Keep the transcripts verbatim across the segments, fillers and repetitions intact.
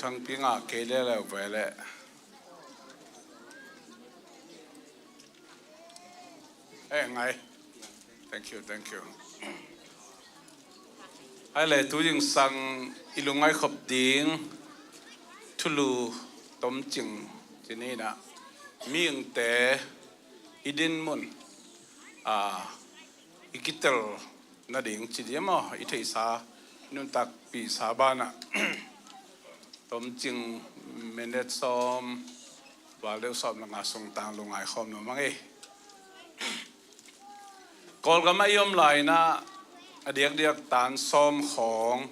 Thangpi ngah kei leuleu ve leh. Eh, ngai. Thank you, thank you. Ai le, tu zingsang i lungngaih khop ding thulu tomcing ci ni in ah, mihingte i dinmun, a, i kitel nading ci diam aw, i theihsa, nuntakpihsa banah tomcing minute sawm, val deuh sawm le nga sung tang lungngai khawm nuam ing ei. Kawlgam ah i om lai in ah, a diakdiak tan sawm khawng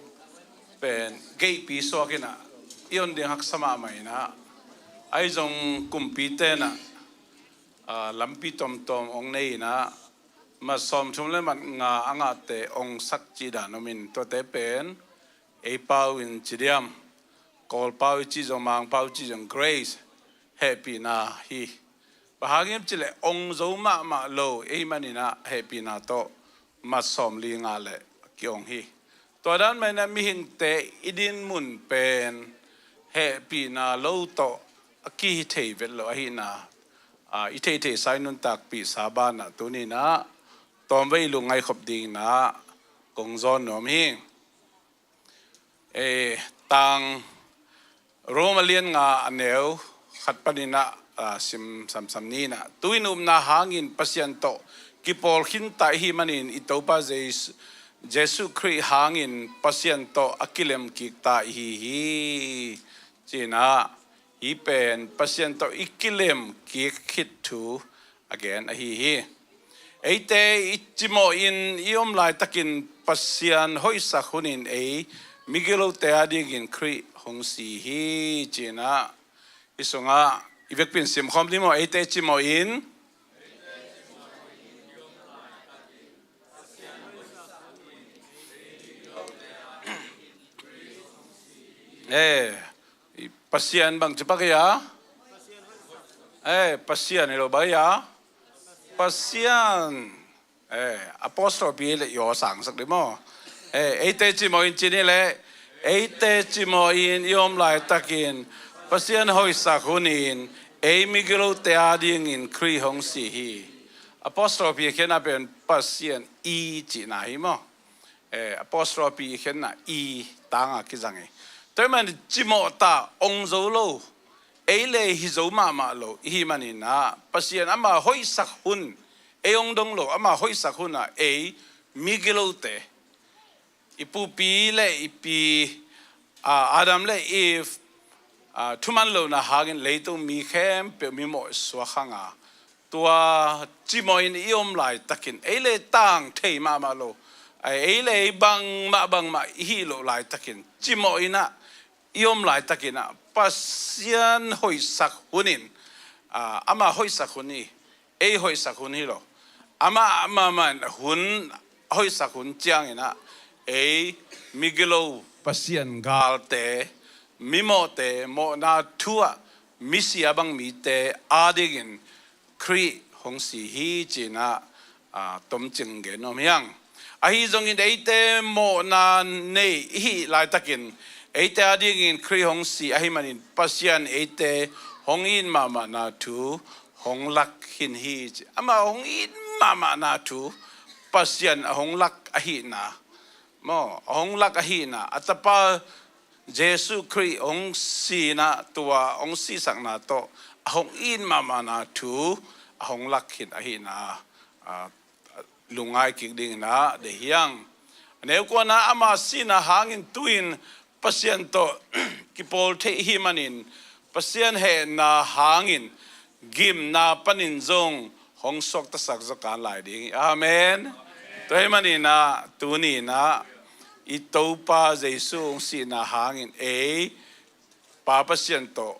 pen geihpi suak in ah, i on ding haksa mahmah in ah, ahi zong kumpite in ah, a, lampi tomtom ong nei in ah, mat sawmthum le mat nga a ngahte ong sak cih dan om in, tuate pen ei pau in ci diam, Kawl pau i cih zong, Mang pau i cih zong, grace, hehpihna hi. Bang hang hiam cih leh ong zo mahmah lo ahih manin ah hehpihna tawh mat sawmli ngah leh ki-ong hi. Tua dan mah in ah mihingte i dinmun pen hehpihna lo tawh a kihi thei vet lo ahihna, a, i theihtheihsa, i nuntakpihsa banah tuni in ah tawmvei i lungngaih khop ding in ah kong zawn nuam hi. Eh, tang Rom a lian nga a neu khat panin ah, a, sim samsam ni in ah, tu-in upna hangin Pasian tawh kipawl khinta i hih manin i Topa Jesu, Jesuh Khrih hangin Pasian tawh a kilem kikta i hi hi, ci in ah, hih pen Pasian tawh i kilem kik khit thu a gen ahi hi. Eite i cimawhin i om laitakin Pasian hoihsak hunin ei migilote adingin Khrih hong si hi, ci in ah, hih sungah i vekpi in simkhawm ni maw, eite cimawhin. Eh, Pasian bangci pak hi a? Eh, Pasian hi lo bang hi a? Pasian. Eh, apostrophe le i aw sangsak dih maw? Eh, eite cimawhin ci ni leh, eite cimawhin i om laitakin Pasian hoihsak hunin ei migilote adingin Khrih hong si hi. Apostrophe khenna pen Pasian i cihna hi maw? Eh, apostrophe khenna i tanga kizang hi. Tua ahih manin cimawh ta, ong zo lo, ei le hi zo mahmah lo i hih manin ah, Pasian ama hoihsak hun, ei ong dong lo, ama hoihsak hun ah ei migilote, i pupi le i pi, a, Adam le Eve, a, thuman lohna hangin leitung mi khempeuh mimawh suak hang a, tua cimawhin i om laitakin, ei le tang thei mahmah lo, a, ei le bangmah bangmah i hih loh laitakin, cimawhin ah i om laitakin ah, Pasian hoihsak hunin, a, ama hoihsak hun hi, ei hoihsak hun hi lo. Amah mahmah in hun hoihsak hun ciangin ah, ei migilo, Pasian galte, mimawhte, mawhna thu ah misi a bang mite adingin Khrih hong si hi, ci in ah, a, tomcing gen nuam hi hang. Ahi zongin eite mawhna nei i hih laitakin, eite adingin Khrih hong si ahih manin Pasian eite hong it mahmahna thu hong lak khin hi, ci. Amah hong it mahmahna thu, Pasian a hong lak ahihna, maw, a hong lak ahihna, a tapa Jesuh Khrih hong sihna, tua hong sihsakna tawh a hong it mahmahna thu a hong lak khin ahihna, a, lungngai kik dingin ah deih hi hang. A neu kuana, ama sihna hangin tu-in Pasian tawh kipawl thei i hih manin, Pasian hehna hangin gimna panin zong hong suaktasak zaw kan lai ding hi. Amen. Tua ahih manin ah tuni in ah i Topa Jesuh hong sihna hangin ei Pa Pasian tawh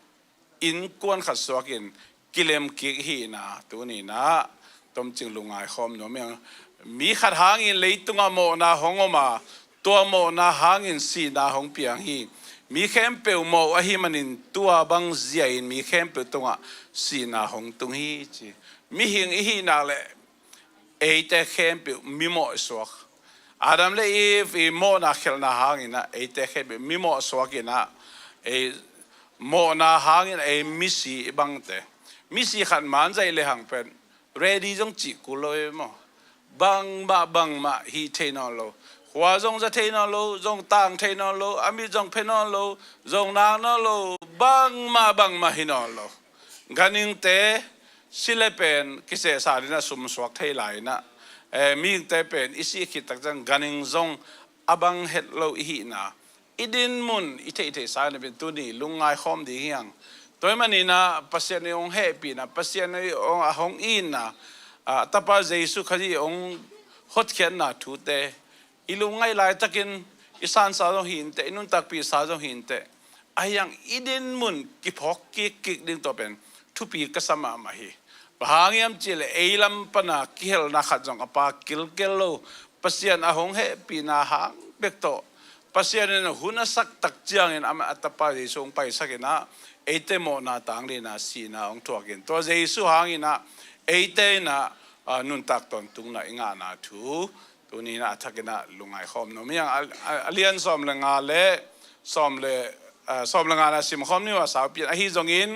innkuan khat suakin kilem kik i hihna tuni in ah tomcing lungngai khawm nuam hi hang. Mi khat hangin leitungah mawhna hong om a, tua mawhna hangin sihna hong piang hi. Mi khempeuh mawh ahih manin tua bang zia-in mi khempeuh tungah sihna hong tung hi, ci. Mihing i hih nak leh eite khempeuh mimawh i suak. Adam le Eve i mawhna khelhna hangin ah eite khempeuh mimawh suak in ah, Ei mawhna hangin ei misi i bangte, misi khat man zaih le hang pen ready zong cih kul lo e maw? Bangmah bangmah hih thei nawn lo. Khua zong za thei nawn lo, zong tang thei nawn lo, a mit zong phe nawn lo, zong nak nawn lo, bangmah bangmah hi nawn lo. Ganhingte si le pen kisehsa dingin a sumsuak thei lai inah, eh, mihingte pen i sih khit tak ciang ganhing zong a bang het lo i hihna, i dinmun i theihtheihsa na pen tuni lungngai khawm ding hiang. Tua ahih maninah Pasian i hong hehpihna, Pasian i hong, a hong itna, a Tapa Jesu Khazih i hong hotkhiatna thute i lungngaih laitakin i sansa zong hi inteh, i nuntakpihsa zong hi inteh, ahi hang i dinmun kiphawk kikkik ding tua pen thupi ka sa mahmah hi. Bang hang hiam cihleh ei lam pana kihelna khat zong a pha kilkel lo, Pasian a hong hehpihna hang bek tawh Pasian in hun a sak tak ciangin amah a Tapa Jesu hong paisak inah eite mawhna tang dingin a sihna hong thuak in, tua Jesu hang inah eite inah, ah, nuntak tawntungna i ngahna thu tuni inah a thak inah lungngai khawm nuam hiang. A, a, a lian sawm le nga le sawm le, ah, sawm le nga na sim khawm ni uh a saupi in, ahi zongin,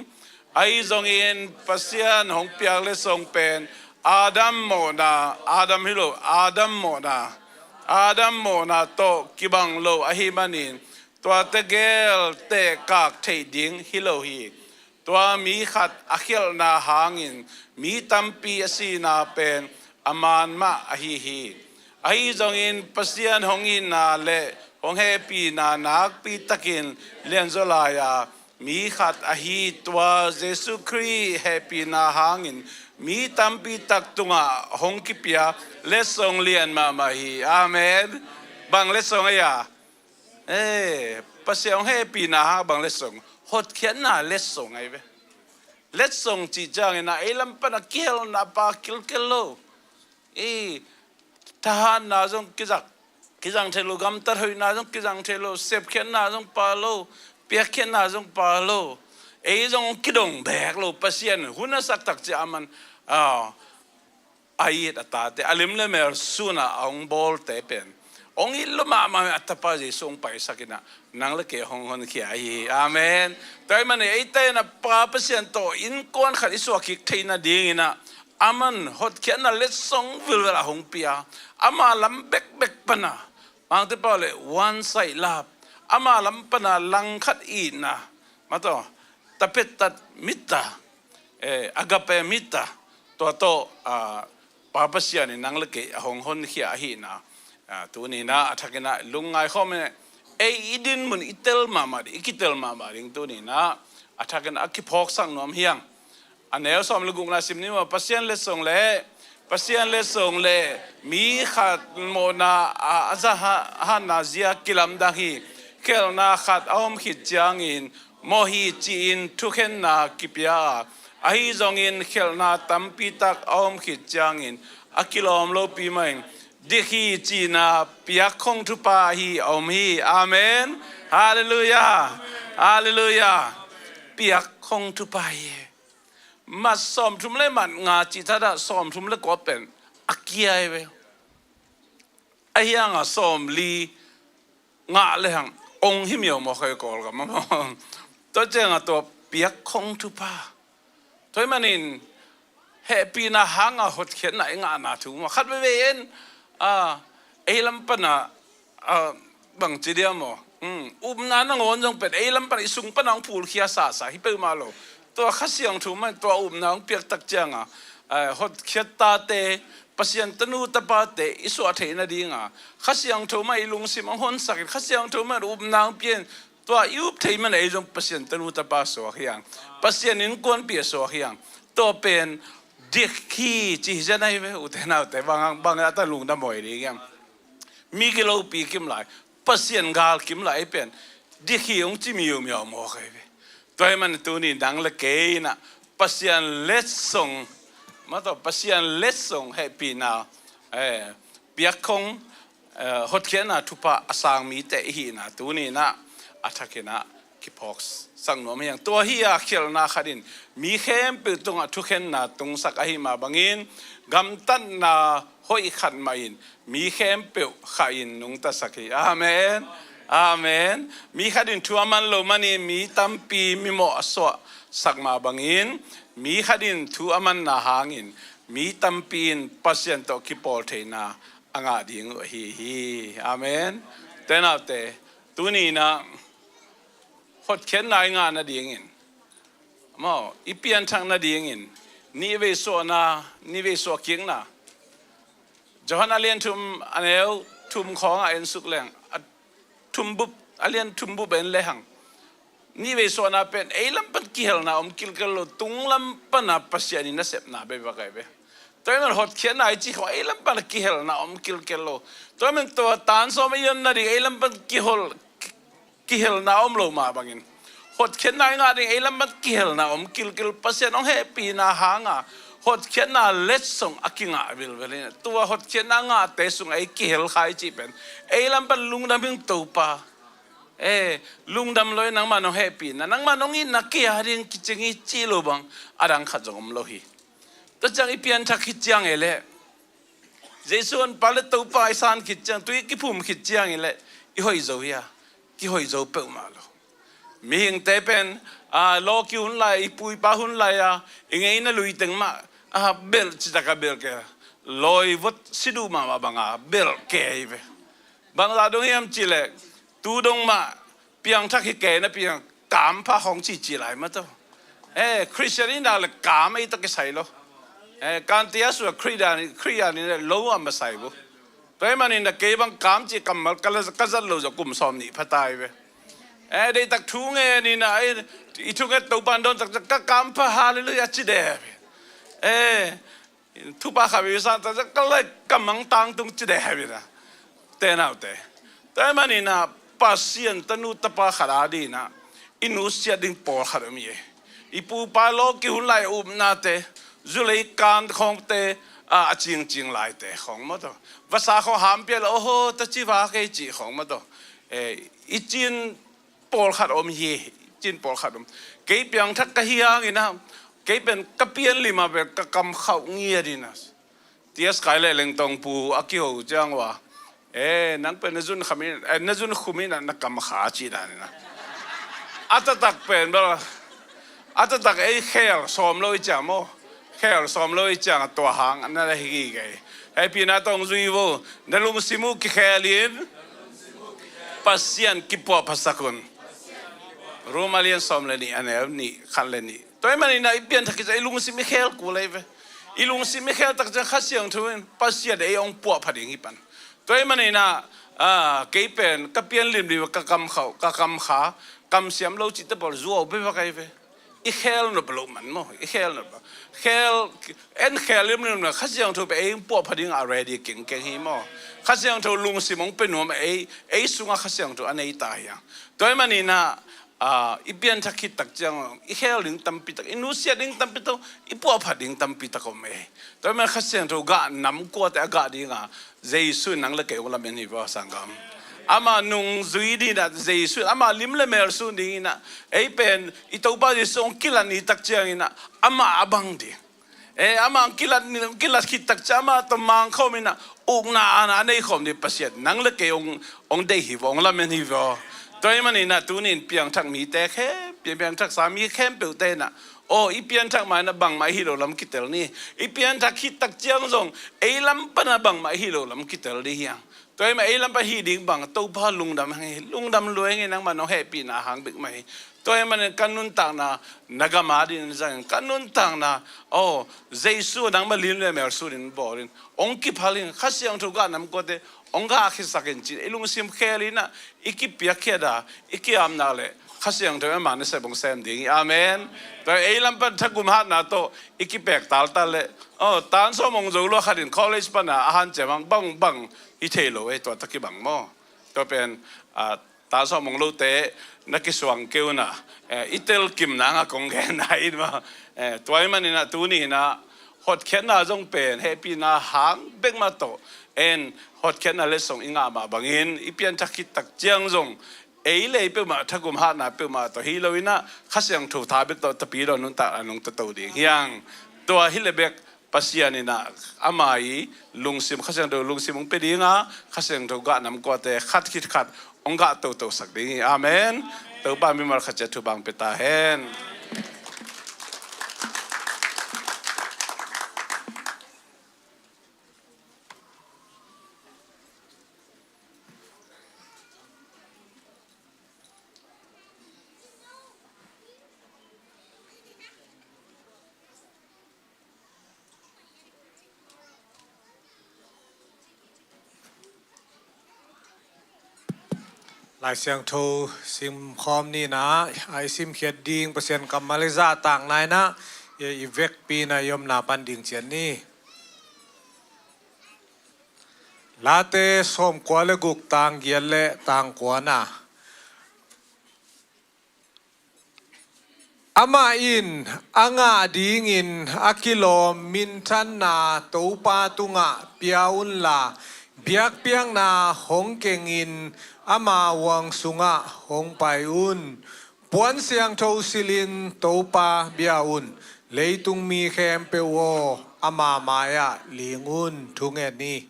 ahi zongin Pasian hong piak letsong pen Adam mawhna, Adam hi lo, Adam mawhna, Adam mawhna tawh kibang lo ahih manin tua tegel tehkak theih ding hi lo hi. Tua mi khat a khialhna hangin mi tampi a sihna pen a man mah ahi hi. Ahi zongin Pasian hong itna le hong hehpihna nakpi takin lianzaw lai-a mi khat ahi tua Jesu Khrih hehpihna hangin mi tampi tak tungah hong kipia letsong lian mahmah hi. Amen. Bang letsong ei a? Eh, Pasian hong hehpihna hang bang letsong? Hotkhiatna letsong ahi ve. Letsong cih ciangin a ei lam pana kihelna pha kilkel lo. I thahatna zong kizang, kizang thei lo, gamtat hoihna zong kizang thei lo, sepkhiatna zong pha lo, piakkhiatna zong pha lo. Ei zong kidong bek lo, Pasian hun a sak tak ciang a man, ah, a it a tate, a lim le mel sun a hong bawlte pen hong it lua mahmah, a Tapa Jesu hong paisak inah nang le kei hong honkhia ahi hi. Amen. Tua ahih manin eite inah Pa Pasian tawh innkuan khat i suah kik theih nading inah a man hotkhiatna letsong vilvel a hong pia, ama lam bekbek pana, mangte pau le one side love, ama lam pana langkhat itna, mataw, tapettat mita, eh, agape mita, tua tawh, ah, Pa Pasian in nang le kei a hong honkhia ahihna, ah, tuni inah a thak inah lungngai khawm inah ei i dinmun i tel mahmah ding, i kitel mahmah ding tuni inah a thak inah a kiphawksak nuam hiang. A neu sawm le gukna sim ni maw, Pasian letsong le, Pasian letsong le mi khat mawhna a, a za ha, hanna zia kilamdang hi. Khialhna khat a om khit ciangin mawh hi ci-in thukhenna kipia a, ahi zongin khialhna tampi tak a om khit ciangin a kilawm lopi mah in dik hi cihna piakkhong thupha hi a om hi. Amen. Halleluiah. Halleluiah. Piakkhong thupha hi. Mat sawmthum le mat nga cih thadah sawmthum le kua pen a kia hi ve. Ahi hanga sawmli ngah le hang ong hi miau maw, khai Kawlgam a maw? Tua cianga tua piakkhong thupha. Tua ahih manin hehpihna hanga hotkhiatna i ngahna thu maw, khat veivei in, a, ei lam pana, a, bangci dia maw? Hmm, upna nangawn zong pen ei lam pana i sung pana hong phulkhia sasa hi peuhmah lo. Tua Kha Siangtho mah in tua upna hong piak tak cianga, eh, hotkhiat tate, Pasian tanu tapate i suah theih nadinga Kha Siangtho mah i lungsim hong honsak in, Kha Siangtho mah in upna hong pia in, tua i up theih man ei zong Pasian tanu tapa suak hiang, Pasian innkuanpih a suak hiang. Tua pen dik hi ci hi zen ahi ve, ute naute, bang, bang a tan lungdam huai ding hiam? Mi kilopi kim lai, Pasian gal kim lai pen dik hi hong ci miumiau mawk ahi ve. Tua ahih man tuni nang le kei inah Pasian letsong, mataw, Pasian letsong hehpihna, eh, piakkhong, eh, hotkhiatna thupha a sang mite i hihna tuni inah a thak inah kiphawksak nuam hiang. Tua hi a khialhna khat in mi khempeuh tungah thukhenna tungsak ahih mah bangin gamtatna hoih khat mah in mi khempeuh khah in nungtasak hi. Amen. Amen. Mi khat in thu a man lo manin mi tampi mimawh a suahsak mah bangin, mi khat in thu a manna hangin mi tampi in Pasian tawh kipawl theihna a ngah ding uh ahi hi. Amen. Tua ahih manin tuni-in ah hotkhiatna i ngah nadingin, maw, i pianthak nadingin, nihvei suahna, nihvei suah kikna. Johan a lian thum, a neu thum khawngah en suk leng, a thum bup, a lian thum bup en lehang, nihvei suahna pen ei lam pan kihelna om kilkel lo, tung lam pana Pasian in a sepna bekbek ahi ve. Tua ahih manin hotkhiatna i cih khawng ei lam pana kihelna om kilkel lo. Tua ahih manin tua tan sawm i on nading ei lam pan kihol, kihelna om lo mah bangin, hotkhiatna i ngah ding ei lam pan kihelna om kilkel, Pasian hong hehpihna hanga hotkhiatna letsong a kingah vilvel hi. Tua hotkhiatna ngahte sungah ei kihel kha i cih pen ei lam pan lungdam ing Topa. Eh, lungdam lo hi, nangmah hong hehpihna, nangmah hong itna kei a ding kicing hi cih lo bang a dang khat zong om lo hi. Tua ciang i pianthak khit ciang ei leh, Jesu honpa le Topa i san khit ciang, tui kiphum khit ciang ei leh i hoih zo hi a, kihoih zo peuhmah lo. Mihingte pen, a, lawki hun lai, i pu i pa hun lai-a i ngeina lui teng mah, a, belh citak a belh kei, lawi vot si duh mahmah banga belh kei hi ve. Bangzah dong hiam cih leh, tu dong mah piangthak hi kei napi-in kampha khawng cici lai mah tawh. Eh, Khristian i na leh kam ei tawh kisai lo. Eh, kanti a sua Khristian, Khristian i na lo a masa hi bu. Tua ahih manin ah kei bang kam cih kammal ka la, ka zat lo zawh kum sawmnih pha ta hi ve. Eh, deihtak thu ngen in ah, eh, i thunget Topa in dawn taktak ka kampha, halleluiah ci deh hi ve. Eh, thupha khat vei san taktak ka lai ka mangtang tung ci deh hi ve na. Te naute. Tua ahih manin ah Pasian tanu tapa khat a dingin ah i nusiat ding pawlkhat om hi. I pu pa lawki hun lai upnate, zulei kan khawngte, a, a cingcing laite khawng maw tawh. Vasa khawng hampia leh, oho, ta ci va kei cih khawng maw tawh. Eh, i cin pawlkhat om hi, i cin pawlkhat om. Kei piangthak ka hi hangin ah, kei pen ka pianlim ah pen ka kam khauh ngiat in ah. T S Kai le Lengtong pu a kiho ciang ua, eh, nang pen na zun kham in, eh, na zun khum in ah na kam kha ci dan in ah. A taktak pen bel, a taktak ei khel sawm lo i ciang maw. Khel sawm lo i ciang a tua hang na la hi kei. Hehpihna tawh zui vo, na lungsim uh kikhel in Pasian kipuahphasak un. Rom a lian sawm le nih, a neu nih, khat le nih. Tua ahih manin ah i pianthak khit ciang i lungsim i khel kul hi ve. I lungsim i khel tak ciang Kha Siangtho in Pasian ei hong puahpha ding hi pan. Tua ahih manin ah, a, kei pen ka pianlim ding ka kam khauh, ka kam kha, kamsiam lo cihte pawl zuau bekbek ahi ve. I khel nop loh man maw, i khel nop loh. Khel, en khel limlim na Kha Siangtho pen ei hong puahpha ding a ready kengkeng hi maw. Kha Siangtho lungsim hong pia nuam ei, ei sungah Kha Siangtho a nei ta hi a. Tua ahih manin ah, a, i pianthak khit tak ciang i khel ding tampi tak, i nusiat ding tampi tak, i puahphat ding tampi tak om ei. Tua ahih manin Kha Siangtho gah nam kuate a gah dinga Jesu in nang le kei hong lamen hi vua sanggam. Amah nungzui dingin ah Jesu in amah lim le mel sun dingin ah, ei pen i Topa Jesu hong kilat ni tak ciangin ah amah a bang ding. Eh, amah kilat, kilat khit tak ciang amah tawh mangkhawm in ah ukna aana a nei khawm ding Pasian nang le kei hong, hong deih hi vua, hong lamen hi vua. Tua ahih manin ah tuni in piangthak mite khempeuh, piangthaksa mi khempeuhte in ah, aw, i pianthak ma in ah bangmah i hih loh lam kitel ni. I pianthak khit tak ciang zong ei lam pan ah bangmah i hih loh lam kitel ding hi hang. Tua ahih manin ei lam pan hih ding bang Topa lungdam hang hi, lungdam lua hang hi, nangmah nong hehpihna hang bek mah hi. Tua ahih manin ka nuntakna na gam a dingin zangin, ka nuntakna, aw, Jesu nangmah lim le mel sunin bawlin, hong kiphalin, Kha Siangtho gah nam kuate hong gah khisakin ci-in i lungsim khelin ah i kipiakkhiat a, i ki-apna le Kha Siangtho in ama nasep hong sem ding hi. Amen. Tua ei lam pan thagum hatna tawh i kipek taltal le, aw, tan sawm hong zo lua khatin college pan a a hanciam hang bangbang hi thei lo ei, tua tawh kibang maw. Tua pen, a, tan sawm hong lote na kisuang kei un a, eh, i telkim nang a kong genna in maw. Eh, tua ahih manin ah tuni in ah hotkhiatna zong pen hehpihna hang bek mah tawh, en, hotkhiatna letsong i ngah mah bangin i pianthak khit tak ciang zong ei le ei peuhmah thagum hatna peuhmah tawh hi lo in ah Kha Siangtho tha bek tawh tapidaw nuntakna nungta to ding hi hang. Tua hi le bek Pasian in ah ama i lungsim, Kha Siangtho lungsim hong pia ding a, Kha Siangtho gah nam kuate khat khit khat hong gah totosak ding hi. Amen. Topa mimal khat ciat thupha pia ta hen. Lai Siangtho simkhawm ni in ah, a i simkhiat ding Pasian kammal i zahtakna in ah, i vekpi in ah i omna pan ding ciat ni. Late sawmkua le guk, tang giat le tang kua na. Amah in a ngah dingin a kilawm minthanna Topa tungah pia unla, biakpiakna hong kengin ama huang sungah hong pai un. Puan siangtho silhin Topa bia un. Leitung mi khempeuh aw, ama mai-ah ling un. Thungen ni.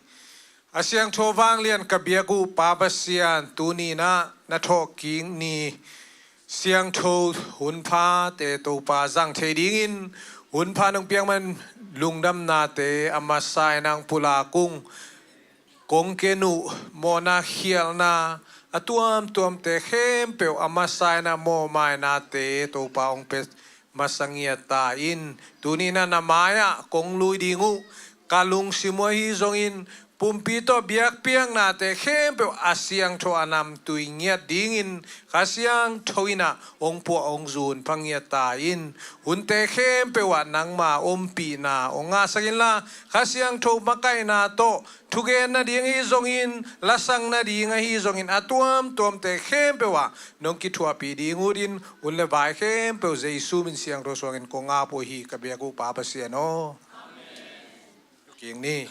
A siangtho vanglian ka biak uh Pa Pasian, tuni in ah na thawhkik ni siangtho hunphate Topa zang thei dingin, hunpha nong piak man lungdamnate a masa in ah hong pulak ung. Kong ken uh mawhna khialhna a tuamtuamte khempeuh a masa in ah mawhmainate Topa hong pia masa ngiat ta in. Tuni in ah na mai-ah kong lui ding uh. Ka lungsim uh ahi zongin pumpi tawh biakpiaknate khempeuh a siangtho a namtui ngiat dingin Kha Siangtho in ah hong puah hong zun pha ngiat ta in. Hunte khempeuh ah nangma ompihna hong ngahsak inla, Kha Siangtho makaihna tawh thugen nading ahi zongin, lasang nading ahi zongin, a tuamtuamte khempeuh ah nong kithuahpih ding utin, hun le vai khempeuh Jesu min siangtho suangin kong ap uh hi, ka biak uh Pa Pasian aw. King ni.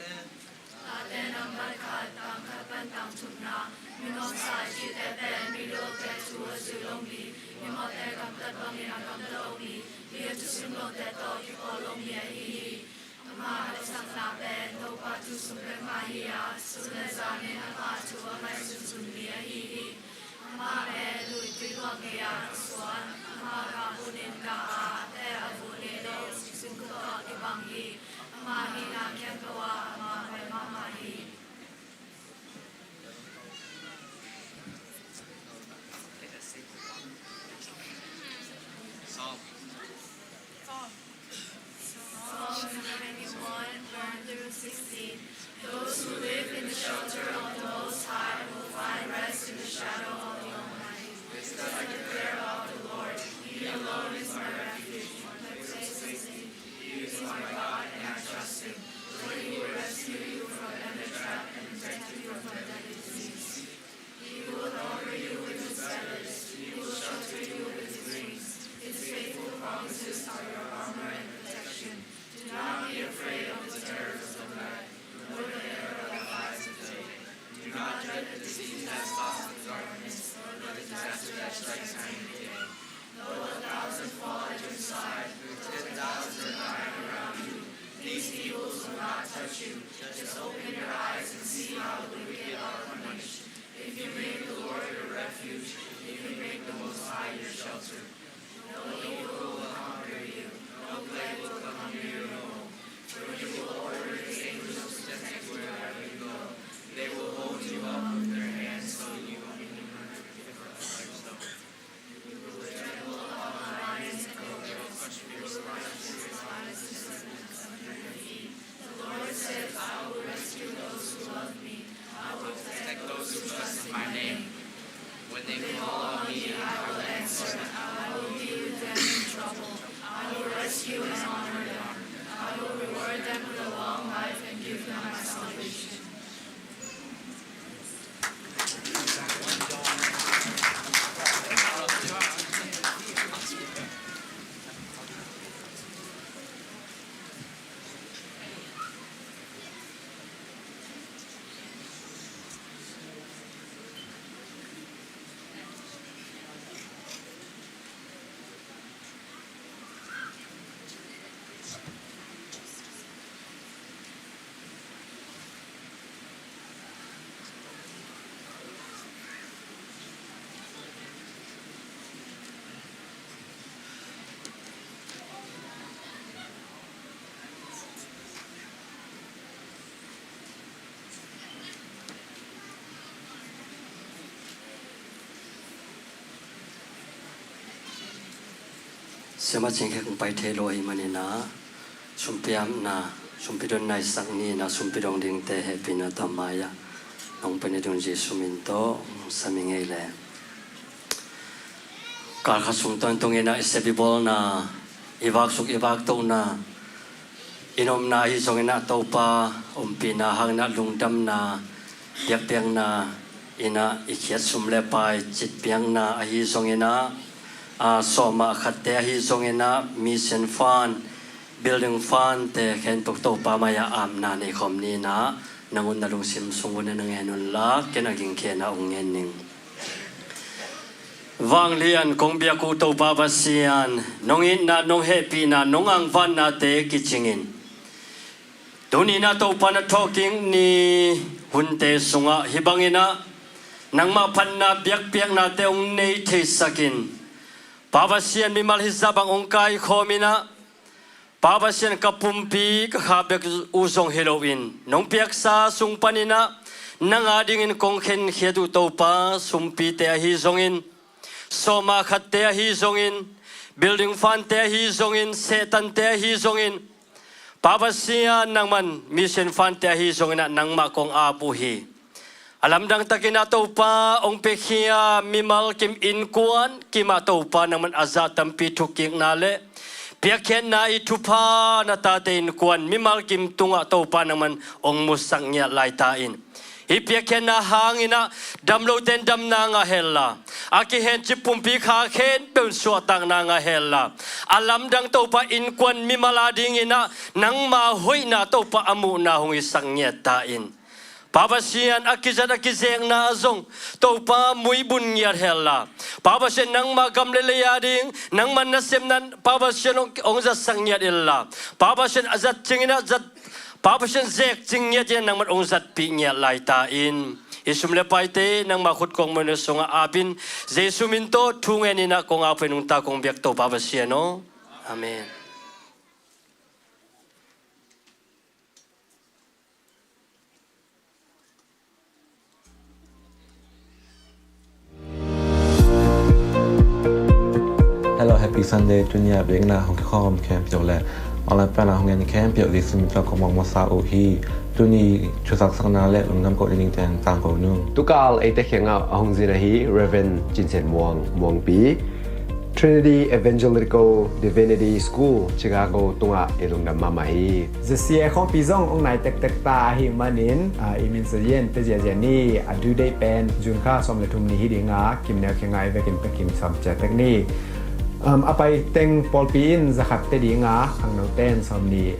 Late nambat khat, tang khat pan tang thumna. Migawmsa i cihte pen migilote thu a zui lo mi, mimawhte gamtat bangin a gamta lo mi, mi a thusim lote tawh kipawl lo mi ahi hi. Ama hehpihna pen Topa thu sung peuhmah hi a, sun le zanin ama thu a ngaihsunsun mi ahi hi. Amah pen luitui luang gei-ah a suan, amah gah bunin gah a, a teh a vun ngei lo, singkung tawh kibang hi. Ama hihna khempeuh ah amah hoih mahmah hi. Psalm. Psalm twenty-one, one through sixteen. Those who live in the shelter of the Most High will find rest in the shadow of the Almighty. This is the prayer of the Lord. He alone is my refuge, my place of safety. He is my God, and I trust him. For he will rescue you from every trap and protect you from deadly disease. He will cover you with his feathers. He will shelter you with his wings. His faithful promises are your armor and protection. Do not be afraid of the terrors of the night, nor the arrow that flies at day. Do not dread the disease that stalks in darkness, nor the disaster that strikes at midday. Though a thousand fall at your side, though ten thousand are around you, these evils will not touch you. Just open your eyes and see how the wicked are punished. If you make the Lord your refuge, if you make the Most High your shelter, no evil will conquer you, no plague will come near your home, for he will order his angels to protect you wherever you go. They will hold you up with their hands so you won't be hurt. You will trample upon lions and cobras. You will crush fierce lions and serpents under your feet. The Lord says, I will rescue those who love me. I will protect those who trust in my name. When they call on me, I will answer. I will be with them in trouble. I will rescue and honor them. I will reward them with a long life and give them my salvation. Siamah Cing Khek hong pai thei lo ahih manin ah, sumpiamna, sumpi donna i sak ni-in ah, sumpi dong dingte hehpihna tawh mai-ah nong pia ni ding Jesuh min tawh hong sam ing ei le. Kalkhat sung tawntung in ah i sep i bawlna, i vaksuk i vaktohna, i nopna ahi zongin ah Topa ompihna hangin ah lungdamna, biakpiakna in ah i khiat sum le paai citpiakna ahi zongin ah, a, sawma khatte ahi zongin ah, mission fund, building fund te khempeuh Topa mai-ah apna nei khawm ni-in ah, nang un na lungsim sung un na ngen unla, ken a gingkhena hong ngen ning. Vanglian kong biak uh Topa Pasian, nong itna, nong hehpihna, nong angvannate kicingin, tuni-in ah Topa na thawhkik ni hunte sungah hih bangin ah nangmah phatna biakpiaknate hong nei theisakin, Pa Pasian, mimal hizah bang hong kaikhawm in ah, Pa Pasian, ka pumpi ka kha bek uh zong hi loin, nong piaksa sung panin ah nang adingin kong khenkhiat uh Topa, sumpite ahi zongin, sawma khatte ahi zongin, building fundte ahi zongin, sehtante ahi zongin, Pa Pasian, nangman mission fundte ahi zongin ah nangmah kong ap uh hi. A lamdang takin ah Topa hong piakhia mimal kim, innkuan kimah Topa nangman a zah tampi thukkikna le piakkhiatna i thupha, na tate innkuan mimal kim tungah Topa nangman hong musak ngiat laita in, Hih piakkhiatna hangin ah damlote in damna ngah hen la, a kihencip pumpi kha khempeuh in suahtakna ngah hen la, a lamdang Topa innkuan mimal adingin ah nangma hoihna Topa a muhna hong hisak ngiat ta in. Pa Pasian, a kizat a kizekna zong Topa muibun ngiat hen la, Pa Pasian, nangma gam le lei ading nangma nasepna Pa Pasian hong, hong zatsak ngiat in la, Pa Pasian, a zat cingin ah zat, Pa Pasian, zek cing ngiat in ah nangman hong zatpih ngiat lai ta in. Hih sum le paite nangma khut kong muanna sungah ap in, Jesu min tawh thu ngen in ah kong ap in, nungta kong biak Topa Pasian aw. Amen. Hello, happy Sunday. Tuni a biakna hong kikhawm khempeuh le online pan a hong en khempeuh Jesu min tawh kong mawhmawhsa uh hi. Tuni thuzaksakna le lungdam koh ding teng tangko nung. Tukal eite kiangah a hong zin ahi Reverend Cin Sian Muang, Muangpi, Trinity Evangelical Divinity School, Chicago tungah i lungdam mahmah hi. Z C A khawmpi zong hong nai tektek ta ahih manin, ah, i min sa yen pe ziahziah ni. A due date pen June kha sawm le thum ni hi ding a, Kim Neu kiangah i vekin pekim sawm ciatek ni. Um, a pai teng pawlpi in za khat pe ding a, khangnote in sawm ni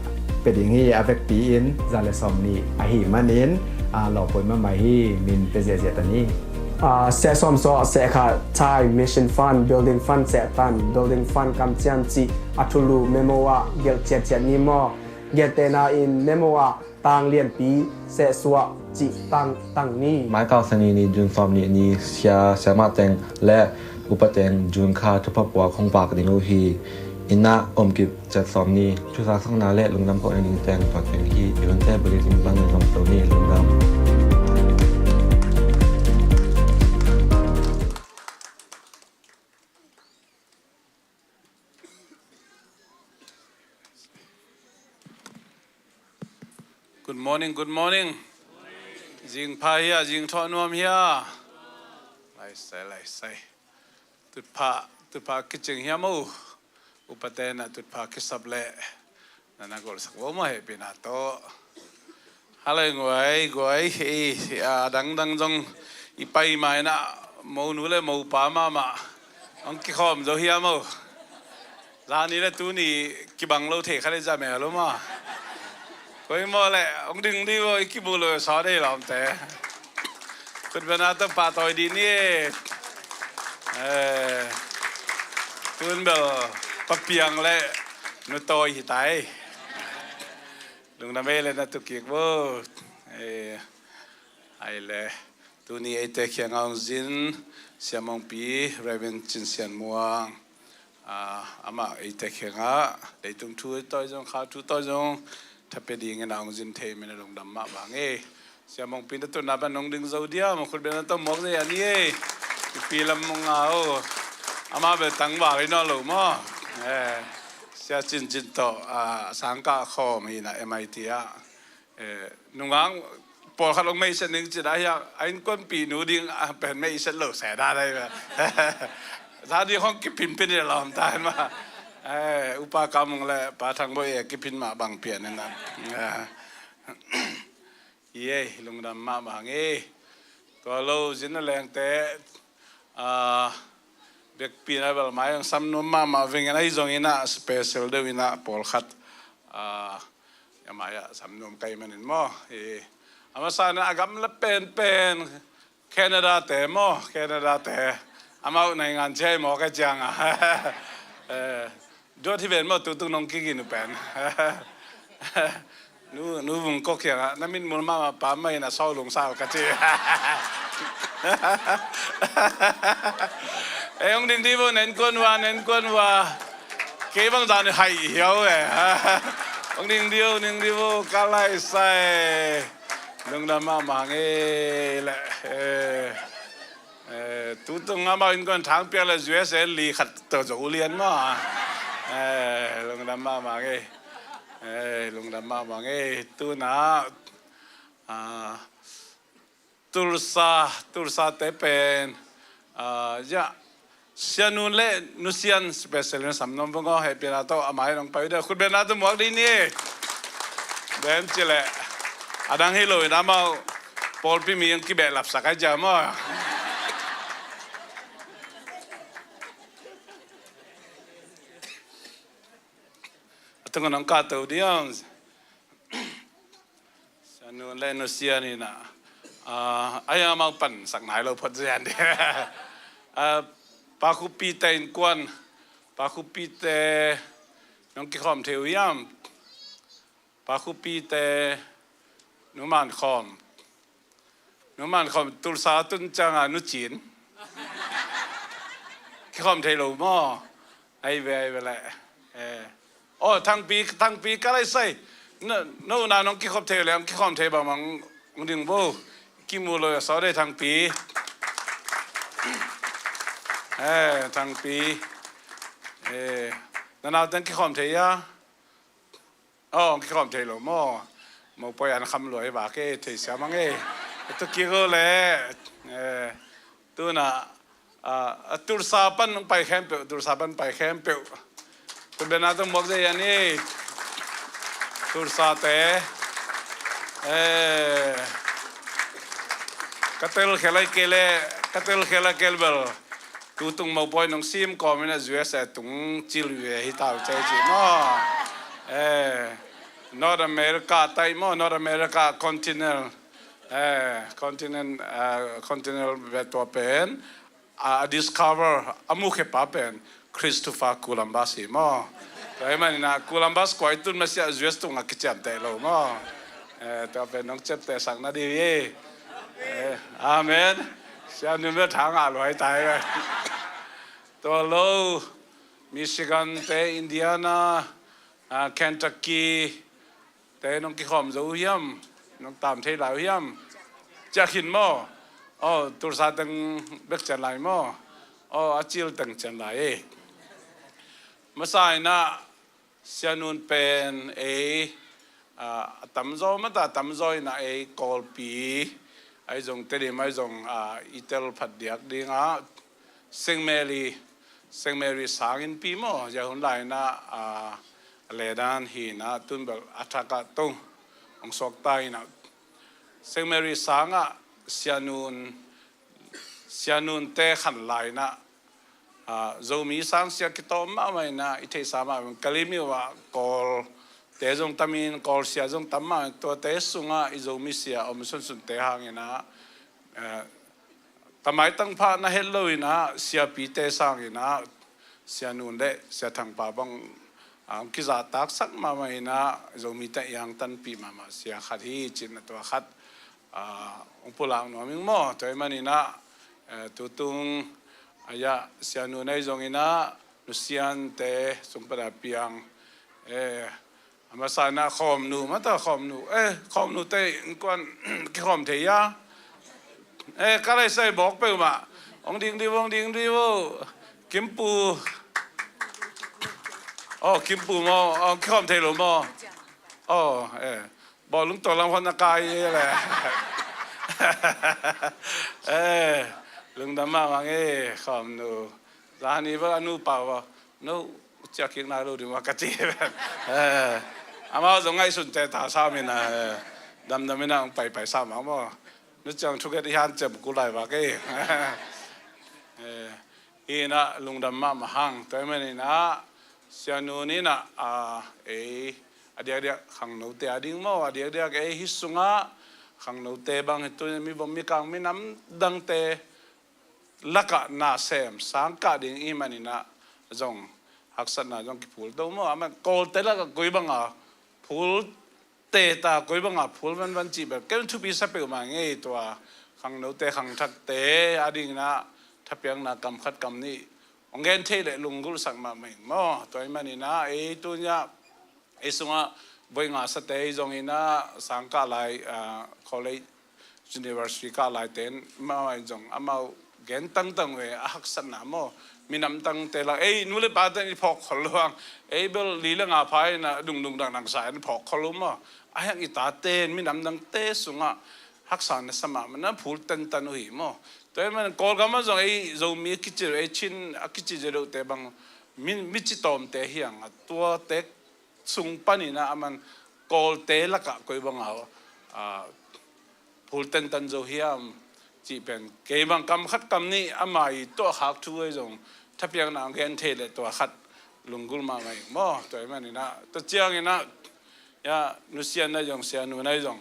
pe ding hi. A vekpi in za le sawm ni ahih manin, ah, lawpawi mahmah hi. Min pe ziahziah ta ni. Ah, seh sawm sawh, seh khat Thai Mission Fund, Building Fund seh tan, Building Fund kamciam cih a thulu memo ah gelh ciatciat ni maw? Gelhtehna in memo ah tang lianpi seh suah cih tang tang ni. Mai kau sani ni June sawm ni ni sia siamah teng le upa teng June kha thupha puak hong vak ding uh hi. Inn ah om kip ciat sawm ni. Thuzaksakna le lungdam koh ding teng tua teng hi. I hunte bulletin bang in zong to ni. Lungdam. Good morning, good morning. Zing pha hia, zing thawh nuam hia. Lai sai, lai sai. Tutphah, tutphah kicing hiam o. Upate na tutphah kisap leh na na golsak vo maw, hehpihna tawh. Halai nguai, guai, ei, a dangdang zong i pai mai na, mo nu le mo pa mahmah hong kikhawm zo hiam o. Zani le tuni kibang lo thei kha le za mel lo maw. Koi maw le, hong ding dih vo, i kibu lo saw dei lawmte. Khutbetna tawh pahtawi dih ni e. Eh, tun bel papiang le nutawi hi tai. Lungdam ei le na tukik vo. Eh, ai le. Tuni eite kiangah hong zin Sia Mongpi, Reverend Cin Sian Muang. Ah, amah eite kiangah leitung thu tawi zong, kha thu tawi zong thapia dingin a hong zin thei min a lungdam mah bang e. Sia Mongpi na tutna pan hong ding zo diam, khutbetna tawh muak zei a ni e. Mipi lam mong a o. Amah bel tangval hi nawn lo maw. Eh, Sia Cin Cin tawh, ah, sangkah khawm hi na M I T ah. Eh, nungang pawlkhat hong meihset ning cin ah hiang a innkuanpih nu ding a pen meihset lo se da dai ba. Za ding hong kipin pin i lawm ta hen ma. Eh, upa Kam Mung le pa Thang Boi e kipin mah bang pian en a. Eh. I ei, lungdam mahmah hang e. Tua lo zin a lengte, ah, bekpi na bel mai ang sam nuam mahmah veng en ahi zongin ah special deuh in ah pawlkhat, ah, amah ia sam nuam kai manin maw. I, a masa na a gamla penpen Canada te maw, Canada te. Amau naingan ciai maw ka ciang a. Eh, duat hi ven maw tutung nong kigin uh pen. Nu, nu vung kok hiang a, na min mul mahmah pa mai na saw lung sal ka ci. Eh, hong ding dih vo, nen kuan va, nen kuan va. Kei bang zan hai hiau e. Hong ding dih vo, hong ding dih vo, ka lai sai. Lungdam mahmah hang e le. Eh, eh, tutung amau innkuan thang piak le U S A li khat tawh zo lian maw. Eh, lungdam mahmah hang e. Eh, lungdam mahmah hang e. Tuna, ah, Tulsa, Tulsa te pen, ah, ya, Sianun le Nusian special in sam nuam vong aw, hehpihna tawh amah in hong pai uh deuh, khutbetna tawh muak dih ni. Bem ci leh a dang hi lo in amau pawlpi mi hong kibehlapsak ai ciam aw. A tung nong kahto diam. Sianu le Nu Sian in ah, ah, ai amau pansak nai lo phot zian dih. Ah, Pa Khup Pi te innkuan, Pa Khup Pi te nong kikhawm thei uh hiam? Pa Khup Pi te Nu Man Khawm. Nu Man Khawm Tulsa tun ciang a Nu Cin. Kikhawm thei lo maw? Ai ve, ai ve leh. Eh. Oh, Thang Pi, Thang Pi ka lai sai. No, no na nong kikhawm thei leh, nong kikhawm thei bang bang hong ding bo. Kimu lo ya saw de Thang Pi. Eh, Thang Pi. Eh, na nau teng kikhawm thei ya. Oh, kikhawm thei lo maw? Mopawi an kham lua hi vak e, thei siam ang e. Tu kik o le. Eh, tu na, ah, a Tulsa pan nong pai khempeuh, Tulsa pan pai khempeuh. Tu bena tu muak zei an e. Tulsa te. Eh, ka tel khel ai kei le, ka tel khel ai kei bel. Tutung mopawi nong sim kawm in a U S A tung cil ve hi tau cei ci maw? Eh, North America tai maw, North America continental, eh, continent, eh, continental ve tua pen, a, a discover, a mukhepa pen Christopher Columbus hi maw? Tua hi manin a Columbus kuai tun masiah U S tungah kiciamteh lo maw? Eh, tua pen nong ciamteh sak na ding hi. Eh, amen. Sianu bia thang a luai tai ve. Tua lo, Michigan te, Indiana, ah, Kentucky te nong kikhawm zo uh hiam? Nong tam thei lai uh hiam? Ciah khin maw? Oh, Tulsa teng bek cian lai maw? Oh, a cil teng cian lai e. Masa in ah Sianun pen ei, ah, a tamzaw mata tamzaw in ah ei Kawlpi, ai zong Tedim, ai zong, ah, i tel phat diak ding ah Saint Mary, Saint Mary sang innpi maw, zia hun lai in ah, ah, ledan hi in ah tun bel a thak ah tong hong suak ta in ah Saint Mary sang ah Sianun, Sianun te khan lai in ah, ah, Zomi sang sia kitawm mahmah in ah, i theihsa mahmah, Kalemyo ah Kawl te zong tam in, Kawl sia zong tam mah, tuate sungah i Zomi sia om sunsun te hang in ah, eh, tamaitang pha na het lo in ah, siapi te sang in ah, Sianun le Sia Thangpa bang, ah, kizahtaksak mahmah in ah, Zomi te i hang tanpih mahmah sia khat hi, cin a tua khat, ah, hong pulak nuam ing maw? Tua hi manin ah, eh, tutung, ah, ya, Sianun ei zong in ah, Nu Sian te sung pan a piang, eh, a masa in ah Khawmnu, mata Khawmnu, eh, Khawmnu te innkuan kikhawm thei ya. Eh, ka lai sai bawk peuhmah. Hong ding dih vo, hong ding dih vo. Kimpu. Oh, Kimpu maw, oh, kikhawm thei lo maw? Oh, eh. Bawlung tawh lam hon a kai e le. Eh, lungdam mahmah e, Khawmnu. Zani bel a nupa bel, no, ciah kik nai lo ding ua ka ci. Eh, amau zong ngaihsun teh ta sam in ah, eh, damdam in ah hong paipai sam ah maw. Nu Ciang Thu Khet i hanciam kul lai vak e. Eh, hi in ah lungdam mahmah hang, tua hi manin ah Sianun in ah, ah, ei, a diakdiak khangnote a ding maw, a diakdiak ei hih sungah khangnote bang hi tu mi vom mi kang minam dangte lakah na sem sangkah ding i hih manin ah zong haksatna zong kiphul to maw, a man Kawlte lakah koi banga phul teta, koi banga phul vanvan cih bel ken thupi sa peuhmah ngei, tua khangnote khangthakte a ding in ah thapiakna kam khat kam nih hong gen thei leh lunggulhsak mahmah ing maw. Tua hi manin ah ei tuni ah ei sungah voi nga sate ei zong in ah sangkah lai, ah, college, university kah laite in amau in zong amau gen tangtang ve, a haksatna maw. Minam tangte lak, ei nu le pate in i phawk khol lo ang. Ei bel li le nga pha in ah dungdung dangdang sa in phawk khol lo maw. A hiang i tate in minam dangte sungah haksa na sa mahmah na phul tantan uh hi maw. Tua hi man Kawlgam ah zong ei Zomi a kici, ei Chin a kici zia deuhte bang mi, mi ci tawmte hi ang a, tuate sung panin ah a man Kawlte lakah koi banga, ah, phul tentan zo hiam cih pen, kei bang kam khat kam nih ama i tuahkhak thu ahi zong, thapiakna gen thei le tua khat lunggulh mahmah ing maw. Tua ahih maninah, tua cianginah, ya, nusian ahi zong, sianu ahi zong,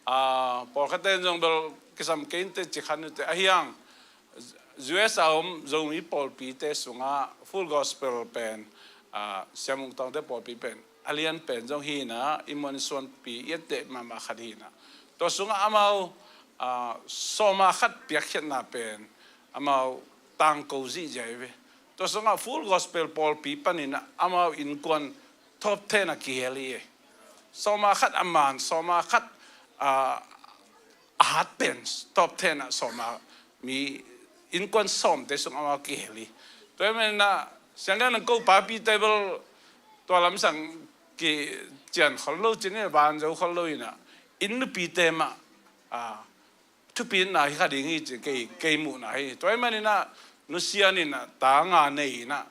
a, pawlkhatte in zong bel kisam kei inteh ci khan uh teh, ahi hang U S a om Zomi pawlpite sungah Full Gospel pen, a, Sia Mung Tawngte pawlpi pen a lian pen zong hinah, i muansuanpi i etteh mahmah khat hinah, tua sungah amau, a, sawma khat piakkhiatna pen amau tangko zihziah hi ve. Tua sungah Full Gospel pawlpi paninah amau innkuan top ten ah kihel hi. Sawma khat a man, sawma khat, a, a hat pen top ten ah sawma, mi innkuan sawmte sung amau kihel hi. Tua ahih maninah, Siangtho in ko papi table tua lamsang kician khol lo cin, van zo khol lo inah, inn nupite mah, a, thupitna hi kha ding hi ci, kei, kei muhna hi. Tua ahih maninah, nusian inah, ta nga nei inah,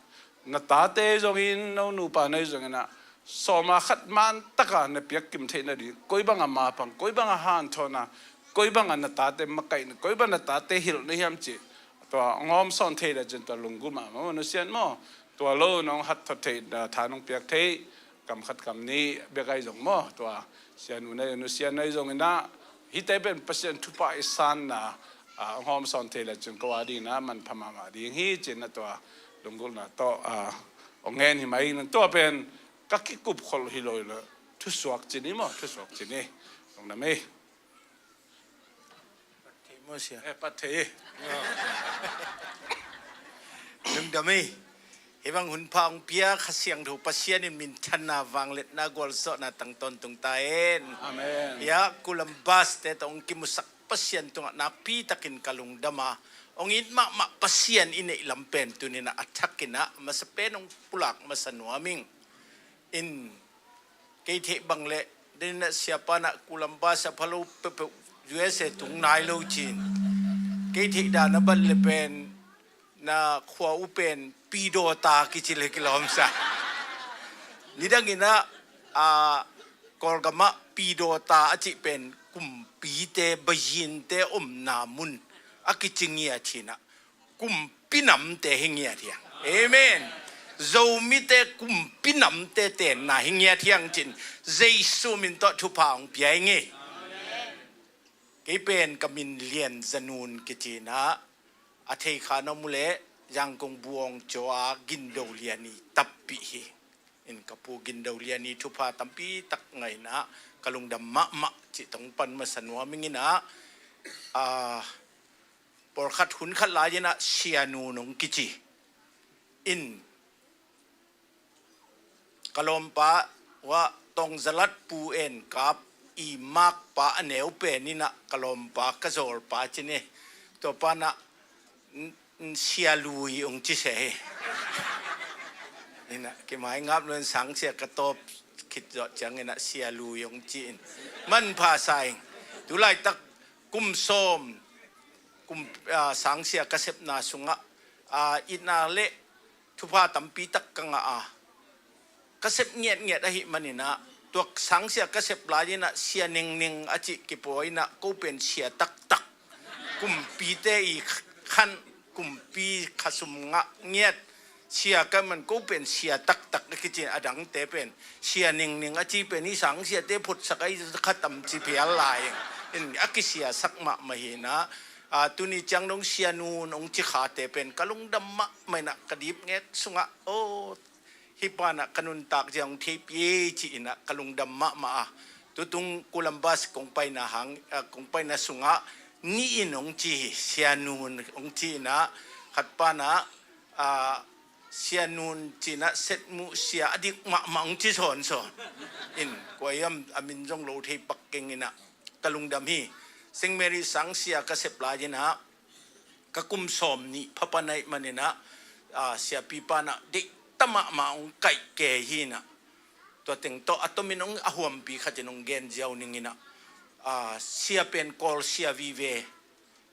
na tate zongin, no nupa nei zonginah, sawma khat man taka na piakkim theih nading, koi banga mapang, koi banga hanthawnna, koi banga na tate makaihna, koi banga na tate hilhna hiam cih, tua hong hawmsawn thei le cin tua lunggulh mahmah maw, nusian maw. Tua lo nong hatthot theih, a, tha nong piak theih, kam khat kam nih bek ahi zong maw, tua sianu ahi, nusian ahi zonginah, hihte pen Pasian thupha i sanna, a, hong hawmsawn thei le cin ko a dinginah manpha mahmah ding hi cinah tua lunggulhna tawh, a, hong ngen hi mai ing. Tua pen ka kikup kholh hi lo hi lo, thusuak cin hi maw, thusuak cin hi. Lungdam hi. Pat thei maw, Sia? Eh, pat thei hi. Lungdam hi. Hih bang hun pha hong pia Kha Siangtho Pasian in minthanna, vangliatna, gualzawhna tang tawntung ta hen. Amen. Hia Columbus te tawh hong kimusak Pasian tungah nakpi takin ka lungdam a, hong it mahmah Pasian i neih lam pen tuninah a thakinah masa pen hong pulak masa nuam ing. In kei theih bang le, deninah siapa inah Columbus a pha lo peuhpeuh, U S A tung nai lo cin. Kei theih dan a bat le pen na khua uh pen Pidawta kici le kilawmsa. Nidanginah, a, Kawlgamah Pidawta a cih pen kumpite, bayinte omna mun a kici ngiat hinah, kumpinamte hi ngiat hiang. Amen. Zomite kumpinamte tenna hi ngiat hiang cin, Jesu min tawh thupha hong pia hi ngei. Kei pen ka min Lian Za Nun kicinah, a theikha na mu leh Yangon Buang caw a Gindo Lian i tappih hi. In ka pu Gindo Lian i thupha tampi tak ngainah ka lungdam mahmah cih tawh hong pan masa nuam ing inah, a, pawlkhat hun khat lai-inah Sia Nun hong kici. In ka lawmpa uh ah Tawng Za Lat Pu En Kap i makpa a neu pen inah ka lawmpa ka zawlpa cin hi. Tua pa inah n-, n-, Sia Lui hong ci se hi. Inah kimai ngap lo in, sangsia ka tawp khit zawh cianginah Sia Lui hong ci in manpha sa ing. Tu laitak kum sawm, kum, a, sangsia ka sepna sungah, a, itna le thupha tampi tak ka ngah a, ka sep ngiatngiat ahih maninah, tua sangsia ka sep lai-inah Sia Ningning a cih kipawi inah, ko pen sia taktak, kumpite i khan, kumpi khasum ngah ngiat sia ka man, ko pen sia taktak a kici, a dangte pen Sia Ningning a ci pen i sangsiate phutsak a i khatam ci phial lai in, a kisiasak mahmah hinah, a, tuni ciang dong Sia Nun hong ci khate pen ka lungdam mahmah inah, ka dipngek sungah, aw, hih pa inah ka nuntak zia hong theipi ci inah ka lungdam mahmah a. Tutung Columbus kong paina hang, a, kong paina sungah nih in hong ci hi, Sia Nun hong ci inah, khat pa inah, a, Sia Nun ci inah, Setmuh sia a dik mahmah hong ci sawnsawn. In kua hiam a min zong lo thei pak keng inah ka lungdam hi. Saint Mary sangsia ka sep lai-inah ka kum sawm nih phapan ahih maninah, a, siapipa inah deihta mahmah hong kaih kei hinah. Tua teng tawh a tomin hong a huampi khatin hong gen ziau ninginah, a, sia pen Kawl sia vive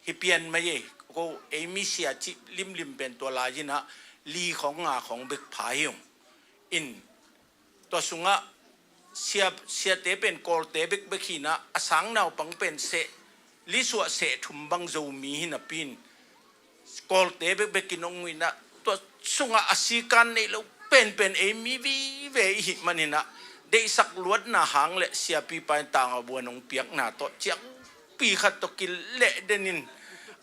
hi pian mai ei. Ko ei misia cih limlim pen tua lai-inah li khawng nga khawng bek pha hi ung. In tua sungah sia, siate pen Kawlte bekbek hinah, a sang naupang pen seh Lisuah seh thum bang Zomi hi napi in, Kawlte bekbek in hong uh inah, tua sungah a sikan neih lo penpen ei mi vive i hih maninah, deihsak luatna hang le siapipa in tangah buan hong piakna tawh ciakpi khat tawh kileh denin,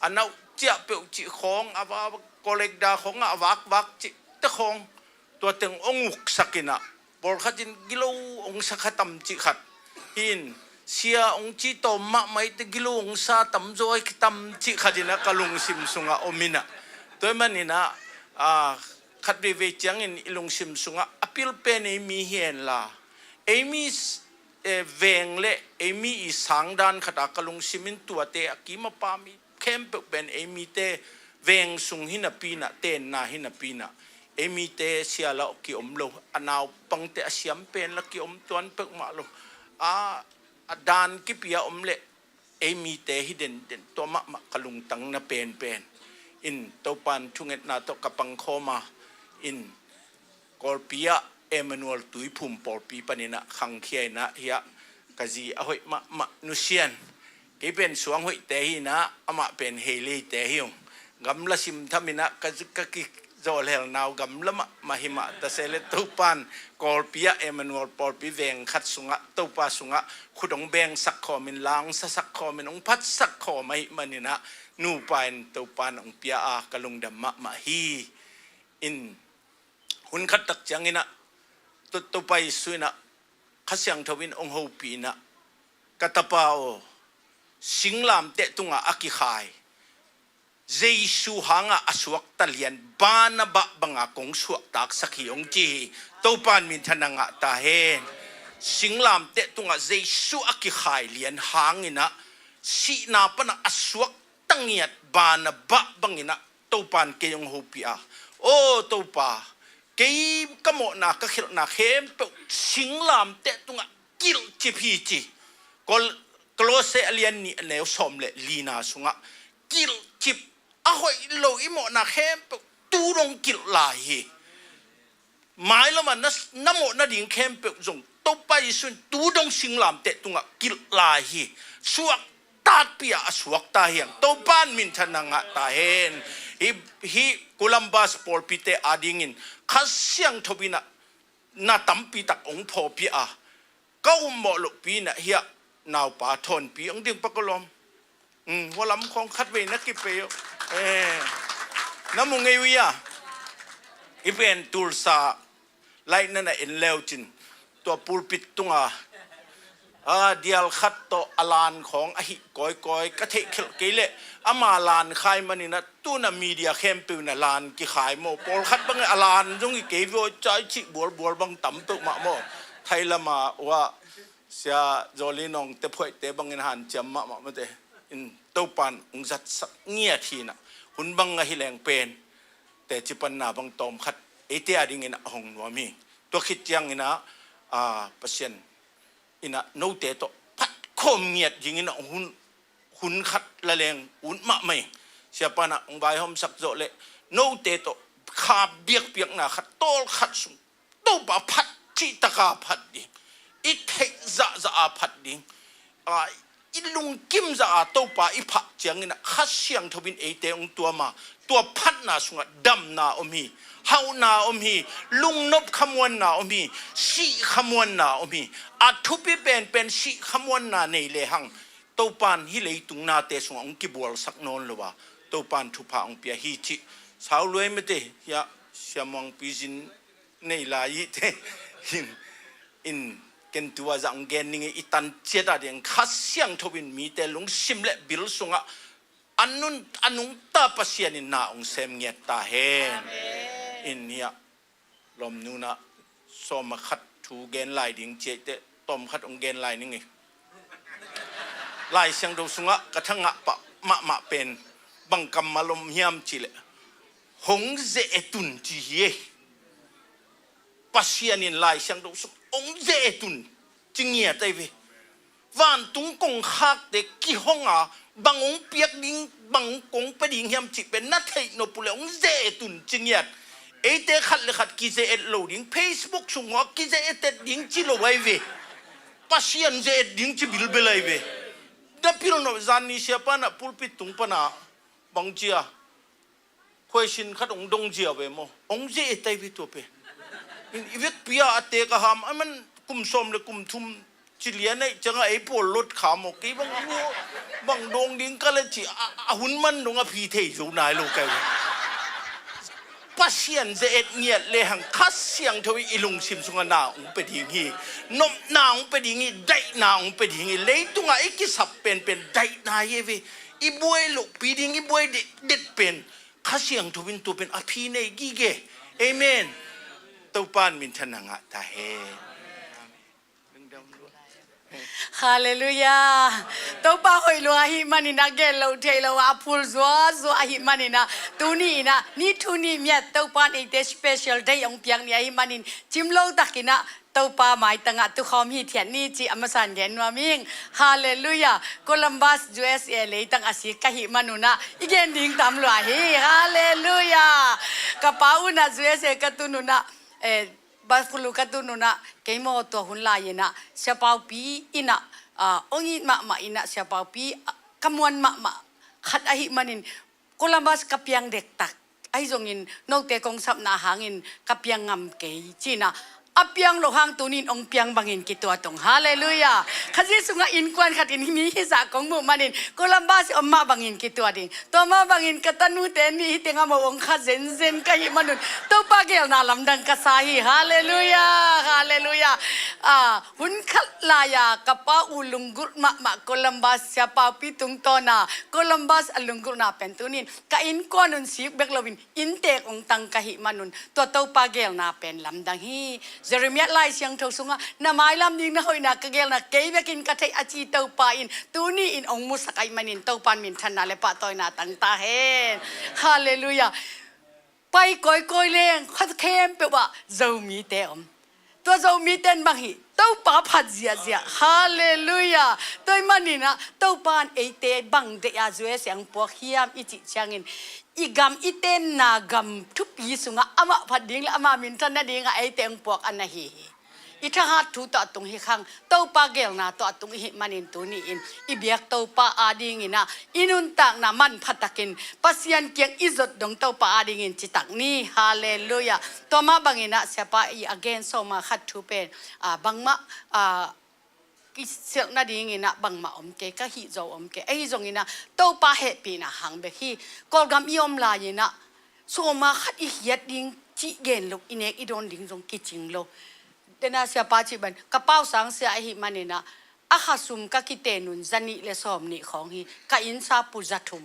a nauh ciah peuh cih khawng, a va kolekda khawngah a vakvak cihte khawng, tua teng hong uksak inah, pawlkhat in gilo hong sa kha tam cih khat hi in, sia hong ci tawm mahmah hi te, gilo hong sa tamzaw hi kitam cih khat inah ka lungsim sungah om inah. Tua hi maninah, a, khat veivei ciangin i lungsim sungah a pil pen ei mi hi henla, ei mi, eh, veng le ei mi i sangdan khatah ka lungsim in tuate a kim a pam i khempeuh pen ei mite veng sung hi napi inah, tenna hi napi inah, ei mite sia lah kiom lo, a naupangte a siam pen lah kiom tuan peuhmah lo, a, a dan kipi a om le ei mite hi denden, tua mahmah ka lungtang na penpen in, Topan thungetna tawh ka pangkhawm a in, Kawlpi ah Emmanuel Tuiphum pawlpi paninah khangkhia inah, hiah ka zi a hoih mahmah nusian, kei pen suang hoihte hi inah, amah pen heileite hi ung. Gamla simtham inah ka, ka kizawlhelna uh gamla mahmah hi mah ta se le, Topan Kawlpi ah Emmanuel pawlpi veng khat sungah Topa sungah khut hong bengsak khawmin, la hong sasak khawmin, hong phatsak khawm ahih maninah, nupa in Topan hong pia a ka lungdam mahmah hi. In, hun khat tak cianginah, To, Topa Jesu inah, Kha Siangtho in hong hopih inah, ka tapa aw, singlamteh tungah a kikhai Jesu hangah a suakta lian Barnabas banga kong suahtaksak hi, hong ci hi. Topan minthanna ngah ta hen. Singlamteh tungah Jesu a kikhai lian hanginah, sihna panah a suakta ngiat Barnabas banginah Topan kei hong hopih a, aw Topa, kei ka mawhna ka khelhna khempeuh singlamteh tungah kilhcip hi ci. Kol-, Kolose a lian nih a neu sawm le lina sungah kilhcip, a hoih lo i mawhna khempeuh tu dong kilh lai hi. Mailamah na, na mawh nading khempeuh zong Topa Jesu in tu dong singlamteh tungah kilh lai hi. Suaktatpih ah a suakta hi hang. Topan minthanna ngah ta hen. Hih, hih Columbus pawlpite adingin Kha Siangtho inah na tampi tak hong phawpih a, ka ummawh lohpi inah hiah naupa thawnpi hong ding pa ka lawm. Hmm, hua lam khawng khatvei na kipei uh. Eh, na mu ngei uh ia. I pen Tulsa laih na na en leucin, tua pulpit tunga, a, dial khat tawh a lan khawng ahi kawikawi ka theih khelh kei leh, ama lan khai maninah tuna media khempeuh na lan kikhai maw. Pawlkhat bangin a lan zong hi kei vua, cai cih bualbual bang tam peuhmah maw. Thai lama uah Sia Zawli Nawngte Phuaihte bangin hanciam mahmah mate. In Topan hong zatsak ngiat hinah, hun bang ahi leng pen teci panna bang tawmkhat eite adingin a hong nuam hi. Tua khit cianginah, a, Pasian inah note tawh phatkhawm ngiat dinginah hun, hun khat la leng ut mahmah hi. Siapa inah hong vaihawmsak zawh leh note tawh kha biakpiakna khat, tawlkhat sung Topa phat cihtaka phat ding, i theih zahzah a phat ding, a, i lungkim zah a Topa i phah cianginah Kha Siangtho in eite hong tuam a, tua phatna sungah damna om hi, hauhna om hi, lungnop khamuanna om hi, sih khamuanna om hi. A thupi penpen sih khamuanna nei lehang Topan hih leitung nate sungah hong kibualsak nawn lo a, Topan thupha hong pia hi cih sau luai mate. Hiah Sia Muangpi zin nei lai hi te. In, in ken tua zah hong gen ning i tan ciat a ding Kha Siangtho in mite lungsim le bil sungah a nun, a nungta Pasian in na hong sem ngiat ta hen. Amen. In hiah lawmnu inah sawm a khat thu gen lai ding ci ahih teh tawmkhat hong gen lai ning hi. Lai Siangtho sungah ka thangah pah mahmah pen bang kammal om hiam cih leh, hong ze-et un ci hi ei. Pasian in Lai Siangtho sung hong ze-et un ci ngiat ahi ve. Vantung kongkhakte kihong a, bang hong piak ding, bang kong pia ding hiam cih pen na theih nop uh leh hong ze-et un ci ngiat. Eite khat le khat kize-et lo ding, Facebook sung uah kize-et ding ci lo ahi ve. Pasian ze-et ding ci bilbel ahi ve. Na pil no, zan ni siapa na pulpit tung pana bang cia khuaisin khat hong dong zia ve maw? Hong zia e tai ve tua pen. In i vekpi a a tek a ham a man kum sawm le kum thum ci lian aih ciangah ei pawl lot kha maw? Kei bang lu bang dawng ding ka le ci a, a hun man dong a phi thei zo nai lo kai ve. Pasian ze et ngiat le hang Kha Siangtho i lungsim sungah na hong pe ding hi. Nopna hong pe ding hi, daihna hong pe ding hi. Leitungah i kisap penpen daihna hi ve. I buai lohpi ding, i buai det, det pen Kha Siangtho in tua pen a phi nei gige. Amen. Topa in minthanna ngah ta hen. Halleluiah. Topa hoih lua ahih manin a gen lo thei lo a phul zuazua ahih manin a tuni in a ni thu ni miat Topa in eite special day hong piak ni ahih manin cim lo takin a Topa maitangah tukhawm hithiat ni ci a masan gen nuam ing. Halleluiah. Columbus U S A leitang a sik ka hih manun a i gen ding tam lua hi. Halleluiah. Ka pa un a U S A ka tun un a, eh, Buffalo ka tun un a kei maw tua hun lai in a siapaupi in a, ah, hong it mahmah in a siapaupi, ah, ka muan mahmah khat ahih manin Columbus ka piang dektak. Ahi zongin note kong sapna hangin ka piang ngam kei ci in a a piang loh hang tunin hong piang bangin kituat ung. Halleluiah. Khazih sungah innkuan khat in mi hizah kong muh manin Columbus om mah bangin kituat ding. Tua mah bangin ka tanute in mi hi teng a mo hong kha zenzen ka hih manun Topa gelna lamdang ka sa hi. Halleluiah. Halleluiah. Ah, hun khat lai-a ka pa uh lunggulh mahmah Columbus siapaupi tungtawna Columbus a lunggulhna pen tunin ka innkuan un sik bek loin inntek hong tang ka hih manun tua Topa gelna pen lamdang hi. Jeremiah Lai Siangtho sungah na mailam ding na hoihna ka gelna kei bekin ka theih a ci Topa in tuni in hong musak ahih manin Topa in minthanna le pahtawina tang ta hen. Halleluiah. Pai kawikawi leng khat khempeuh ah Zomite om. Tua Zomite in bang hi Topa phat ziahziah. Halleluiah. Tua ahih manin a Topa in eite bang deih a U S A hong puak hiam i cih ciangin i gam i tenna gam thupi sungah amah phat ding le amah minthan nadingah eite hong puak a na hi hi. I thahat thu tawh a tung hi khang Topa gelna tawh a tung i hih manin tuni in i biak Topa adingin a i nuntakna manpha takin Pasian kiang i zot dong Topa adingin citak ni. Halleluiah. Tua mah bangin a siapa i a gen sawma khat thu pen, ah, bangmah, ah, kiselh nadingin a bangmah om kei, ka hih zo om kei. Ahi zongin a Topa hehpihna hang bek hi. Kawlgam i om lai-in a sawma khat i hiat ding cih gen lo, i nek i dawn ding zong kicing lo. Tena siapa cih ban ka pausang sia ahih manin a a khasum ka kiten un zanih le sawmnih khawng hi. Ka innsa pu zathum.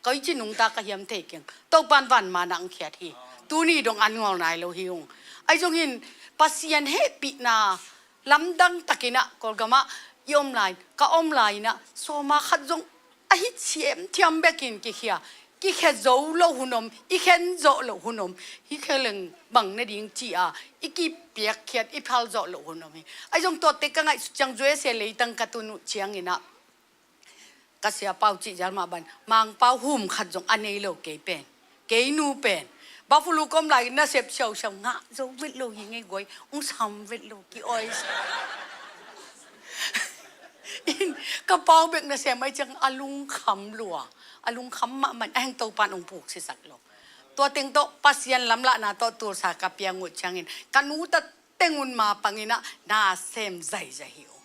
Koi ci nungta ka hiam thei keng. Topan van ma nang khiat hi. Tuni dong an ngawl nai lo hi ung. Ahi zongin Pasian hehpihna lamdang takin a Kawlgam ah i om lai, ka om lai-in a sawma khat zong a hi thiamthiam bekin kikhia, kikhia zo lo hun om, i khen zawh lo hun om, hi khe leng bang nading ci-a i kipiakkhiat i phal zawh lo hun om hi. Ahi zong tuate ka ngaihsut ciang U S A leitang ka tun uh ciangin a ka siapa uh cih zial mah ban Mangpau hum khat zong a nei lo kei pen, kei nu pen Buffalo ka om lai nasep siausiau ngah zo vet lo hi ngei guai, hong sam vet lo ki-oi. In ka pau bek nasem ahih ciang a lungkham lua, a lungkham mahmah in a heng Topan hong puksisak lo. Tua teng tawh Pasian lamlahna tawh tulsa ka piang uh ciangin ka nu ta teng un ma pangin a nasem zaizai hi uh.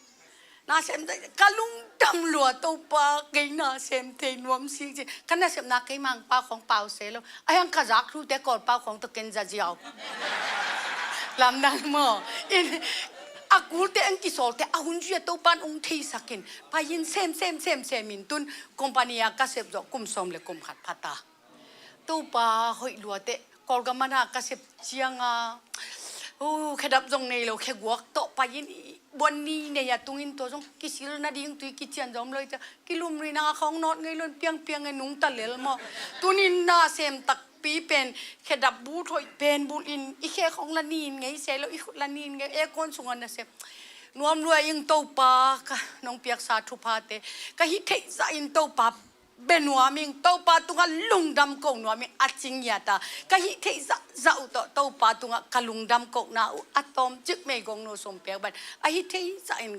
Nasem zaizai ka lungdam lua Topa kei nasem thei nuam sik ci. Ka nasepna kei Mangpau khawng pau se lo. A heng ka zak thute Kawlpau khawng tawh ken zaziau. Lamdang maw? In a kulte an kisawlte a hun zui a Topan hong theisakin pai-in sem sem sem sem in tun company a ka sep zawh kum sawm le kum khat phata. Topa hoih luate Kawlgam a na ka sep cianga, uh, khedap zong nei lo kheguak tawh pai-in i buan ni nei a tungin tua zong kisil nading tui kician zong om lo i cia kilumrina khawng nawt ngei lo in piangpiang e nungta lel maw? Tunin nasem takpi pen khedap bu thoih pen bulh in i khe khawng la nin ngei se lo i khut la nin ngei aircon sungah nasem nuam lua ing Topa ka nong piaksa thuphate ka hih theih zah in Topa bia nuam ing Topa tungah lungdam ko nuam ing a ci ngiat a ka hih theih zahzah uh tawh Topa tungah ka lungdam kohna uh a tawmcik meigong nu sum piak ban a hih theih zah in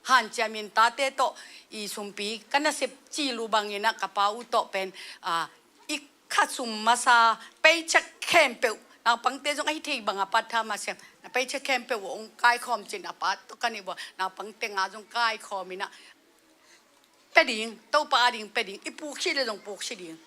hanciamin tate tawh i sumpi ka nasep cil uh bangin ah ka pa uh tawh pen, ah, i kha sum masa paycheck khempeuh, naupangte zong ahi thei bang a part-time a sem, na paycheck khempeuh uh hong kaikhawm ci-in a pa tawh ka nih uh a, naupangte nga zong kaikhawm in ah pia ding, Topa ading pia ding, i puk khit le zong puk khit ding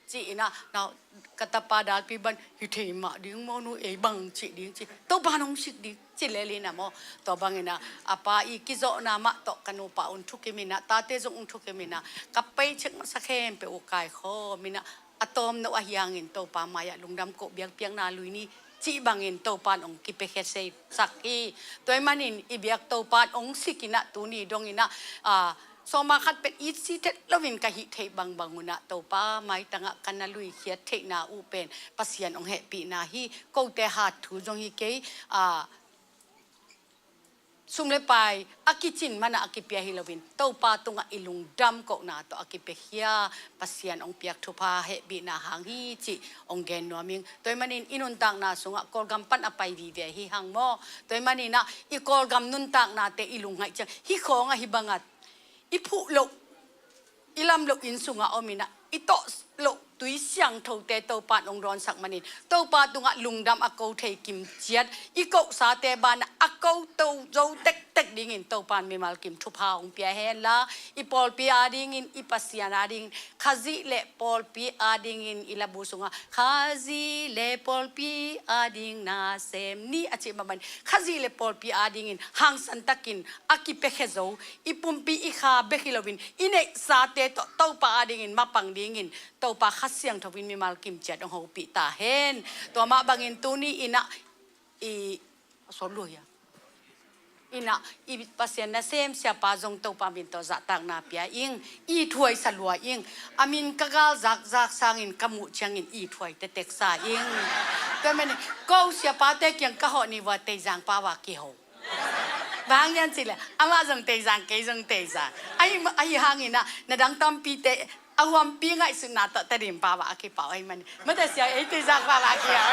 ci-in ah, na ka tapa dalpi ban hi thei mah ding maw nu, ei bang cih ding ci, Topa in hong sik ding ci lel in ah maw. Tua bangin ah a pa i kizawhna mah tawh ka nupa un thukim in ah, tate zong un thukim in ah, ka paycheck masa khempeuh uh kaikhawm in ah, a tawmno ahi hangin Topa mai-ah lungdam koh biakpiakna lui ni cih bangin Topa in hong kipiakhia sak hi. Tua ahih manin i biak Topa in hong sik in ah tuni dong in ah, ah, sawma khat pen it si thet loin ka hih theih bangbang un ah Topa maitangah ka na luikhiat theihna uh pen Pasian hong hehpihna hi. Kote hat thu zong hi kei, ah, sum le pai a kicin man ah a kipia hi loin Topa tungah i lungdam kohna tawh a kipiakhia Pasian hong piak thupha hehpihna hang hi cih hong gen nuam ing. Tua ahih manin i nuntakna sungah Kawlgam pan a pai vive hi hang maw. Tua ahih manin ah i Kawlgam nuntaknate i lungngaih ciang hih khawng ahi bangah i phuh loh, i lam loh inn sungah om in ah, i tawh loh tui siangthote Topa in hong dawnsak manin Topa tungah lungdam a ko thei kim ciat, i kohsate banah a ko to zo tektek dingin Topa in mimal kim thupha hong pia hen la, i pawlpi adingin, i Pasian adingin, Khazih le pawlpi adingin, i labu sungah Khazih le pawlpi ading nasem ni a cih mah bangin Khazih le pawlpi adingin hangsan takin a kipiakhia zo, i pumpi i kha bek hi loin i neihsate tawh Topa adingin mapang dingin Topa Kha Siangtho in mimal kim ciat hong hopih ta hen. Tua mah bangin tuni in ah i, a sawt lua hia, in ah i Pasian nasem siapa zong Topa min tawh zahtakna pia ing. Ithuai sa lua ing. A min ka gal zakzak sangin ka muh ciangin ithuai tektek sa ing. Tua ahih manin ko siapate kiang ka hawh ni vua Teizang pau a kiho. Bang hang hiam cih leh amah zong Teizang, kei zong Teizang. Ahi, ahi hangin ah na dang tampite a huampi ngaihsutna tawh Tedim pau ah a kipau ahih manin, mate sia ei Teizang pau ah a kihau.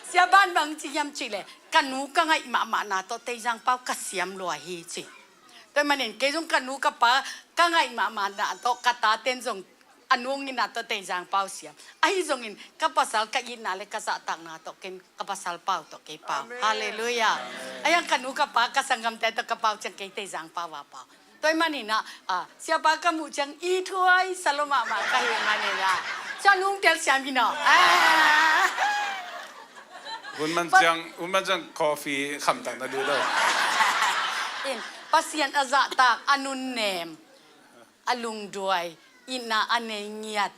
Sia ban bang ci hiam cih leh ka nu ka ngaih mahmahna tawh Teizang pau ka siam lua hi ci. Tua ahih manin kei zong ka nu ka pa ka ngaih mahmahna tawh ka taten zong a nu nginna tawh Teizang pau siam. Ahi zongin ka pasal ka itna le ka zahtakna tawh ken ka pasal pau tawh kei pau. Amen. Halleluiah. Ahi hang ka nu ka pa ka sanggamte tawh ka pau ciang kei Teizang pau a pau. Tua ahih manin ah, ah, siapa ka muh ciang ithuai sa lua mahmah ka hih manin ah, sia nung tel siam hi naw. Ah. Hun man ciang, hun man ciang coffee khamtang na duh lo. In, Pasian a zahtak, a nunnem, a lungduai, itna a nei ngiat,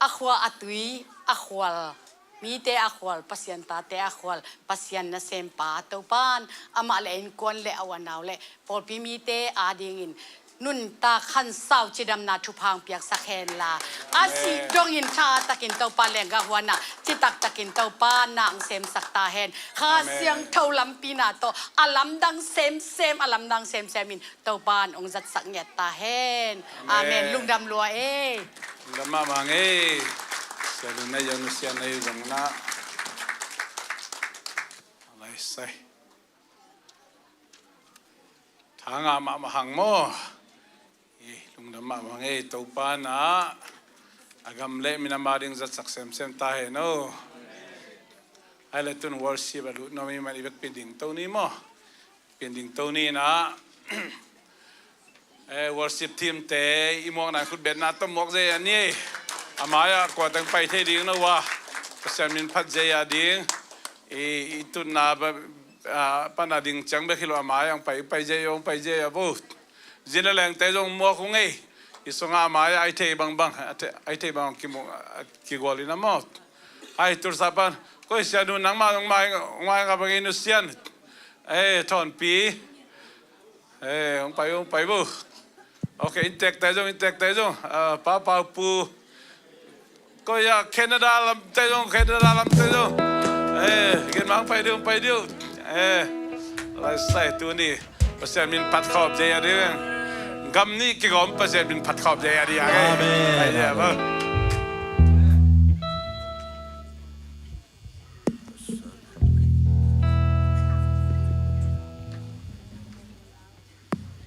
a khua a tui a khual, mite a khual, Pasian tate a khual, Pasian nasempa Topa in amah le a innkuan le a u a nau le pawlpi mite adingin nuntak hansau cidamna thupha hong piaksak hen la, a sih dongin tha takin Topa lenggah huan ah citak takin Topa na hong semsak ta hen. Kha Siangtho lampina tawh a lamdang semsem, a lamdang semsem in Topa in hong zatsak ngiat ta hen. Amen. Lungdam lua ei. Lungdam mahmah ei. Sia Lun na yau nu sia na yau zong na. Alai sai. Thangah mahmah hang maw. Eh, lungdam mahmah ei. Topa in a gam le minam ading zatsak semsem ta hen aw. Ai le tun worship a lut nuam i man i bek pin ding to ni maw. Pin ding to ni na. Eh, worship team te i muakna khut betna tawh muak zei a ni. A mai-ah kua teng pai thei ding na uh a. Pasian min phat zei a ding. I, i tutna ba, a, pan a ding ciang bek hi lo a mai-ah hong pai, pai zei, hong pai zei a bo. Zin a lengte zong muak hong ei. I sungah a mai-ah ai thei bangbang, a thei, ai thei bangbang kimu, a, kigual in a mawt. Ai tulsa pan. Koi sia nu nangmah zong mai, mai nga bang i nu sian. Eh, Thawnpi. Eh, hong pai, hong pai bo. Ok, inntekte zong, inntekte zong. Ah, Pa Pau Pu. Koi ah, Canada lamte zong, Canada lamte zong. Eh, gen mang pai diu, pai diu. Eh, lai sai tuni. Pasian min phat khawm zei a ding. Gam nih kigawm Pasian min phat khawm zei a ding. Amen. Pai dia bo.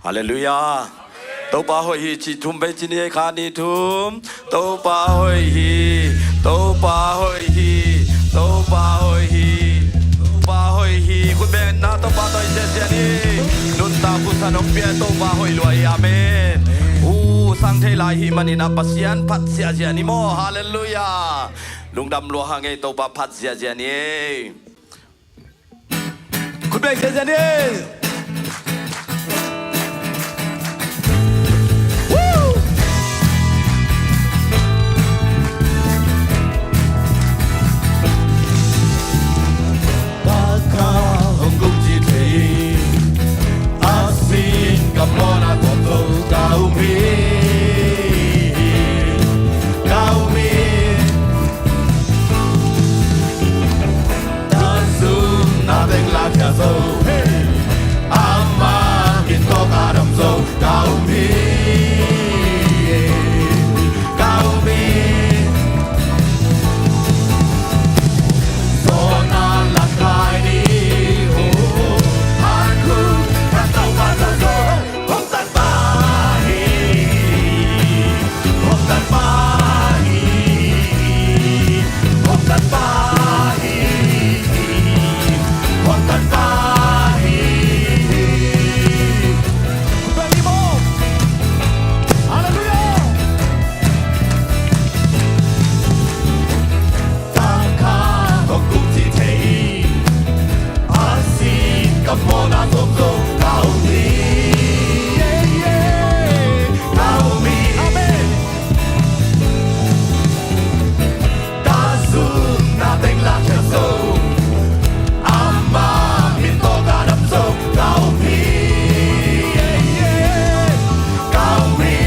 Halleluiah. Topa hoih hi cih thum vei ci ni ei, khat, nih, thum. Topa hoih hi, Topa hoih hi, Topa hoih hi, Topa hoih hi. Khut beng in ah Topa tawh i ziahziah ni. Nuntak khuasan hong pia Topa hoih lua hi. Amen. U sang thei lai hih manin ah Pasian phat ziahziah ni maw. Halleluiah. Lungdam lua hang ei, Topa phat ziahziah ni ei. Khut beng ziahziah ni. Woo! Takha hong kum ci thei, a sin ka mawhna tawh tawh ka um hi, ka um hi. Ka zumna teng la khia zo, hey. Ama min tawh ka dam zo, ka um hi, ka um hi. Zawn a lak lai ni, oh, han khu ka tau pa tau zo. Halleluiah. Takha hong kum ci thei, a sin ka mawhna tawh tawh ka um hi, ka um hi. Amen. Ka zumna teng la khia zo, ama min tawh ka dam zo, ka um hi, ka um hi.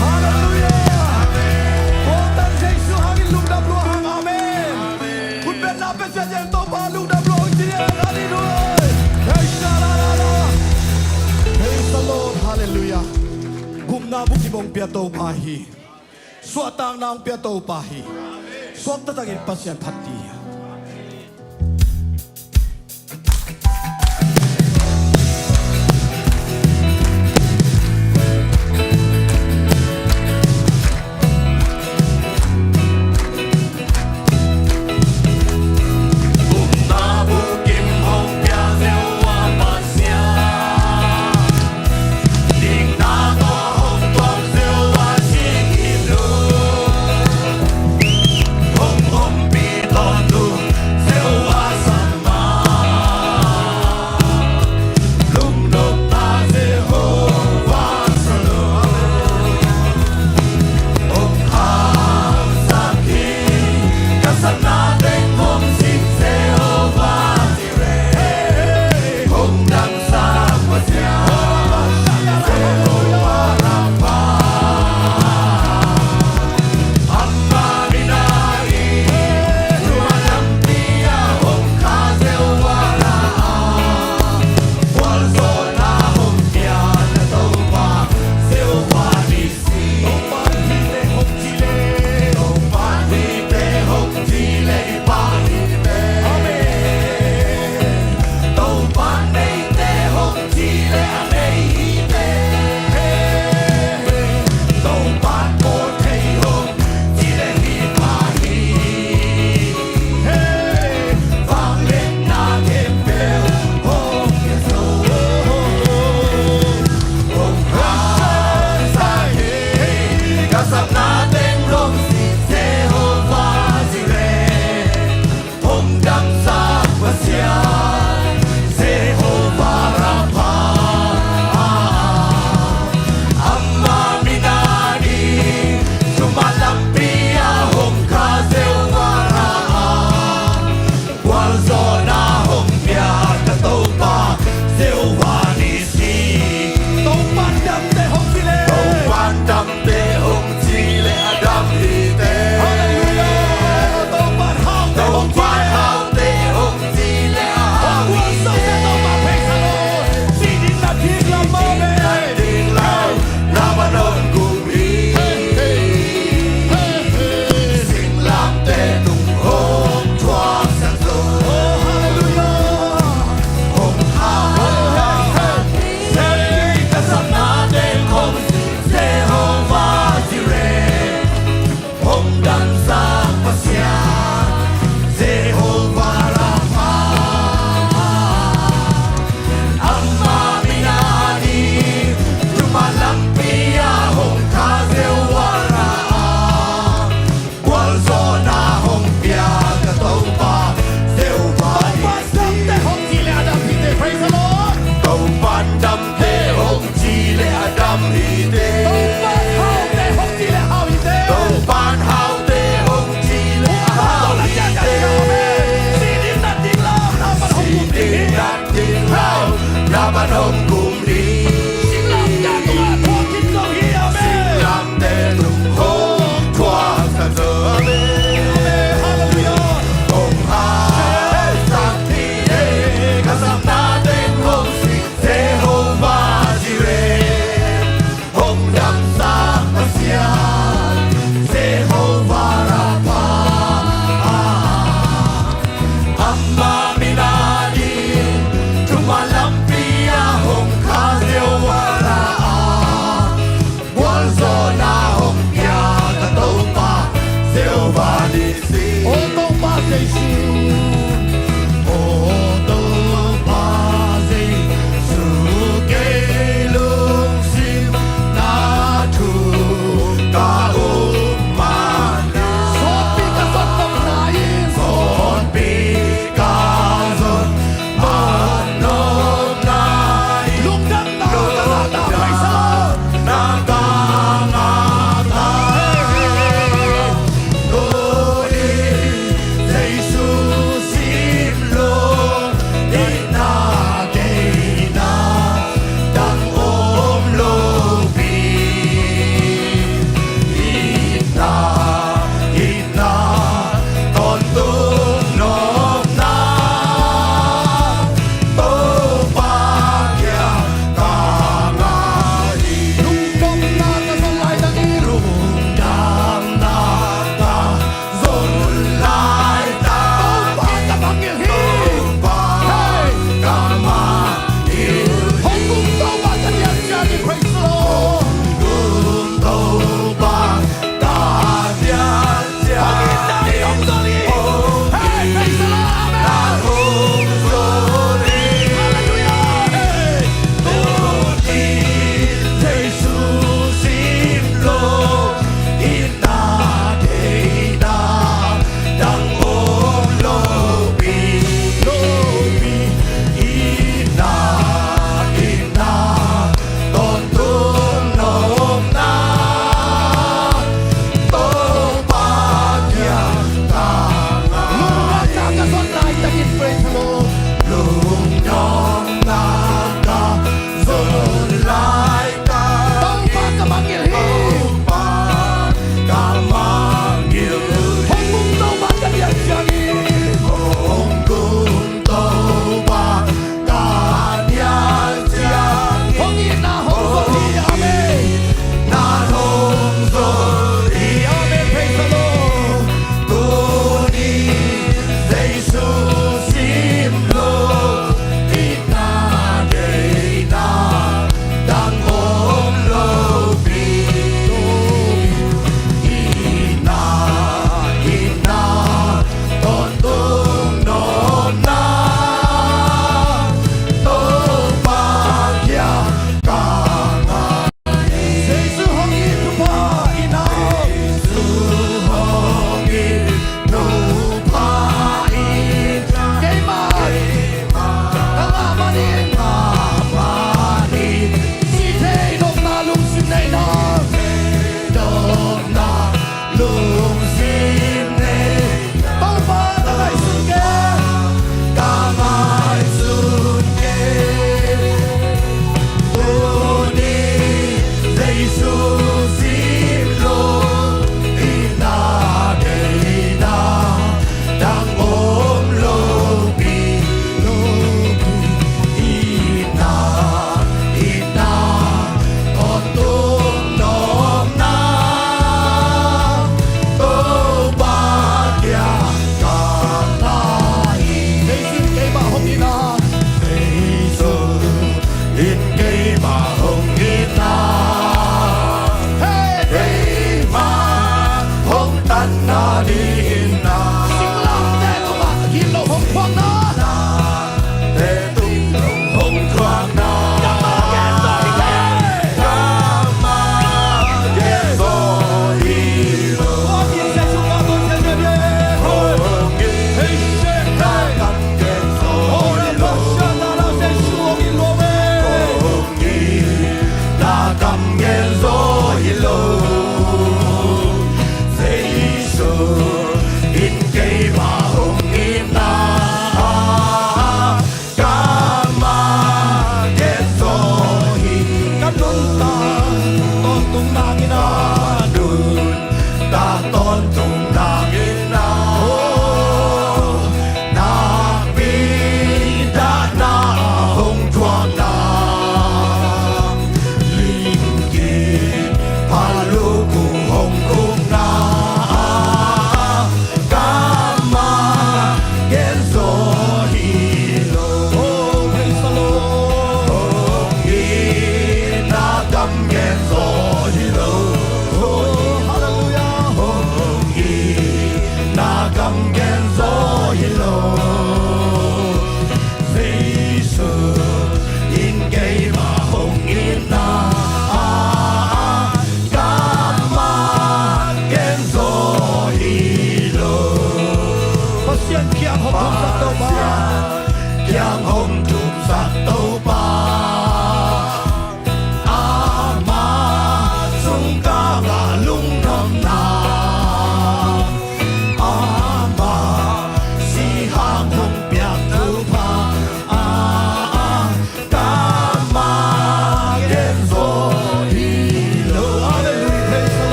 Halleluiah. Kawltan Jesu hangin lungdam lua hang. Amen. Khut beng na pia ciat ciat Topa lungdam lua hang ci ni ei, khat, nih, thum. Hey, shalom, halleluiah. Gupna bukim hong pia Topa hi. Suahtakna hong pia Topa hi. Suakta takin Pasian phat dih hi.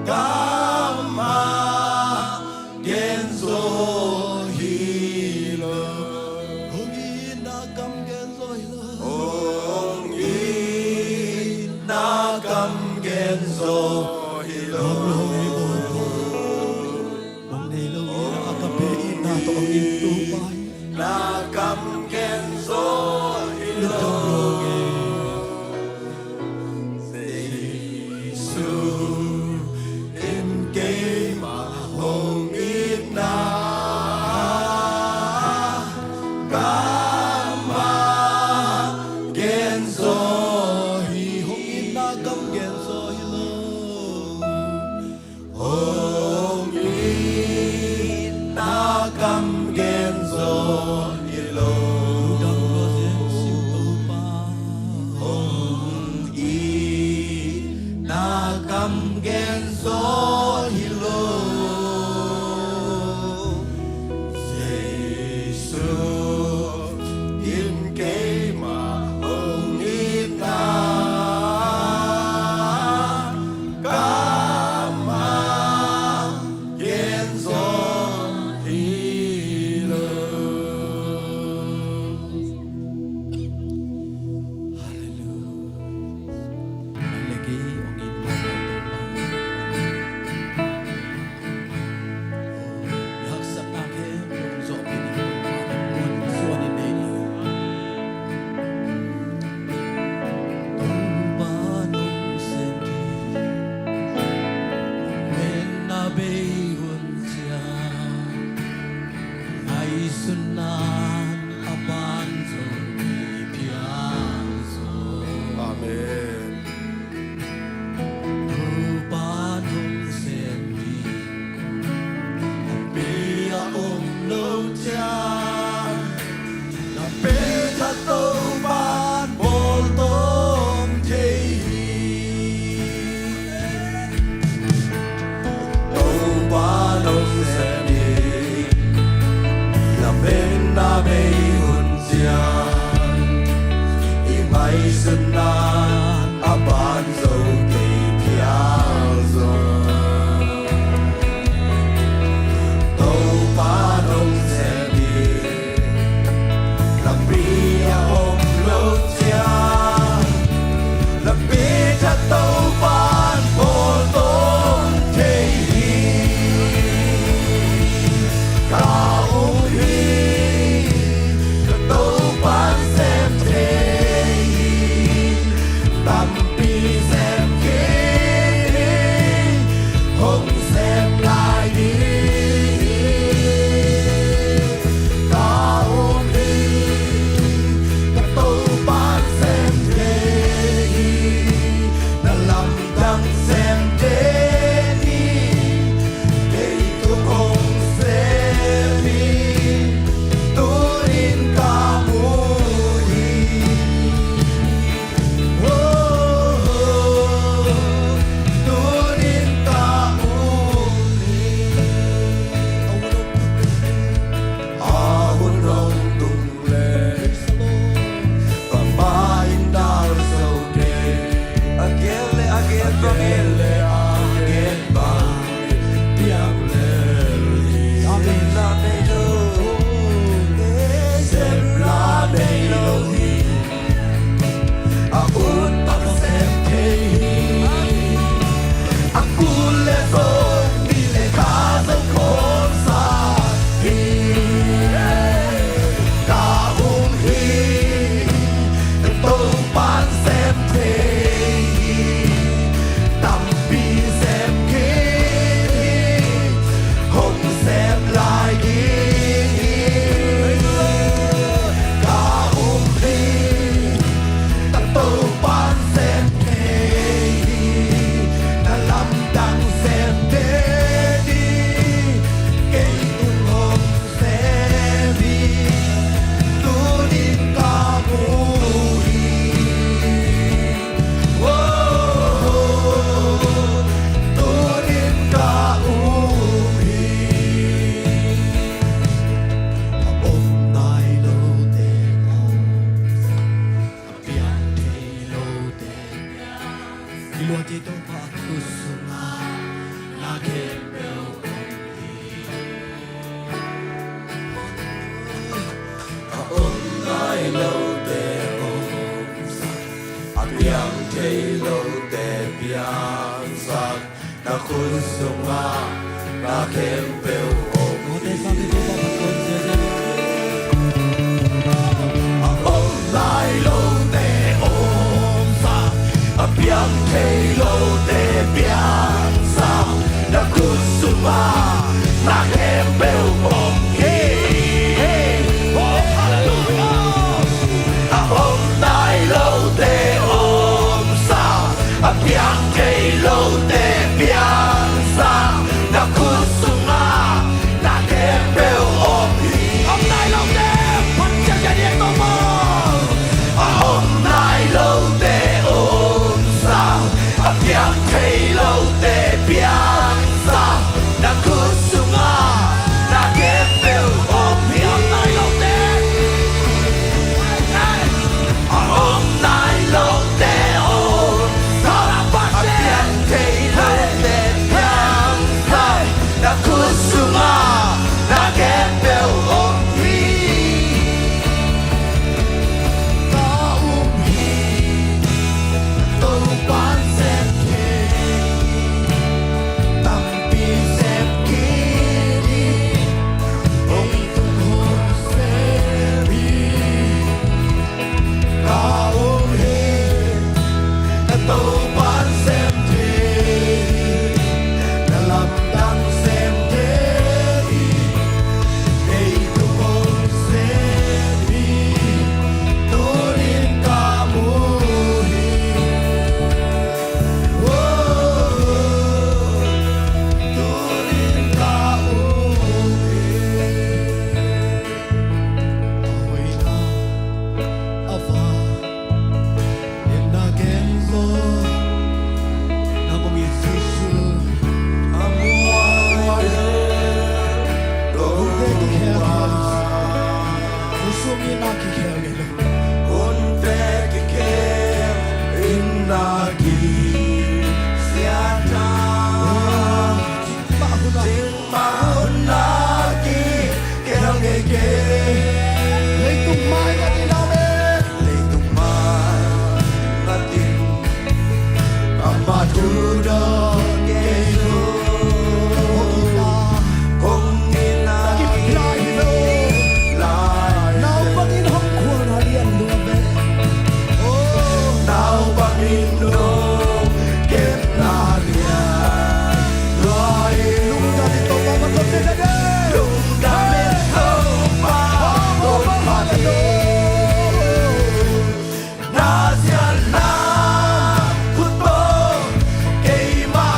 Kamah genzaw hi lo. Hong itna kam genzaw hi lo. Hong itna kam genzaw hi lo. Hong nei lo hi a, agape itna tawh hong it Topa hi. Na kam genzaw hi lo. Jesu in keimah hong itna kamah genzaw hi. Hong itna kam genzaw hi lo. Hong itna kam genzaw hi lo. Hong itna kam genzaw hi lo. Jesu in keimah hong itna kamah genzaw hi lo. Hallelujah. Nang le kei hong itna Topa. I haksatna khempeuh hong zawhpih ding Topa nang muan suan in nei ni. Topa nong sem ding, mawhna bei hun ciang, ngaihsutna a ban zo, kei phial zo. Amen. Topa nong sem ding, lampi a om lo ciang, na pen khat Topa'n bawl tawm thei hi. Topa nong sem ding, lametna bei hun ciang, i ngaihsutna a ban zo, kei phial zo. Topa nong sem ding, lampi a om lo ciang, lampi khat Topa'n bawl tawm thei hi. Ka um hi, ka Topa'n sem thei hi. Tampi sem kei hi, hong sem lai ding hi. Ka um hi, ka Topa'n sem thei hi. Na lamdang sem thei hi, kei tung hong sem hi. Tuni-in ka mu hi. Oh, Kiluat hi Topa, a khut sungah na khempeuh om hi. A om nai lote omsak, a piang thei lote piangsak, na khut sungah na khempeuh om hi. A om nai lote omsak, a piang thei lote piangsak, na khut sungah na khempeuh om hi. Oh, hallelujah. A om nai lote omsak, a piang thei lote piangsak, na khut sungah na khempeuh om hi. Om nai lote, Pasian kiang ding tawh maw. A om nai lote omsak, a piang thei lote piangsak, na khut sungah na khempeuh om hi. Om nai lote, a om nai lote omsak, a piang thei lote piangsak, na khut sungah na khempeuh om hi. Ka um hi, Topa'n sem kei hi, tampi sem kik hi, hong tung hong sem hi. Ka um hi, ka Topa'n sem thei hi, na lamdang sem thei hi. Kei tung hong sem hi, tuni-in ka mu hi. Oh, tuni-in ka mu hi. A hoihna, a va, in na gen zaw, na mawng in Jesu. A mual, hunte kikhel, khel, khusum in na kikhel, khel. Hunte kikhel in na kisiat na. Mah hun a, mah hun a kikhel ngei kei. Leitung mai ngat in, amen. Leitung mai ngat in, amah thu dawn kei lo. Hong in a kip lai hi lo. Lai. Naupang in hong khual na lian lua ve. Naupang in hong kep na lian lua hi. Lungdam in Topa, lungdam in Topa, lungdam in Topa. Na siatna khut tawh keimah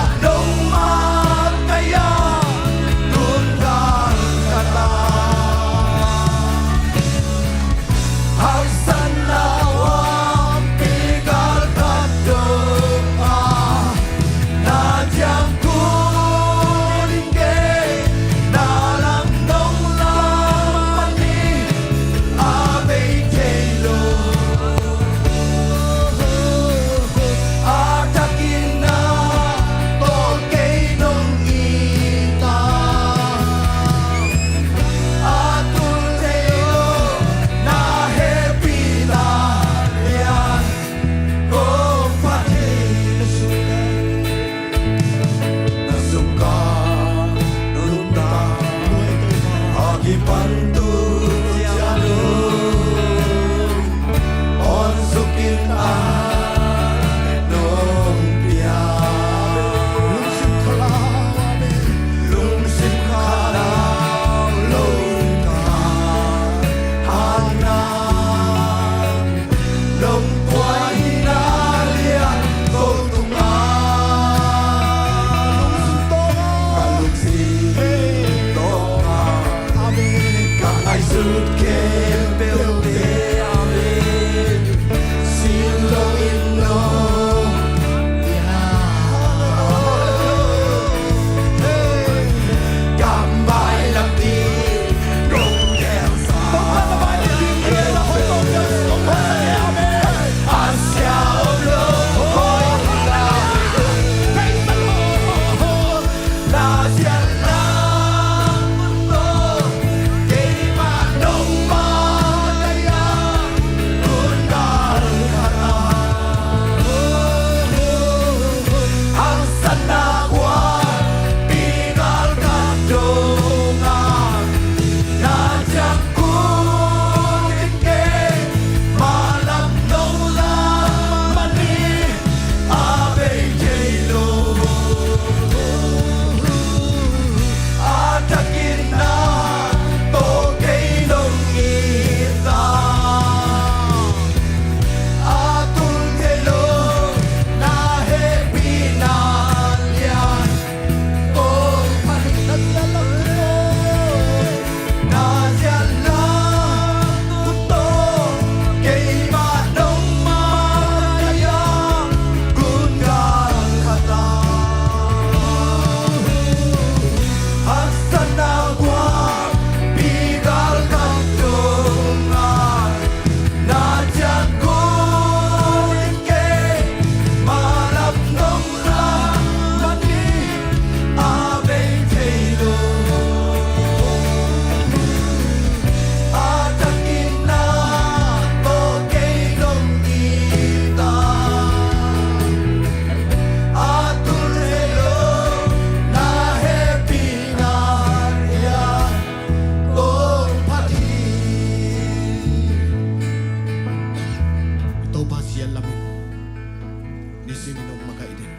Nisimin hong makaih den.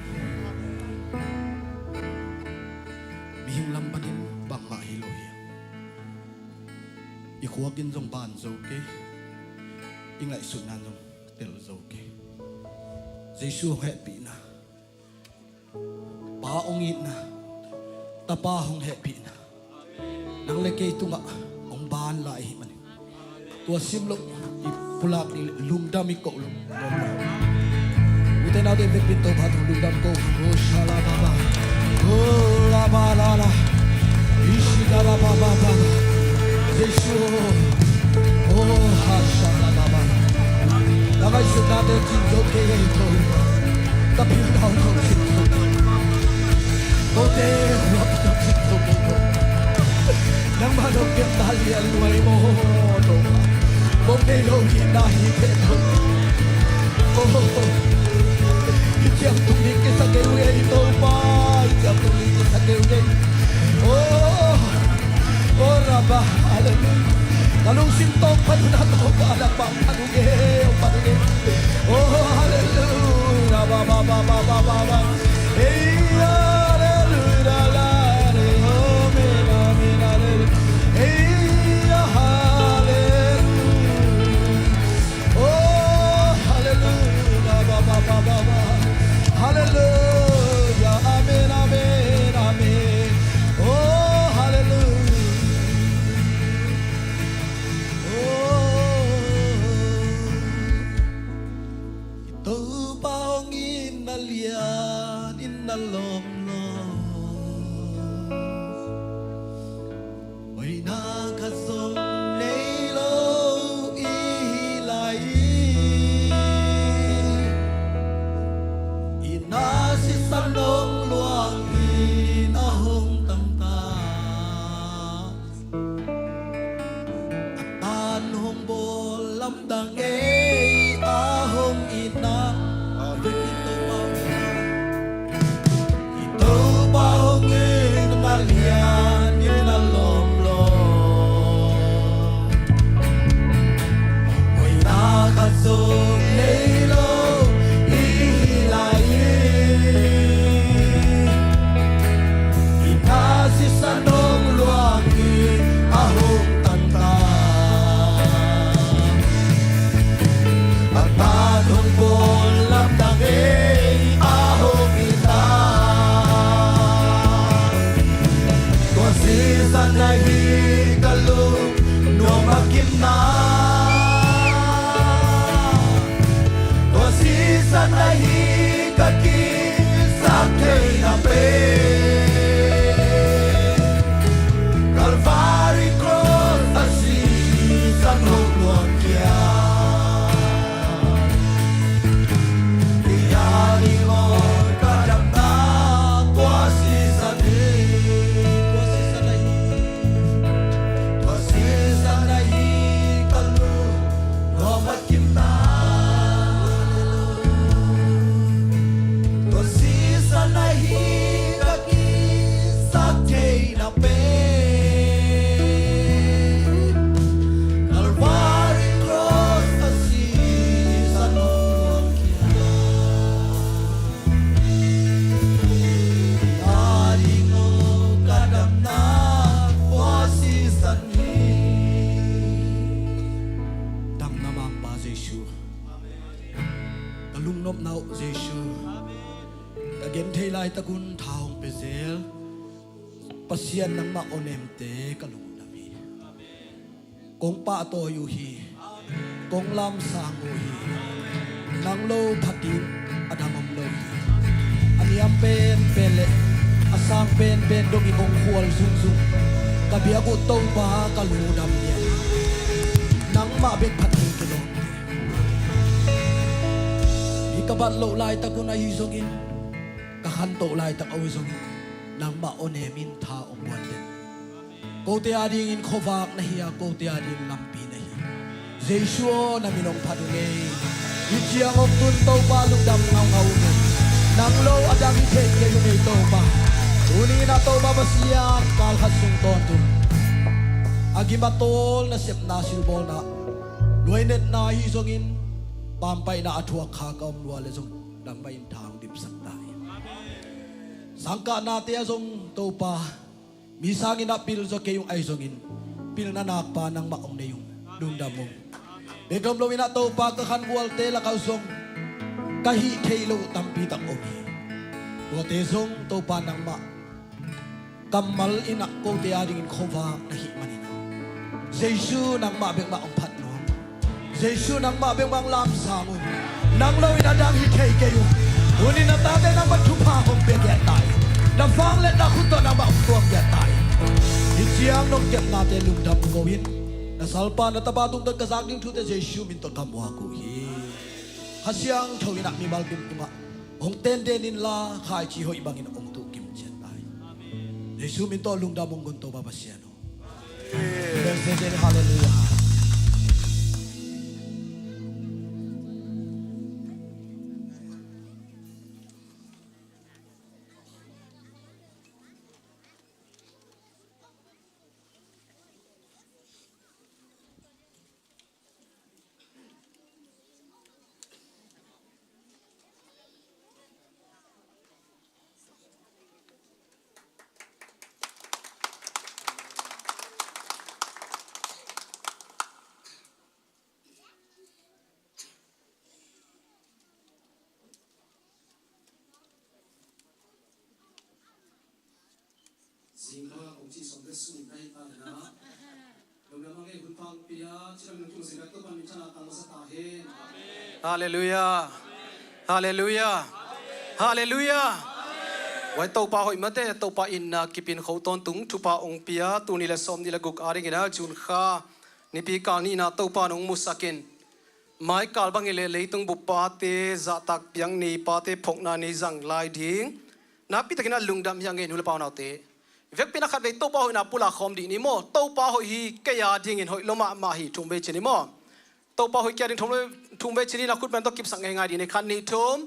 Mihing lam panin bangmah hi lo hi. I khuak in zong ban zo kei. I ngaihsutna in zong tel zo kei. Jesu hong hehpihna, Pa hong itna, Tapa hong hehpihna, nang le kei tungah hong ban lai ahih manin, tua sim loh i pulak ding le lungdam i koh loh. Ute naute vekpi in Topa tung lungdam ko. Oh, shalababa. Oh, labalala. Ishidalabababa. Jesu. Oh, hashalababa. Ka ngaihsutnate cin zo kei ei Topa. Ka pilna uh zong cin zo kei. Kote huap zong cin zo kei Topa. Nangmah nong piakna lian luai maw Topa. Kong nei lo hihna hi kei Topa. Oh, i ciang tung ding kisa kei uh ei Topa. I ciang tung ding kisa kei uh ei. Oh. Oh, Rabba, hallelujah. Ka lungsim tawng phat uh na tawng phat uh, Rabba, phat uh nge, phat uh nge. Oh, hallelujah. Rabba, ba, ba, ba, ba, ba, ba. Hey, hallelujah, la, re, amen, amen, hallelujah. Hey, hallelujah. Oh, hallelujah. Ba, ba, ba, ba, ba. Hallelujah. Amen, amen, amen. Oh, hallelujah. Oh, i Topa hong itna lian in na lawm lo. Hoihna khat zong nei lo i hi lai. Itna sisan hong luang in a hong tangtak. A tan hong bawl lamdang ei a hong itna. Amen. I Topa hong itna lian in a lawm lo. Hoihna khat zong nei lo i hi lai. Itna sisan hong luang in a hong tangtak. A tan hong bawl lamdang ei a hong itna. Tua sisan ahi ka lung nuam a kimna. Tua sisan ahi ka kisap theihna pen. Calvary cross a sisan hong luang kia. Tua sisan ahi, tua sisan ahi, tua sisan ahi ka lungnuam a kimna. Tua sisan ahi ka kisap theihna pen. Calvary cross a sisan hong luang kia. A ding aw ka damna tua sisan hi. Damna mangpa Jesu. Ka lungnopna uh Jesu. Ka genthei laitak un tha hong pia zel Pasian nangmah awnemte ka lungdam hi. Kong pahtawi uh hi. Kong lamsang uh hi. Nang lo phat ding a dang om lo hi. A niam penpen le a sang penpen dongin kong khual zungzung ka biak uh Topa ka lungdam hi. Nangmah bek phat ding kilawm hi. Ka bat loh laitak un ahi zongin, ka khantoh laitak ahi zongin, nangmah awnem in tha hong guan den. Kote a dingin khuavak na hi a, kote a dingin lampi na hi. Jesu aw, na min hong phat uh ngei. Hih ciang hong tun Topa lungdam ngaungau uh ngei. Nang lo a dang hi thei kei uh ngei Topa. Tuni-in a Topa Pasian kal khat sung tawntung a gim a tawl nasepna silbawlna luainetna ahi zongin, pampaihna a thuak kha ka om lua le zong nangmah in tha hong dimsak ta hi. Sangkahnate ah zong Topa, mi sangin ah pil zaw kei ung ahi zongin, pilna nakpa nangmah hong nei ung. Lungdam ung. Bek om loin ah Topa, ka khangualte lakah zong ka hih theih loh tampi tak om hi. Tuate zong Topa nangmah kammal in ah kote adingin khuavak na hih manin ah, Jesu nangmah bek mah hong phat nuam. Jesu nangmah bek mah hong lamsang un. Nang lo in a dang hi thei kei un. Tuni-in na tate nangmah thupha hong pia giat ta hi. Na vangliatna khut tawh nangmah hong tuam giat ta hi. Hih ciang nong kepnate lungdam ko in, na Salpa na Tapa tungtawn ka zak ding thute Jesu min tawh ka muak uh hi. Kha Siangtho in ah mimal kim tungah hong tenden inla, khaici hoih bangin hong tuh kim ciat ta hi. Jesu min tawh lungdam hong ko in Topa Pasian aw. Halleluiah. Zingkha kong cih sawm le sung ka hih ta leh na, lungdam a ngei hun pha hong pia, cidam nang tung zingkha Topa min thang a tang masa ta hen. Halleluiah. Halleluiah. Halleluiah. Wai Topa hoih mate, Topa in na kipin kho tawntung thupha hong pia, tul nih le sawm nih le guk adingin a June kha nipi kal nihna Topa nong musak in, mai kal bang hi leh leitung bup pate zahtak piak ni, pate phawkna ni zang lai ding nakpi takin a lungdam hi a ngei, nu le pa unaute. Vekpi-in a khatvei Topa hoihna pulak khawm dih ni maw. Topa hoih hi, kei a dingin hoih lua mahmah hi. Thum vei ci ni maw. Topa hoih, kei a ding thum vei, thum vei ci ni, na khut pen tawh kipsak ngeingai dih ni. Khat, nih, thum.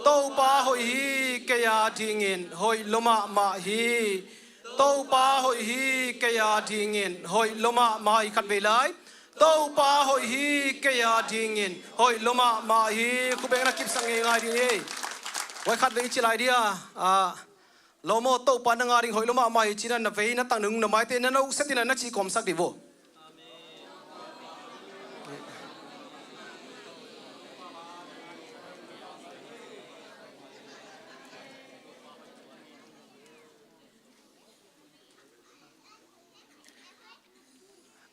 Topa hoih hi, kei a dingin hoih lua mahmah hi. Topa hoih hi, kei a dingin hoih lua mahmah hi. Khatvei lai. Topa hoih hi, kei a dingin hoih lua mahmah hi. Khut beng na kipsak ngeingai dih ni. Wai khatvei ci lai dih a, a, lo maw, Topa nang a ding hoih lua mahmah hi ci-in a, na vei na tang nung na maite na no set in a na ci kawmsak dih vo.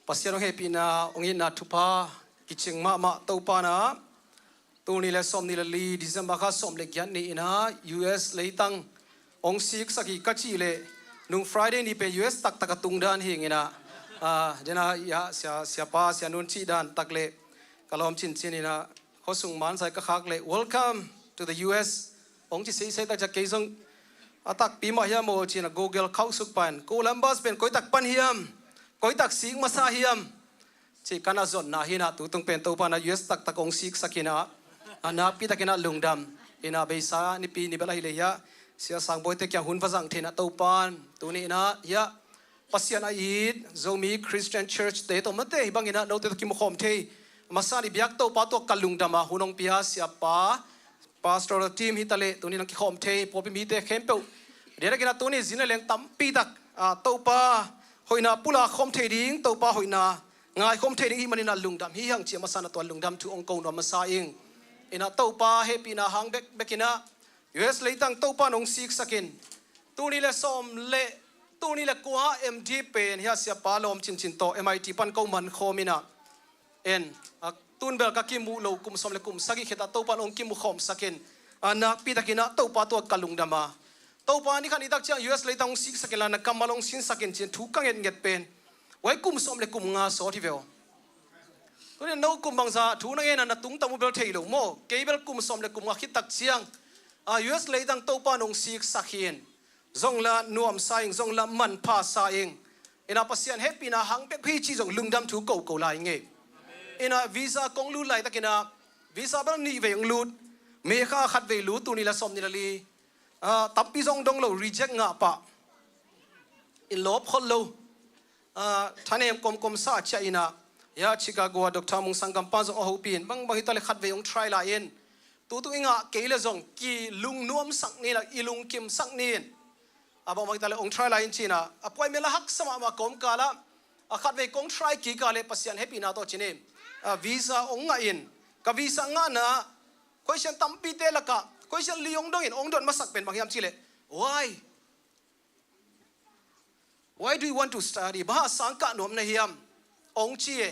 Pasian hong hehpihna, hong itna thupha kicing mahmah Topa in a, tul nih le sawm nih le li December kha sawm le giat ni-in a U S leitang hong siksak hi ka cih leh, nung Friday ni pen U S taktak a tung dan hi ing in a, a, den a, ya, sia, siapa, sia nun cih dan tak leh ka lawm cincin in a, khuasung mansai ka khak leh, "Welcome to the U S," hong ci seisei tak ciang kei zong, "A takpi mah hiam aw?" ci-in a Google khauh suk pan, "Columbus pen koi tak pan hiam? Koi tak sik masa hiam?" Cih ka na zonna hi in a, tu tung pen Topa in a U S taktak hong siksak hi in a, a nakpi takin a lungdam in a, beisa nipi ni bel ahi leh hiah Sia Sang Bawi te kiang hun va zang thei in a, Topa in tuni in a hiah Pasian a it Zomi Christian Church te tawh mate hi bangin a note tawh kimukhawm thei masa ni biak Topa tungah ka lungdam a, hun hong pia siapa, pastoral team hi ta leh tuni in a kikhawm thei pawlpi mite khempeuh, diakdiakin a tuni zin le leng tampi tak, a, Topa hoihna pulak khawm thei ding, Topa hoihna ngaikhawm thei ding i hih manin a lungdam hi hang ci-a masa in a tua lungdam thu hong ko nuam masa ing. In a Topa hehpihna hang bekbek in a U S leitang Topa in hong siksak in, tul nih le sawm le, tul nih le kua M D pen hiah siapa lawm cincin tawh M I T pan ko man khawm in a, en, a, tun bel ka kimuh loh kum sawm le kum sagih khit a Topa in hong kimukhawmsak in, a, nakpi takin a Topa tungah ka lungdam a, Topa ni khat ni tak ciang U S leitang hong siksak in la, na kammal hong sinsak in ci-in thu ka ngetnget pen, wai kum sawm le kum nga sawt hi ve aw. Tuni no kum bangzah thu na ngen a na tungtang uh bel thei lo maw. Kei bel kum sawm le kum nga khit tak ciang, a, U S leitang Topa in hong siksak hi in, zong la nuamsa ing, zong la manphasa ing. In a Pasian hehpihna hang bek hi cih zong lungdam thu ko ko lai ing e. In a visa kong lut laitakin a, visa bel nih vei hong lut, May kha khatvei lut, tul nih le sawm nih le li, a, tampi zong dong lo, reject ngah pah. In lawp khol lo. A, thanem kawmkawm sa ciah in a, hiah Chicago ah Doctor Mung sanggam pa zong a hopih in, bangbang hi ta leh khatvei hong try lai in, Tutung i ngah kei le zong kilungnuamsak ni in ah, i lungkimsak ni in. A bangmah hi ta le hong try lai in ci in ah, appointment la haksa mahmah kawmkal ah, a khatvei kong try kik a le Pasian hehpihna tawh ci ni in, a visa hong ngah in. Ka visa ngahna, question tampite lakah question li hong dong in, hong dot masak pen bang hiam cih leh, why? Why do you want to study? Bang hang sangkah nuam na hiam? Hong ci e.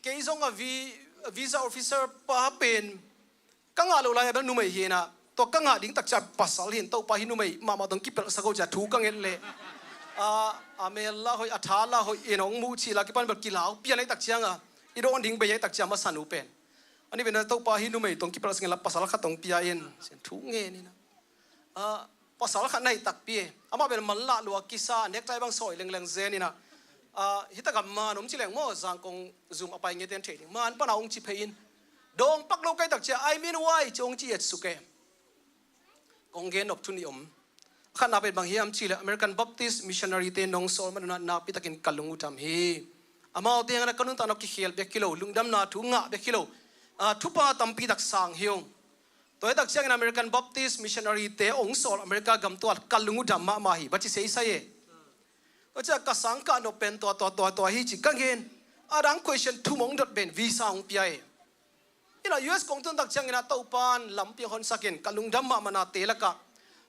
Kei zong a vi-, visa officer pa pen ka ngah loh lai a bel numei hi in ah, tua ka ngah ding tak ciang pasal hi in, Topa hih numei mahmah tawh kipelhsak o ci a thu ka nget leh, a, a mel la hoih, a tha la hoih in hong muh cil a kipan bel kilau pian ahih tak ciang a, i dawn ding bei ahih tak ciang a masa nu pen, a ni pen Topa hih numei tawh kipelhsak in la pasal khat hong pia in, ci in thu ngen in ah. A, pasal khat na hi takpi e. Amah bel manlah lua kisa, necktie bang sawi lengleng zen in ah, a, hih tak a man om ci leng maw, Zangkong zum a pai ngeite in thei ding. Man pan a hong ci phei in, dawng pak lo ka hih tak ciang, "I mean, why?" ci hong ci etsuk e. Kong gen nop thu nih om. Khatna pen bang hiam cih leh American Baptist missionary-te nong sawl man un ah nakpi takin ka lung uh dam hi. Amaute hangin ah ka nuntakna uh kikhel bek hi lo, lungdamna thu ngah bek hi lo, a, thupha tampi tak sang hi ung. Tua hi tak ciangin American Baptist missionary-te hong sawl America gam tua ka lung uh dam mahmah hi, va ci seisai e. Tua ciang ka sangkah nop pen tua, tua, tua, tua hi ci ka ngen. A dang question thum hong dot pen visa hong pia e. In ah U S kong tun tak ciangin ah Topa'n lampi hong honsak in ka lungdam mahmahnate lakah,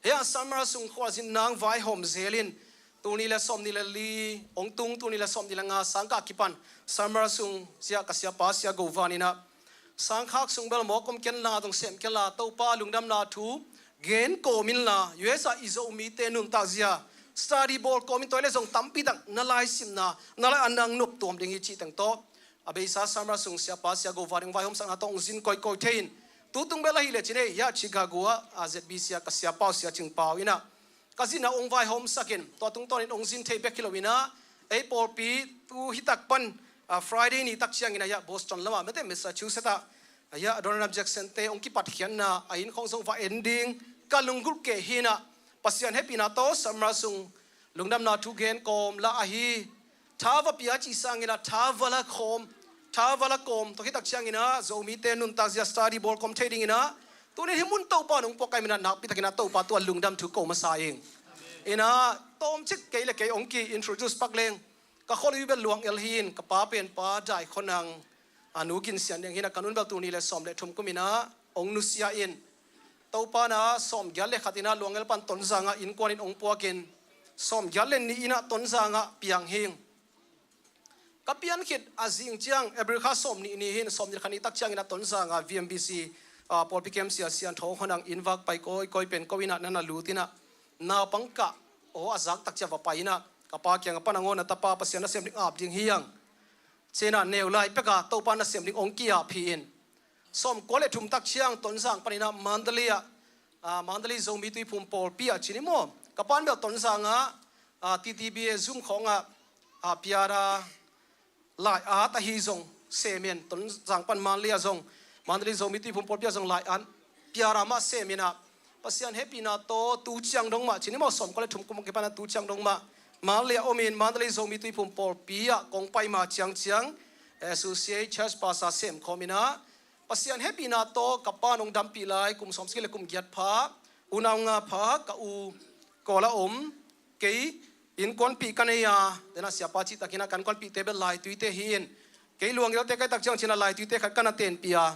hih a Samara sung khualzin nang vaihawm zel in, tul nih le sawmnih le li hong tung, tul nih le sawmnih le nga sangkah kipan Samara sung sia, ka siapa Sia Go Van in ah, sangkhak sung bel mawk om kenla, zong sem kenla, Topa lungdamna thu gen kawm inla, U S a i Zomite nuntak zia study bawl kawm in, tua hi leh zong tampi tak na laisimna, na lai a nang nop tuam ding hi cih teng tawh, a beisa Samara sung siapa Sia Go Van in vaihawmsakna tawh hong zin kawikawi thei in, tutung bel ahih leh ci ni e, hih a Chicago ah, a Z B C a ka siapa uh Sia Cing Pau in ah ka zinna hong vaihawmsak in, tua tungtawnin hong zin thei bek hi lo in ah, ei pawlpi tu hih tak pan, a, Friday ni tak ciangin ah, hih a Boston lamah, mete Massachusetts ah, hih a Adoniram Judson-te hong kipatkhiatna a inn khawng zong va en ding ka lunggulh kei hi in ah, Pasian hehpihna tawh Samara sung lungdamna thu gen kawm la ahi. Tha va pia cih sangin ah tha va la khawm, tha va la kawm, tua hi tak ciangin ah Zomite nuntak zia study bawl kawm thei dingin ah, tuni in hih mun Topa nong puak ahih manin ah nakpi takin ah Topa tungah lungdam thu ko masa ing. In ah tawmcik kei le kei hong ki-introduce pak leng, ka khualui bel Luang-el hi in, ka pa pen Pa Dai Khua Nang, a nu Gin Sian Liang hi in ah, ka nu'n bel tul nih le sawm le thum kum in ah hong nusia in, Topa'n ah sawmgiat le khat in ah Luang-el pan Tonzang ah innkuan in hong puak in, sawmgiat le nih in ah Tonzang ah piang hi ing. Ka pian khit a zing ciang April kha sawmnih ni hi in, sawmnih le khat ni tak ciangin ah Tonzang ah V M B C, a, pawlpi kem sia, Sian Thawng Khua Nang inn vak pai kawikawi pen ko inn ah na na lut in ah, naupang kah aw a zak tak ciang va pai in ah, ka pa kiang pan, "Aw, na tapa Pasian nasem ding ap ding hi hang," ci in ah, neu lai pek a Topa nasem ding hong ki-ap hi in. Sawmkua le thum tak ciang Tonzang panin ah Mandalay ah, ah, Mandalay Zomi Tuiphum pawlpi ah ci ni maw, ka pa'n bel Tonzang ah, ah, T T B A Zoom khawng ah, ah, piara lai-at ahi zong sem in, Tonzang pan Mandalay ah zong, Mandalay Zomi Tuiphum pawlpi ah zong lai-at piara mah sem in ah, Pasian hehpihna tawh tu ciang dong mah ci ni maw, sawmkua le thum kum kipan ah tu ciang dong mah Mandalay ah om in, Mandalay Zomi Tuiphum pawlpi ah kong pai ma ciangciang, eh, Associate Church Pastor sem khawm in ah, Pasian hehpihna tawh ka pa'n hong dampih lai, kum sawmsagih le kum giat pha, unau nga pha, ka u Kawl a om, kei innkuanpih ka nei a, den ah siapa cih takin ah ka innkuanpihte bel Laituite hi in, kei Luang-el-te ka hih tak ciang ci in ah Laituite khat ka na tenpih a,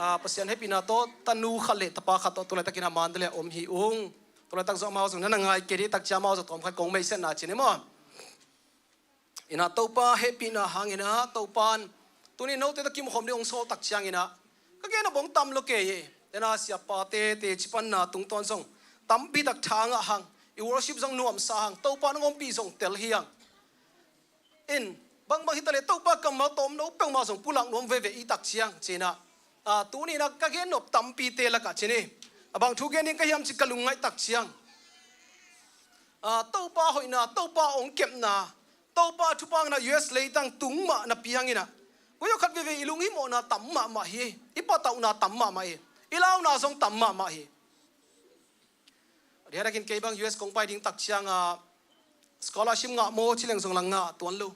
ah, Pasian hehpihna tawh tanu khat le tapa khat tawh tu laitakin ah Mandalay ah om hi ung. Tu laitak zong amau zong na na ngai kei ding tak ciang amau zong tawmkhat kong meisetna ci ni maw. In ah Topa hehpihna hangin ah, Topa'n tuni note tawh kimu khawm ding hong sawl tak ciangin ah, ka gen a bawng tam lo kei e. Den ah siapate teci panna tungtawn zong tampi tak tha ngah hang, i worship zong nuamsa hang, Topa'n hong ompih zong tel hi hang. In, bangbang hi ta leh Topa kammal tawm no peuhmah zong pulak nuam veve i tak ciang ci in ah, ah, tuni in ah ka gen nop tampite lakah ci ni, a bang thu gen ding ka hiam cih ka lungngaih tak ciang, ah, Topa hoihna, Topa hong kepna, Topa thupha ngahna U S leitang tung mah na piang in ah, kua aw, khat veivei i lunghimawhna tam mahmah hi, i patauhna tam mahmah hi, i launa zong tam mahmah hi. Diakdiakin kei bang U S kong pai ding tak ciang a, scholarship ngah maw ci leng zong la ngah tuan lo.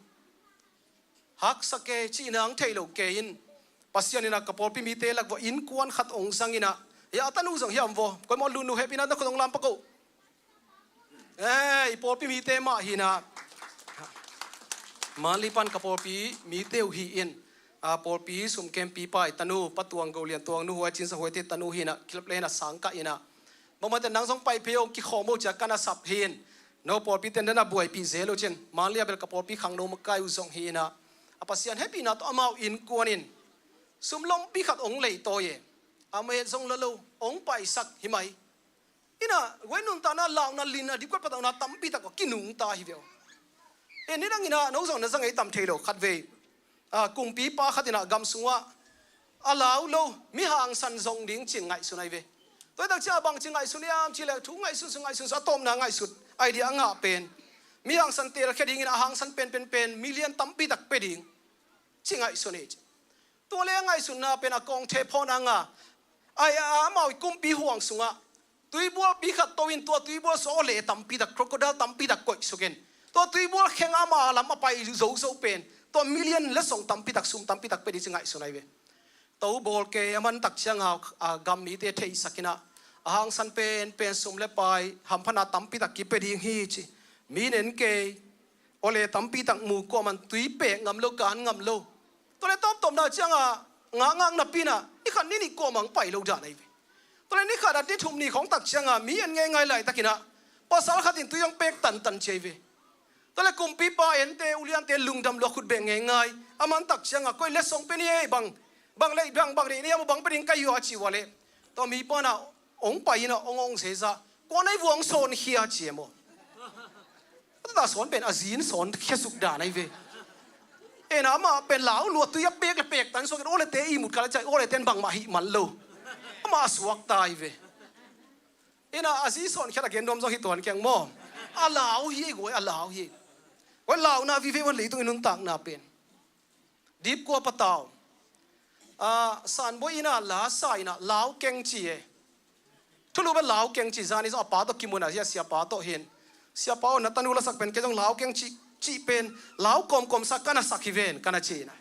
Haksa kei cihna hong thei lo kei in, Pasian in ah ka pawlpi mite lak vua innkuan khat hong zang in ah, ya, a tanu zong hiam vaw, koimah lunu hehpihna na khut hong lam pak o. Eh, i pawlpi mite mah hi in ah, Manli pan ka pawlpi mite uh hi in, a pawlpi sumkempipa i tanu, Pa Tuang Go Lian Tuang nu, Huai Cin Sa Huaite tanu hi in ah, kilap le in ah, sangkah in ah, bangmah te nang zong pai phei o, kikhawm o ci a ka na sap hi in, no pawlpi ten den a buaipih zel uh cin, Manli a bel ka pawlpi khangno makai uh zong hi in ah, a Pasian hehpihna tawh amau innkuan in sum lompi khat hong leitawi e. A met zong la lo, hong paisak hi mai. In ah, guai nuntakna, launa, lina, dipkuat, patauhna tampi tak a kinungta hi ve aw. Eh, nidang in ah, no zong na za ngei tam thei lo, khatvei, ah, kumpipa khat in ah gam sungah a lau lo, mi hangsan zong ding cin ngaihsun ahi ve. Tua hi tak ciang a bang ci ngaihsun hiam cih leh, thu ngaihsun sung, ngaihsun sung, a tawpna ngaihsut, idea a ngah pen, mi hangsan telkhia ding in ah, a hangsan pen, pen, pen, million tampi tak pia ding ci ngaihsun hi ci. Tua le a ngaihsutna pen a kawngte phawna nga, ai, a, amau i kumpi huang sungah tuibualpi khat to in, tua tuibual sung aw le tampi tak, crocodile tampi tak koih suk in, tua tuibual kheng ama lam a pai zozo pen, tua million le song tampi tak, sum tampi tak pia ding ci ngaihsun ahi ve. To bawl kei a man tak ciang a, a gam mite theisak in ah, a hangsan pen, pen sum le pai, hamphatna tampi tak kipia ding hi ci. Mi nen kei, aw le tampi tak mu, kuaman tui pek ngam lo, kan ngam lo. Tua le tawptawpna ciang a, ngakngak napi in ah, ni khat ni nih kuamah hong pai lo dan ahi ve. Tua le ni khat a ni thum ni khawng tak ciang a, mi en ngeingai laitak in ah, pasal khat in tui hong pek tantan ci ahi ve. Tua le kumpipa ente, uliante lungdam lua, khut beng ngeingai. A man tak ciang a, koi le song pia ni ei, bang, bang le bang, bang ni ni a mu bang pia ding ka hi uh a ci ua le, tua mipa in ah hong pai in ah, hong, hong zeza. Kua nai vua hong sawnkhia ci e maw. Tata sawn pen a zi in sawnkhia suk dan ahi ve. En ah, amah pen lau lua, tui a pek le pek tan suak in, aw le te i mut kal a ci a, aw le ten bangmah hih man lo. Amah a suakta ahi ve. En ah, a zi sawnkhiat a gen nuam zong hi tuan keng maw. A lau hi ei guai, a lau hi ei. Guai, launa vive ua leitung i nuntakna pen. Dipkua patau. Ah, Sanbawi in ah la sa in ah, lau keng ci e. Thulu bel lau keng ci, zani zong a pa tawh kimu in ah, zia siapa tawh hi in, siapa aw, na tanu lasak pen kei zong lau keng ci, ci pen, lau kawmkawm sa ka na sak hi ven, ka na ci in ah.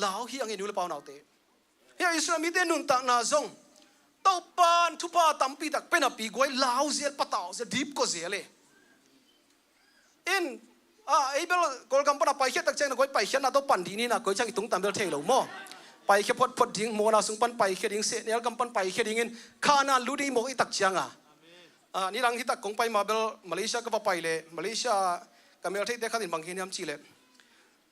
Lau hi ang e, nu le pa, unaute. Hia Israel mite nuntakna zong Topan thupha tampi tak pia napi guai, lau zel, patau zel, dipkua zel e. In, ah, ei bel Kawlgam pan a paikhiat tak ciang na guai, paikhiatna tawh pan dih ni na, koi ciang i tungtam bel thei lo maw. Paikhia photphot ding, mawhna sung pan paikhia ding, sehnel gam pan paikhia ding in, khana lut ding i mawk i tak ciang a. Ah, nidang hi tak kong pai ma bel Malaysia ka va pai le, Malaysia ka meltheite khat in bang gen hiam cih leh,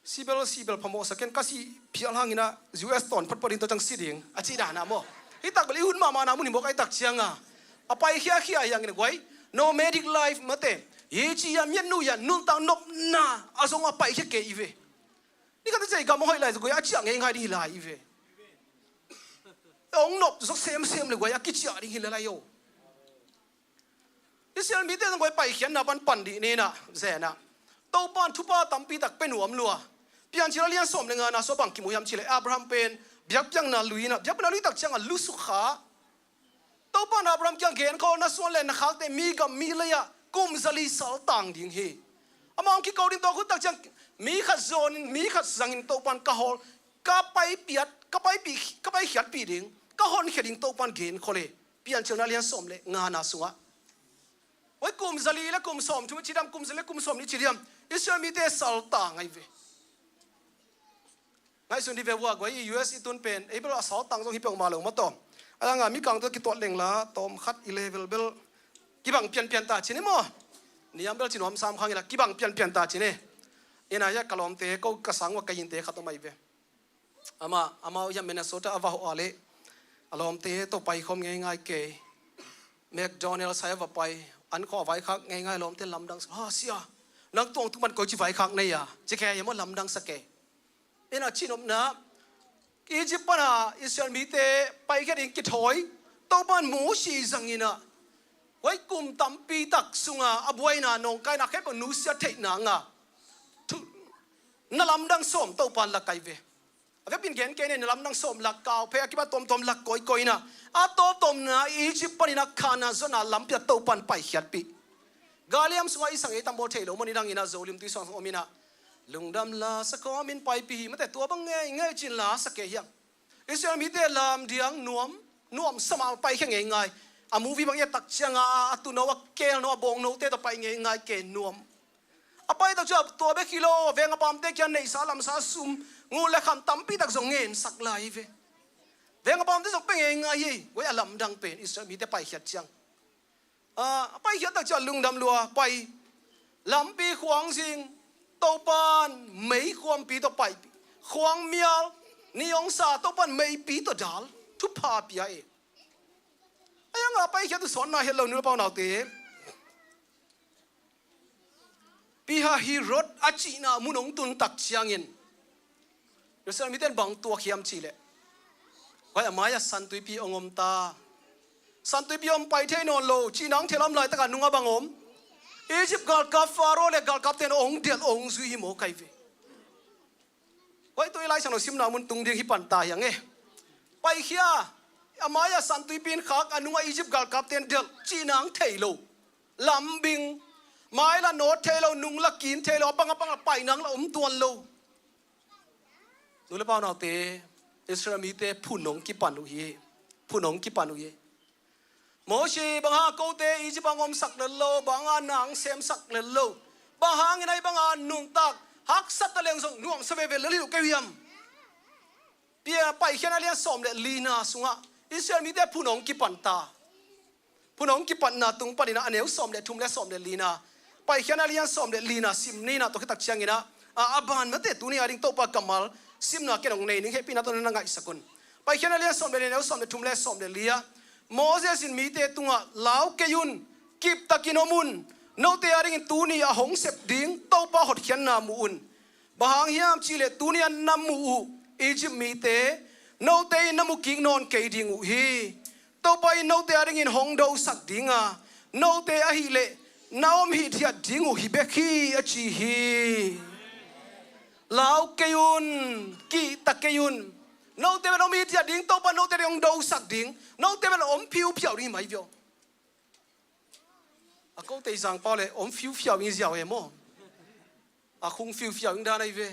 sibel, sibel phamawh sa ken, ka sih phial hangin ah U S tawn photphot in tua ciang si ding a cih dan a maw. Hi tak bel i hun mahmahna mun hi mawk a, i tak ciang a, a paikhiakhia hi hangin a guai, nomadic life mate, hi ci a, miat nu hi a, nuntak nopna a zong a paikhia kei i ve. Ni khat a ciah i gam a hoih lai zong guai, a ciah ngeingai ding hi lai i ve. Hong nop zaw semsem le guai, a kiciah ding hi lai lai o. Israel mite zong guai, paikhiatna pan pan dih ni na, zen ah, Topan thupha tampi tak pia nuam lua. Piancil a lian sawm le ngana sung bang kimu hiam cih leh, Abraham pen biakpiakna lui in ah, biakpiakna lui tak ciang a lu sukha. Topan Abraham kiang genkhol, na suan le na khakte mi gam mi lei ah kum zali saltang ding hi. Amah hong kiko ding, tua khut tak ciang mi khat zawnin, mi khat zangin Topan ka hawl, ka paipiat, ka paipi, ka paikhiatpih ding, ka honkhia ding Topan genkhol e. Piancilna lian sawm le ngana sungah. Oi, kum zali le kum sawmthum ci diam, kum zali le kum sawmnih ci diam, Israel mite saltang ahi ve. Ngaihsun dih ve ua guai, i U S i tun pen, ei bel a saltang zong hi peuhmah lo maw taw. A dang a mikang tawh kituat leng la, tawm khat i level bel kibang pianpian ta ci ni maw. Niam bel ci nuam sam khang hi la, kibang pianpian ta ci ni. Ina hia ka lawmte, ko ka sang ua ka yinte khat om ahi ve. Amah, amau hia Minnesota a va hawh a leh, a lawmte tawh paikhawm ngeingai kei. McDonald's hai a va pai, an khawh a vaikhak ngeingai, lawmte lamdang sa, ha, sia, nang tuang tung pan koici vaikhak nei a, ci kei a, maw, lamdang sa kei. Ina cinopna, Egypt pana Israel mite paikhia ding kithawi, Topan Mosi zangin ah, huai kum tampi tak sunga a buaina nawngkaina khempeuh nusia theihna nga, thu, na lamdang sawm Topan lak ahi ve. A vekpin gen kei ni, na lamdang sawm lak, kau phei a kibat tuamtuam lak kawikawi ina, a tawptawpna Egypt panin a Khanaan zonna lampi ah Topan paikhiatpih. Galiam sungah i sang ei tam bawl thei lo maw, nidang ina Zolim Tuisuang sung om ina. Lungdam la sa kawmin paipih hi mate, tua bang ngeingei cin la sa kei hiam? Israel mite lamdiang nuam, nuam sa mah, paikhia ngeingai. A movie bang i et tak cianga a tuuno, a keelno, a bawngnote tawh pai ngeingai kei, nuam. A pai tak ciang tua bek hi lo, veng a pamte kiang neihsa lamsa sum, ngun le kham tampi tak zong ngensak lai hi ve. Veng a pamte zong pia ngeingai hi. Guai, a lamdang pen Israel mite paikhiat ciang, a, a paikhiat tak ciang lungdam lua, pai. Lampi khuang zing, Topan meikhuampi tawh paipih. Khuang mial, ni hong sa, Topan meipi tawh dal. Thupha pia e. A ianga paikhiat uh sawnna hi lo, nu le pa unaute. Pi-hahiroth a cihna mun hong tun tak ciangin Israel mite in bang tuak hiam cihleh, guai, a mai-ah San Tuipi hong om ta. San Tuipi hong pai thei nawn lo, cihna hong thei lo, a om laitaka nungah bang om? Egypt galkap Faro le galkapte in hong delh, hong zui hi maw, kai ve. Guai, tua i Lai Siangtho simna mun tung ding hi pan ta hi hang e. Paikhia, a mai-ah San Tuipi in khak, a nungah Egypt galkapte in delh, cihna hong thei lo. Lambing, mai la nawt thei lo, nung la kin thei lo, a pang a pang la paina hong la om tuan lo. Nu le pa unaute, Israel mite phun hong kipan uh hi. Phun hong kipan uh hi. Mosi, bang hang kote Egypt ah hong omsak lel lo, bang hang na hong semsak lel lo, bang hangin ahi banga nuntak haksat ta leng zong nuamsa veve lel hi lo kei uh hiam? Pi-, Paikhiatna lian sawm le lina sungah Israel mite phun hong kipan ta. Phun hong kipatna tung paninah a neu sawm le thum le sawm le lina, Paikhiatna lian sawm le lina sim ninah, tua khit tak cianginah, a, a ban mate tuni a ding Topa kammal simna ken hong nei ning, hehpihna tawh na ngaihsak un. Paikhiatna lian sawm le li, neu sawm le thum le sawm le li-ah, Moses in mite tungah, "Lau kei un, kiptakin om un, note a dingin tuni a hong sep ding Topa hotkhiatna mu un. Bang hang hiam cihleh tuni a na muh uh Egypt mite note in na mu kik nawn kei ding uh hi. Topa in note a dingin hong dosak dinga, note ahileh na om hithiat ding uh hi bek hi," a ci hi. Lau kei un, kihta kei un. Note bel om hithiat ding, Topa note ding hong dosak ding, note bel om phiuphiau ding hi mai vio. A kote i zangpau le om phiuphiau ing ziau e maw? A khung phiuphiau ing dan ahi ve.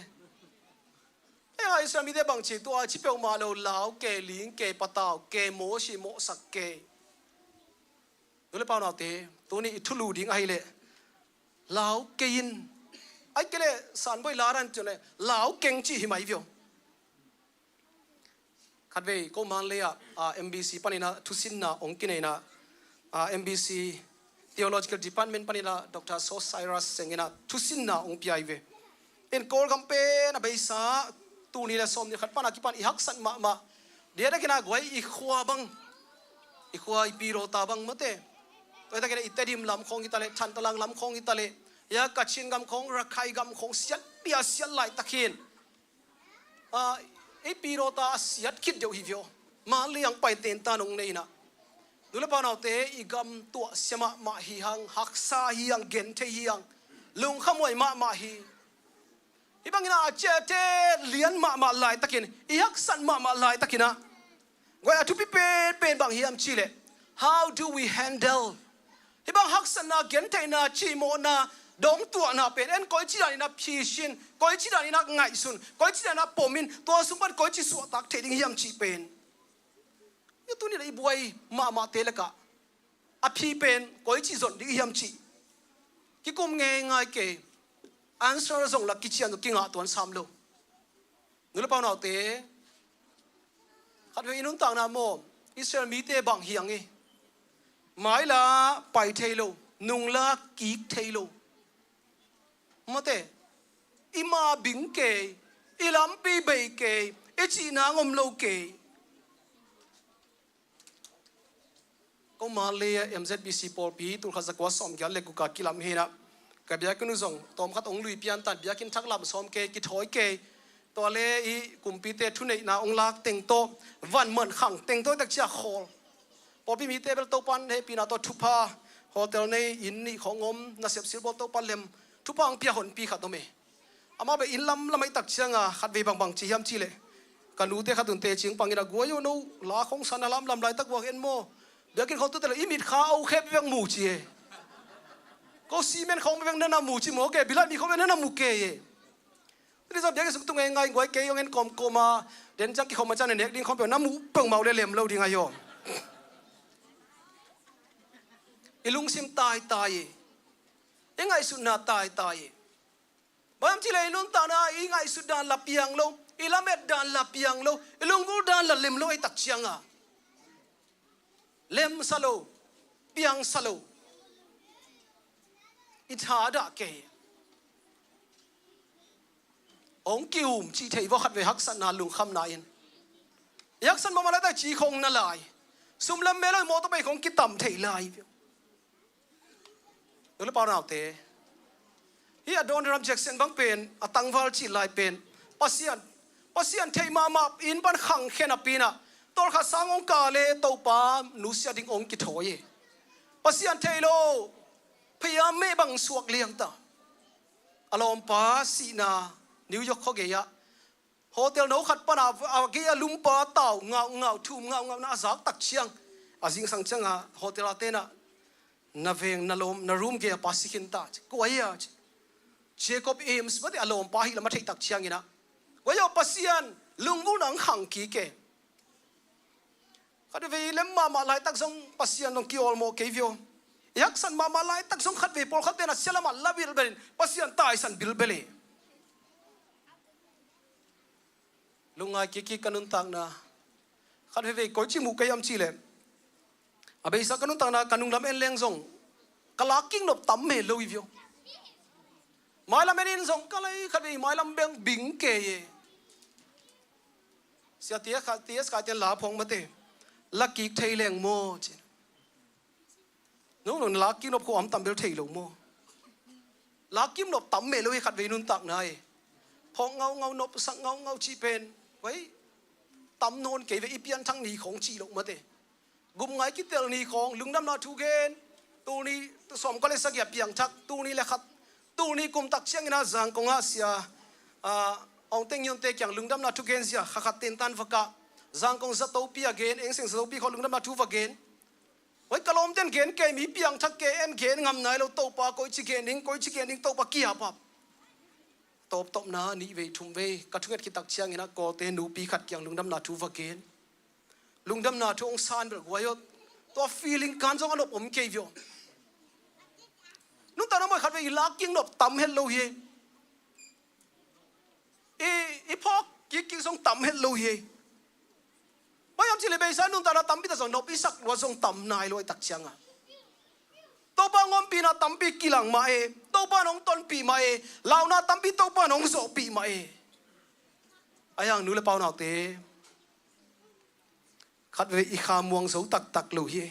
Ei, a Israel mite bangci tua ci peuhmah lo, lau kei, ling kei, patau kei, Mosi mawhsak kei. Nu le pa unaute, tuni i thulu ding ahileh lau kei in. Ahih kei leh Sanboi la dan ciang le lau keng cih hi mai vio. Khatvei ko Mandalay ah, ah, M B C paninah thusinna hong kineinah, ah, M B C Theological Department paninah Doctor Saw Cyrus Seng inah thusinna hong pia hi ve. In Kawlgam pen a beisa, tul nih le sawmnih khat pana kipan i haksat mahmah. Diakdakinah guai, i khua bang, i khua i Pi Rota bang mate, tuaitakinah i Tedim lam khawng hi taleh, Thantalang lam khawng hi taleh, ya Kachin gam khawng, Rakhine gam khawng siat pia siat laitak hin. Ah, i Pi Rota a siat khit deuh hi vio. Mandalay hong pai tentan hong nei inah. Nu le pa unaute, i gam tuahsia mahmah hi hang, haksa hi hang, genthei hi hang, lungkhamhuai mahmah hi. Hih banginah a ciate lian mahmah laitakin, i haksat mahmah laitakinah, guai, a thupi penpen bang hiam cihleh, how do we handle hih bang haksatna, gentheihna, cihmawhna, dongtuahna pen en koici daninah phisin, koici daninah ngaihsun, koici daninah pomin, tua sung pan koici suahtak thei ding hiam cih pen. Hih tuni le i buai mahmahte lakah a phi pen koici zon ding hiam cih kikum ngeingai kei. Answer zong la kician zong kingah tuan sam lo. Nu le pa unaute, khatvei i nuntakna maw, Israel mite bang hi hang hi. Mai la pai thei lo, nung la kik thei lo. Mate, i ma bing kei, i lampi bei kei, i cihna ngom lo kei. Ko Mandalay ah M Z B C pawlpi tulkhat zakua sawmgiat le guk a kilam hinah, ka biakinn uh zong tawmkhat hong lui piantan, biakinn thak lam sawm kei, kithawi kei. Tua le i kumpite thuneihna hong lak teng tawh, van man khang teng tawh tak ciah khawl. Pawlpi mite bel Topan hehpihna tawh thupha, hotel nei, inn nih khawng om, nasep silbawl Topan lem, thupha hong pia honpi khat om e. Amah beh inn lamlam ahih tak cianga khatvei bangbang ci hiam cihleh, ka nute khat un teci hong pangin, "A guai o, no la khawng san a lamlam laitak uak en maw? Biakinn khawng tute lo, i mitkha o khep vek mu," ci e. Ko cement khawng vek na na mu ci maw ke, bilat mi khawng vek na na mu ke e. Tuni zong biakinn sung tung e ngai guai kei ong en kawmkawm a, den ciang kikhawm a ciang na nek ding khawm peuh na muh peuhmah uh le lem lo ding ahi aw. I lungsim taitai e. I ngaihsutna taitai e. Bang hiam cih leh i nuntakna i ngaihsut dan la piang lo, i lamet dan la piang lo, i lunggulh dan la lem lo ahih tak ciang a, lemsa lo, piangsa lo. I thadah kei. Hong ki-um cih thei vua khatvei haksatna lungkhamna in. I haksat mahmah laitak ci khong na lai. Sum lam mel lo i mawtaw pai khong kitam thei lai. Nu le pa naute, hih Adoniram Judson bang pen a tangval cih lai pen Pasian, Pasian theih mahmah in pan khangkhia napi-in ah, tawlkhat sang hong kah le Topa nusia ding hong kithawi e. Pasian theih lo, phei-a meh bang suak liang ta. A lawmpa sihna New York khuagei ah hotel no khat pan a, a gei a lumpa tau ngaungau, thum ngaungau na a zak tak ciang, a zingsang ciang a hotel a te'n ah, na veng, na lawm, na room gei a pa si khin ta ci. Kua hia ci. Jacob Eames mah teh, a lawmpa ahih lam a theih tak ciangin ah, kua hia, Pasian lunggulhna hong khang kik e. Khatvei lem mahmah laitak zong Pasian zong kiawlmawh kei vua. I haksat mahmah laitak zong khatvei pawlkhatte'n ah sia lamah la bilbel in Pasian taisan bilbel e. Lungngai kikkik ka nuntakna. Khatveivei koici muh ka hiam cih leh, a beisa ka nuntakna ka nunglam en leng zong ka lak kik nop tam mel lo hi vua. Mailam en in zong ka lei khatvei mailam beng bing kei e. Sia T S Kai, T S Kai te'n la phawng mah teh, la kik thei leng maw ci. No, no, lak kik nop khawng tam bel thei lo maw. Lak kik nop tam mel lo hi khatvei nuntakna e. Phawng ngaungau, nopsak ngaungau cih pen, wei, tam nawn kei ve, i pianthak ni khawng cih loh mah teh. Gupngai kitel ni khawng, lungdamna thu gen. Tul nih sawmkua le sagih a piangthak, tul nih le khat, tul nih kum tak ciangin ah Zangkong ah sia, ah, Aung Teng Yun te kiang lungdamna thu genzia kha khat tentan va kah. Zangkong Zatopi a gen, Eng Seng Zatopi khawng lungdamna thu va gen. Hoi, ka lawmte'n gen kei, mi piangthak kei, en gen ngam nai lo, Topa koici gen ding, koici gen ding, Topa kiapap. Tawptawpna nih vei thum vei ka thunget khit tak ciangin ah Kawlte nupi khat kiang lungdamna thu va gen. Lungdamna thu hong san bel guai aw. Tua feeling kan zong a nop om kei vua. Nuntakna mawh khatvei i lak kik nop tam het lo hi. I, i phawk kikkik zong tam het lo hi. Bang hiam cih leh beisa nuntakna tampi tak zong nop i sak lua zong tam nai lo ahih tak ciang a, Topa hong ompihna tampi kilang mah e. Topa in hong tonpih mah e. Launa tampi Topa in hong zawhpih mah e. Ahi hang nu le pa unaute, khatvei i kha muang zo taktak lo hi.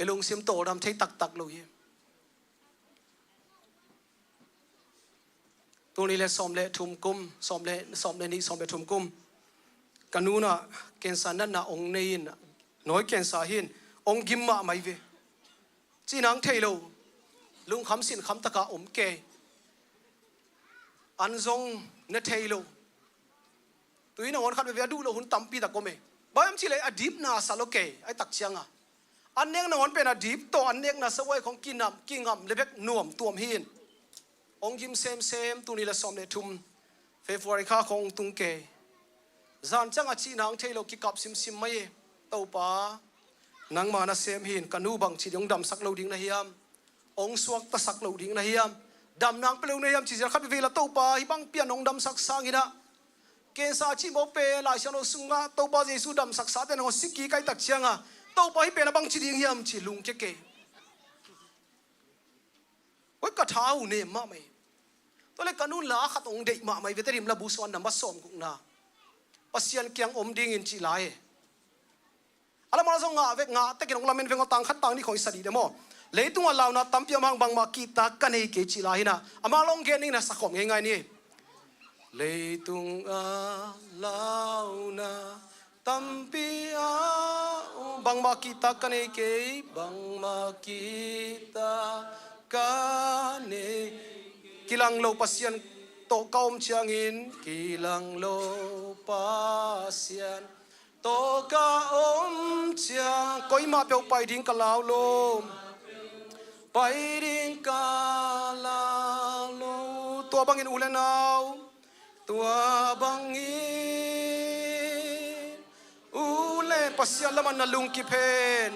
I lungsim tawldam thei taktak lo hi. Tul nih le sawm le thum kum, sawm le, sawm le nih, sawm le thum kum, ka nu'n ah cancer natna hong nei in, nawi cancer hi in, hong gim mahmah hi ve. Cih nang thei lo, lungkham sinkham tak a om kei. An zong ne thei lo. Tui nangawn khat veve a duh lo hun tampi tak om e. Bang hiam cih leh a dipna sa lo kei, ahih tak ciang a, an nek nangawn pen a dip tawh an nek na sa uai khong kinam, kingam le bek nuam tuam hi in. Hong gim semsem, tul nih le sawm le thum February kha khong tung kei. Zan ciang a cih nang thei lo, kikap simsim mai e. Topa, nangma nasem hi in, ka nu bangci ding hong damsak lo ding na hiam? Hong suaktasak lo ding na hiam? Dam nang pia lo na hiam? Ci zial khat veve la Topa, hih bang pian hong damsak sangin ah, cancer cih mawk pen Lai Siangtho sungah Topa Jesu damsaksa ten hong si kik ahih tak ciang a, Topa hih pen a bangci ding hiam ci lungkia kei. Koi ka tha uh nem mahmah e. Tua leh ka nu'n la khat hong deih mahmah hi ve, Tedim la bu suan nambat sawmgukna. Pasian kiang om dingin cih lai e. A lam a la zong ngah vek, ngah tekin hong lamen veng aw, tang khat tang nih khong i sa dih de maw. Leitungah launa tampi om hang, bangmah kihtak ka nei kei cih lai hi in ah. Amah la hong gen dingin ah sa khawm ngeingai ni. Leitungah launa tampi a om, bangmah kihtak ka nei kei, bangmah kihtak ka nei. Kilang lo Pasian tawh ka om ciangin, kilang lo Pasian tawh ka om ciang, koimah peuh pai ding ka lau lo. Pai ding ka lau lo. Tua Bangin u le nau, tua bangin u le Pasian lamah na lungkip hen.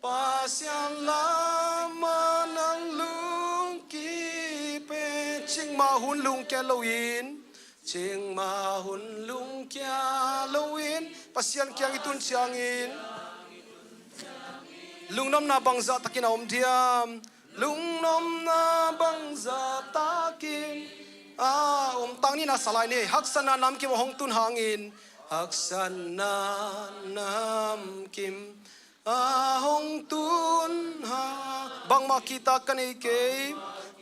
Pasian lamah na lungkip hen. Cikmah hun lungkia loin, cikmah hun lungkia loin Pasian kiang i tun ciangin lungnopna bangzah takin a om diam? Lungnopna bangzah takin a om. Tang nihna sa lai ni. Haksatna namkim a hong tun hangin, haksatna namkim a hong tun hang, bangmah kihtak ka nei kei,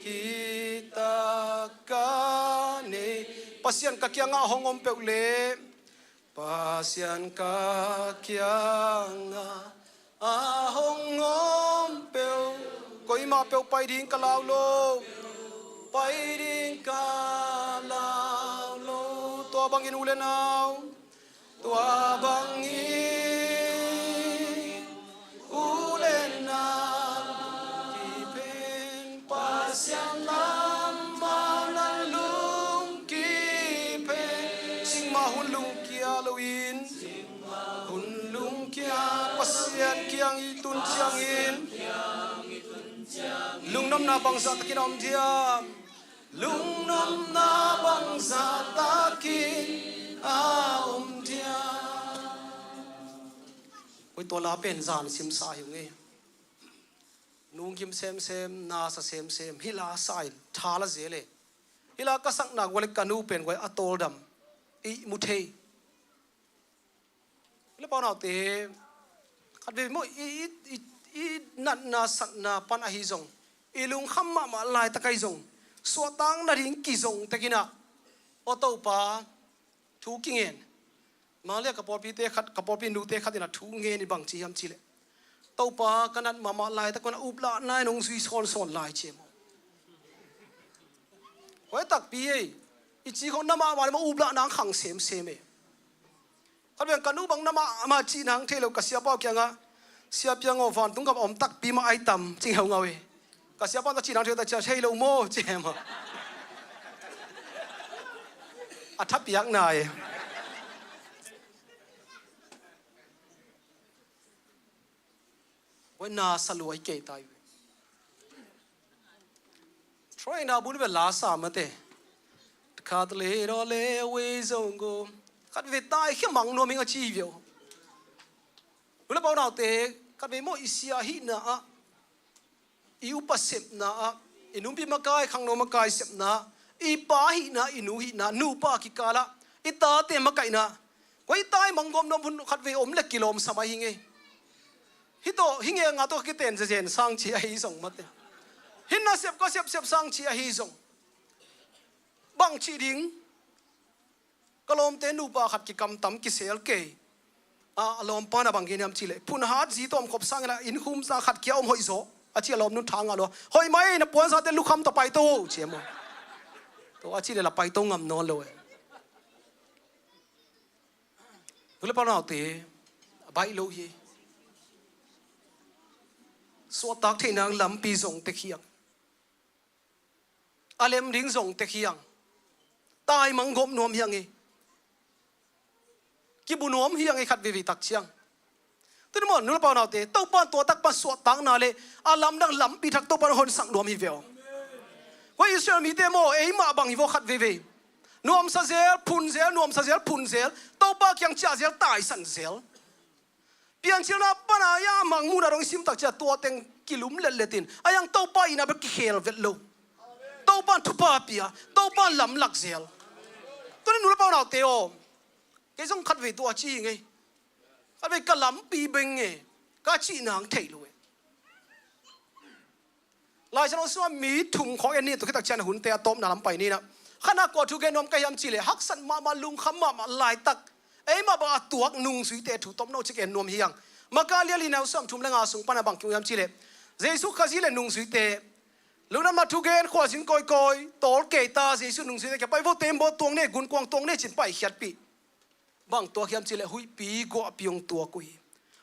kihtak ka nei. Pasian ka kiangah a hong om peuh leh, Pasian ka kiangah a hong om peuh, koimah peuh pai ding ka lau lo, pai ding ka lau lo. Tua bangin u le nau, tua bangin u le nau, lungkip hen. Pasian lamah na lungkip hen. Cikmah hun lungkia loin, hun lungkia, Pasian kiang i tun ciangin lungnopna bangzah takin a om diam? Lungnopna bangzah takin a om diam? Koi, tua la pen zan simsa hi ung e. Nungkim semsem, nasa semsem, hih la sa in tha la zel e. Hih la ka sakna gual i ka nu pen guai a tawldam i mu thei. Le pau naute, khat vei maw, i, i, i, i natna satna pan ahi zong, i lungkham mahmah laitak ahi zong, suahtak nading kizong tekinah, aw Topa, thu kingen. Manglia ka pawlpite khat, ka pawlpi nute khat inah thu ngen i bang ci hiam cihleh, Topa, ka nat mahmah laitak un a uplahna in hong zui sawnsawn lai ci e maw. Koi takpi ei, i ci khong na mahmah le maw, uplahna ang khang semsem ei. Khat veng ka nu bang na mahmah cih nang thei lo, ka siapa uh kiangah, Siapiang aw, vantung gam a om takpi mah ai tam, cing heu ngau e. Ka siapa uh ta cih nang thei lo, ta cia thei lo maw, ci e maw. A thapiakna e. Wai na sa luai kei tai. Troina bun ve la sa mate. Khat le ro le wei zong go. Khat ve tai khia mang nuam ing a ci ve uh. Nula pau naute, khat ve maw i sia hihna ah, i upa sepna ah, i numpi makai, khangno makai sepna, i pa hihna, i nu hihna, nupa kikalah i tate makaihna, koi tai manggawm nuam hun khat vei om le kilawm sa mai hi ngei. Hih tawh hi ngei a nga tawh ka kiten zezen sang ci ahi zong mate. Hih na sep ka sepsep sang ci ahi zong, bang ci ding? Ka lawmte nupa khat kikamtam kisel kei. A, a lawmpa na bang gen hiam cihleh, phunhat zi tawh omkhop sangin a innkhum sa khat kia om hoih zaw a ci, a lawm nun tha ngah lua. Hoih mai, na puanzate lukham tawh paito ci e maw. Tawh a cihleh la paito ngam nawn lo e. Nula pau naute, a baih lo hi. Suahtak theihna lampi zong tek hiang. A lem ding zong tek hiang. Tai manggawm nuam hiang hi. Kibu nuam hiang hi khat veivei tak ciang. Tuni maw, nula pau naute, Topa in tua tak pan suahtakna le a lamdang lampi thak Topa in honsak nuam hi ve aw. Koi Israel mite maw, eimah bang hi vaw khat veivei. Nuamsa zel, phun zel, nuamsa zel, phun zel. Topa kiang ciah zel, taisan zel. Piancilna pana ya mangmuhna dong i simtak cia tua teng kilum letletin a yang Topa ina bek kikhel vet lo. Topa in thupha pia, Topa in lamlak zel. Tuni nula pau naute aw, kei zong khat vei tua ci hi ngei. Khat vei ka lampi beng e, ka cih nang thei lo e. Lai Siangtho sungah mi thum khawng en ni, tua khit tak ciang hunte a tawpna lam pai ni na. Khatna kua thu gen nuam ka hiam cihleh, haksat mahmah, lungkham mahmah laitak, eimah bang a tuak nungzuite thu tawm no cik en nuam hiang. Maka lian lina, sawm thum le nga sung pana bang kimu hiam cihleh, Jesu Khazih le nungzuite, lungdamna thu gen, khualzin kawikawi tawl kei ta, Jesu nungzuite kia pai vo, tembaw tuang ne, gunkuang tuang ne cin paikhiatpih. Bang tuak hiam cihleh, huihpi guahpi hong tuak uh hi.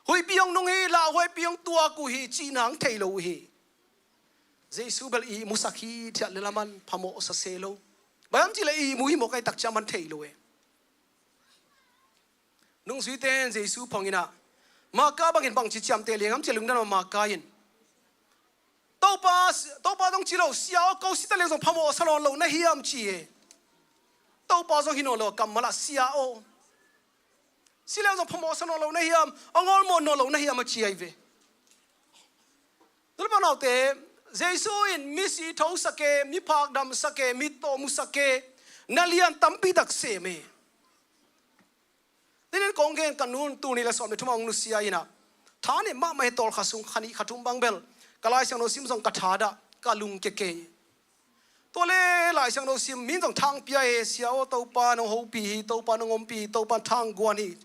Huihpi hong nung hi, lauhuaipi hong tuak uh hi, cih nang thei lo uh hi. Jesu bel ihmu sak hi thiat le laman phamawh sa se lo. Bang hiam cih leh ihmu hi mawk ahih tak ciang man thei lo e. Nungzuite in Jesu phawng inah, Marka bangin bangci ciamteh liang hiam cih leh lungdam a Marka in, Topa, Topa zong ci lo, Sia aw, ko si ta liang zong phamawh sa nawn lo na hiam ci e. Topa zong hi nawn lo a kammal ah, Sia aw, si liang zong phamawh sa nawn lo na hiam, a ngawlmawh nawn lo na hiam a ci ahi ve. Nu le pa naute, Jesu in mi si thosak e, mi phak damsak e, mi tawh musak e, na lian tampi tak sem e. Nin in kong gen ka nun tul nih le sawm le thum a hong nusia inah, thanem mahmah hi. Tawlkhat sung kha nih kha thum bang bel ka Lai Siangtho sim zong ka thadah, ka lungkia kei. Tua le Lai Siangtho sim, min zong thangpia e, Sia aw, Topa nong hopih hi, Topa nong ompih hi, Topa thangguan hi.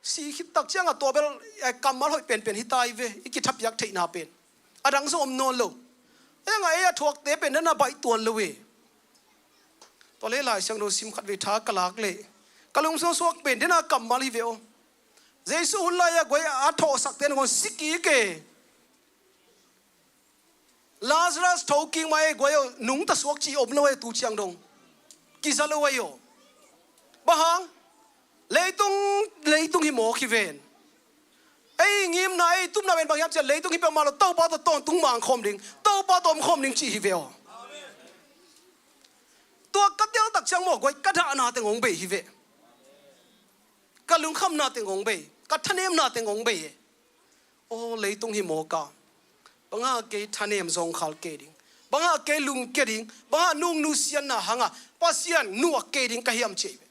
Si khit tak ciangah tua bel, eh, kammal hoih penpen hi ta hi ve, i kithapiak theihna pen. A dang zong om nawn lo. Ei a ngah, ei a thuakte pen na na baih tuan lo e. Tua le Lai Siangtho sim khat vei tha ka lak leh ka lungsim suak pen dena kammal hi ve aw. Jesu hun lai-ah guai a thawhsakte nangawn si kik e. Lazarus tho kik mah e guai aw, nungta suak cih om lo e tu ciang dong. Kiza lo ahi aw. Bang hang? Leitung, leitung hi mawk hi ven. Ei ngimna, ei tupna pen bang hiam cih leh leitung hi peuhmah lo, Topa tawh tawntung mang khawm ding, Topa tawh om khawm ding cih hi ve aw. Tua ka tel tak ciang maw guai, ka dahna teng hong bei hi ve. Ka lungkhamna teng hong bei, ka thanemna teng hong bei e. Aw, leitung hi mawk a, bang hang kei thanem zawngkhal kei ding, bang hang kei lungkia ding, bang hang nung nusiatna hangah Pasian nuak kei ding ka hiam ci hi ve.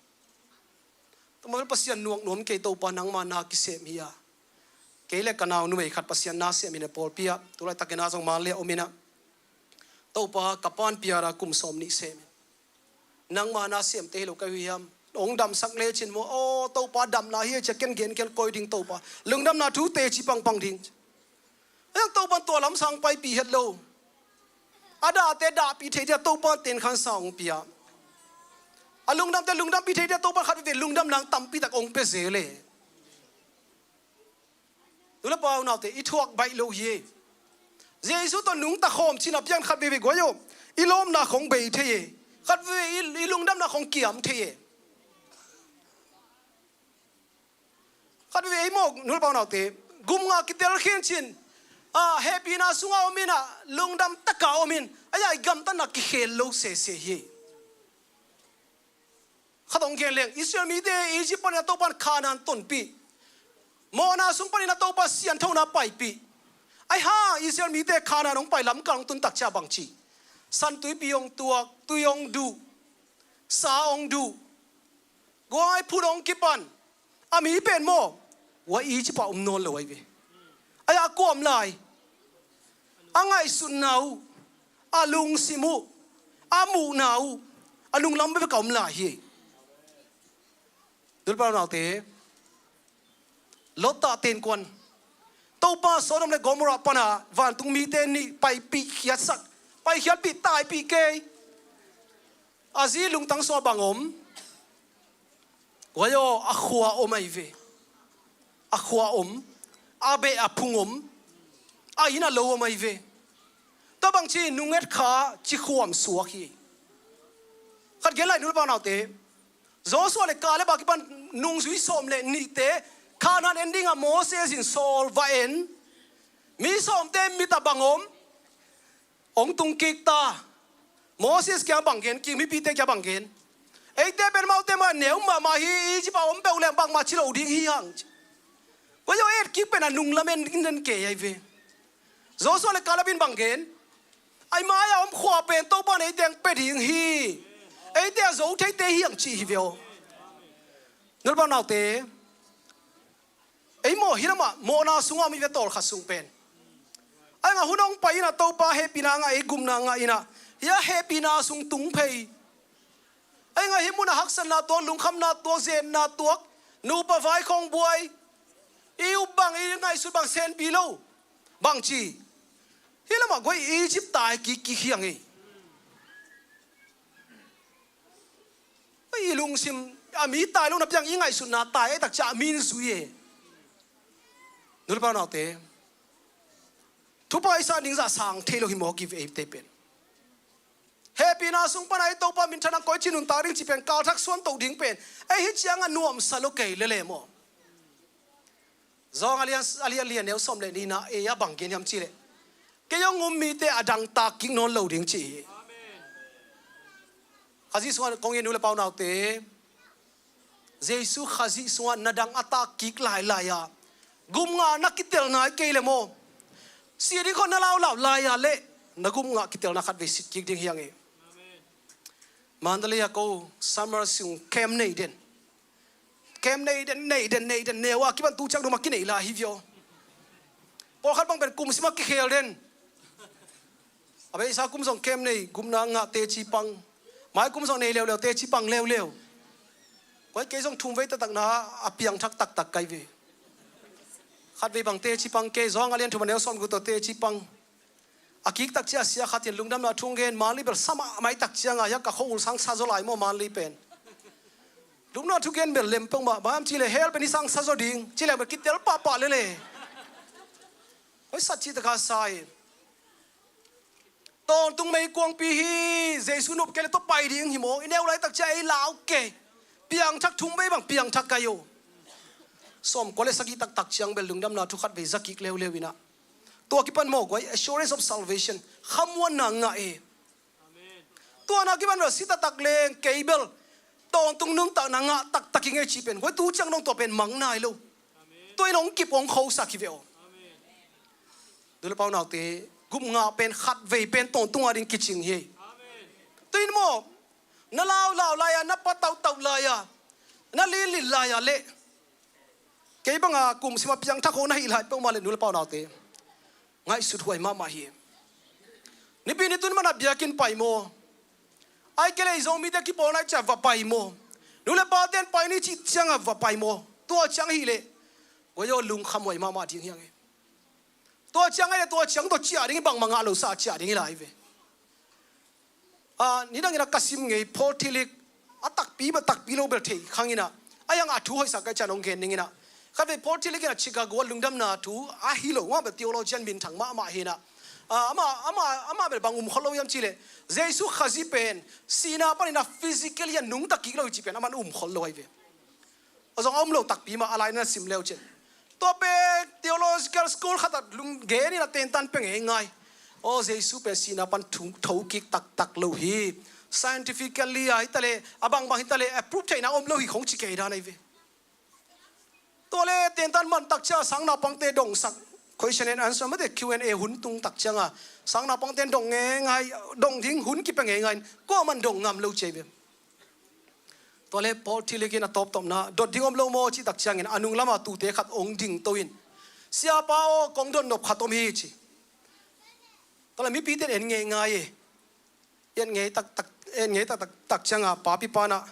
Tua mah bel Pasian nuak nuam kei, Topa nangma na kisem hi a. Kei le ka nau numei khat Pasian na sem hi na pawlpi ah, tu laitakin a zong man le a om inah, Topa ka pa'n piara kum sawm nih sem in, nangma na semte hi lo ka hi uh hiam? Hong damsak lecin maw, aw Topa damna hi e ci-a ken gen kei leh koi ding Topa, lungdamna thu teci pangpang ding. Ahi zong Topa in tua lamsang paipih het lo. A dahte dahpih thei ding a Topa in tenkhansa hong pia. A lungdamte lungdampih thei ding a Topa in khat veve lungdamna tampi tak hong pia zel e. Nu le pa unaute, i thuak baih lo hi e. Jesu tawh nungta khawm cih na piang khat veve guai aw, i lawpna khong bei thei e. Khat veve i, i lungdamna khong kiam thei e. Khat veve ei maw nu le pa unaute, gum nga kitel khin cin, a, hehpihna sungah om inah, lungdam takah om in, a, i gamtatna kikhel lo sese hi. Khat hong gen leng, Israel mite Egypt panin a Topa in Kanaan tonpih, mawhna sung panin a Topa sianthona paipih. Ahi hang Israel mite Kanaan hong pai lamkal hong tun tak ciah bangci, San Tuipi hong tuak, tui hong duh, sa hong duh, guai phut hong kipan. A mi pen maw, guai Egypt ah om nawn lo ahi ve. Ahi a kua om lai? A ngaihsutna uh, a lungsim uh, a muhna uh, a nunglam bekbek a om lai hi. Nu le pa unaute, Lot a tenkuan, Topa Sodom le Gomorrah pana vantung mite nih paipih khiatsak, paikhiatpih, taipih kei. A zi lungtang sungah bang om? Guai aw, a khua om ahi ve. A khua om, a beh a phung om, a inn a lo om ahi ve. Tua bangci nunget kha cikhuam suak hi. Khat gen lai nu le pa unaute, Joshua le Kaleb a kipan nungzui sawm le nihte Kanaan en dingah Moses in sawl va en. Mi sawmte mit ah bang om? Hong tung kik ta. Moses kiang bang gen, kik mipite kiang bang gen? Eite pen amaute mah neu mahmah hi, Egypt ah om peuh leng bangmah ci lo ding hi hang. Guai aw, et kik pen a nunglam en ding den kei ahi ve. Joshua le Kaleb in bang gen? Ahi mai-ah om khua pen Topa in eite hong pia ding hi. Eite a zo theite hi hang cih hi ve aw. Nu le pa unaute, ei maw, hih lamah mawhna sungah om hi ve, tawlkhat sung pen. Ahi hang a hun hong pai inah Topa hehpihna ngah, ei gupna ngah inah, hih a hehpihna sung tung phei. Ahi hang a hih munah haksatna tuak, lungkhamna tuak, zenna tuak, nupa vai khong buai, i up bang, i ngaihsut bang senpi lo. Bangci? Hih lamah guai Egypt tai kik kik hi hang e. I lungsim, a mi tai lo na piang i ngaihsutna tai, ahi tak ciah a mi in zui e. Nu le pa unaute, Thupha i sa ding zah sang thei lo hi maw, give eite pen. Hehpihna sung pan a i Topa minthan a koici nuntak ding cih pen, kalthak suan toh ding pen, ei hi ciangah nuamsa lo kei lele maw? Zawng a lian, a lian lian neu sawm le nihna ei a bang gen hiam cihleh, kei hong um mite a dangtak kik nawn lo ding ci hi. Khazih sungah kong in, nu le pa unaute, Jesu Khazih sungah na dang a tak kik lailai a, gupngah na kitel nai kei le maw? Si ding khawng na laulau lai a leh na gupngah kitelna khatvei sit kik ding hi hang e. Mandalay ah ko summer sung camp nei den. Camp nei den, nei den, nei den, neu a kipan tu ciang dong mah kinei lai hi viau. Pawlkhat bang pen kum sim a kikhel den. A beisa kum zong camp nei, gupna ngah teci pang. Mai kum zong nei leuleu, teci pang leuleu. Koi kei zong thumvei taktakna a piangthak taktak kai ve. Khatvei bang teci pang kei, Zawng a lian thum a neu sawm guk tawh teci pang. A kik tak ciang a sia khat in lungdamna thu hong gen, Manli bel sa mahmah tak ciang a, hiah ka khua-ul sang sa zaw lai maw Manli pen. Lungdamna thu gen bel lem peuhmah, bang hiam cihleh hell pen i sang sa zaw ding, cihleh bel kitel pahpah lele. Hoi sat cih taka sa hi. Tawntung meikuangpi hi, Jesu nop kei leh tua pai ding hi maw, i neu lai tak ciang ei lau kei. Piangthak thumvei bang piangthak kai o. Sawmkua le sagih taktak ciang bel lungdamna thu khatvei za kik leuleu inah. Tua kipan maw guai, assurance of salvation, khamuanna ngah e. Tua na kipan bel si taktak leng kei bel tawntung nuntakna ngah taktak ing ei cih pen, guai tu ciang dong tua pen mang nai lo. Tua in hong kip hong khosak hi ve aw. Nu le pa unaute, gupngah pen khatvei pen tawntung a ding kicing hi. Tua in maw, na laulau lai a, na patautau lai a, na linlin lai a leh kei banga kum sim a piangthak ho na hih lai peuhmah leh nu le pa unaute, ngaihsut huai mahmah hi. Nipi ni tun mana biakinn pai maw? Ai kei leh i Zomite kipawlna i ciah va pai maw? Nu le pate'n pai ni cih ciangah va pai maw? Tua ciang hileh guai aw, lungkham huai mahmah ding hi hang e. Tua ciang hileh tua ciang tawh ciah ding hi, bangmah ngah lo sa ciah ding hi lai ve. Ah, nidangin a ka sim ngei Paul Tillich, a takpi bel takpi lo bel thei khang inah, a hiang a thu hoihsa kai cian hong gen ning inah. Khatvei Paul Tillich inah Chicago a lungdamna thu a hi lo ngah bel theologian minthang mahmah hi inah. Ah, amah, amah, amah bel bang um khol lo hiam cihleh, Jesu Khazih pen sihna panin a physically a nungta kik lo hi cih pen aman um khol lo ahi ve. A zong a um lo takpi mah, a lai na sim leu cin. Tua pen theological school khat ah lunggen in a tentan pia ngeingai. Aw, Jesu pen sihna pan thu-, thokik taktak lo hi. Scientifically a hitaleh, a bangbang hitaleh, approve theihna om lo hi khong ci kei dan ahi ve. Tua le tentan man tak ciang sang naupangte dongsak, question and answer mate, Q and A hun tung tak ciang a, sang naupangte dong ngeingai, dong ding hun kipia ngeingai, kuaman dong ngam lo ci ahi ve. Tua le Paul Tillich in a tawptawpna, dot ding om lo maw cih tak ciangin a nung lama tute khat hong dingto in, "Siapa aw, kong dot nop khat om hi," ci. Tua le mipite in en ngeingai e. En ngei taktak, en ngei taktak, tak cianga papi pa inah,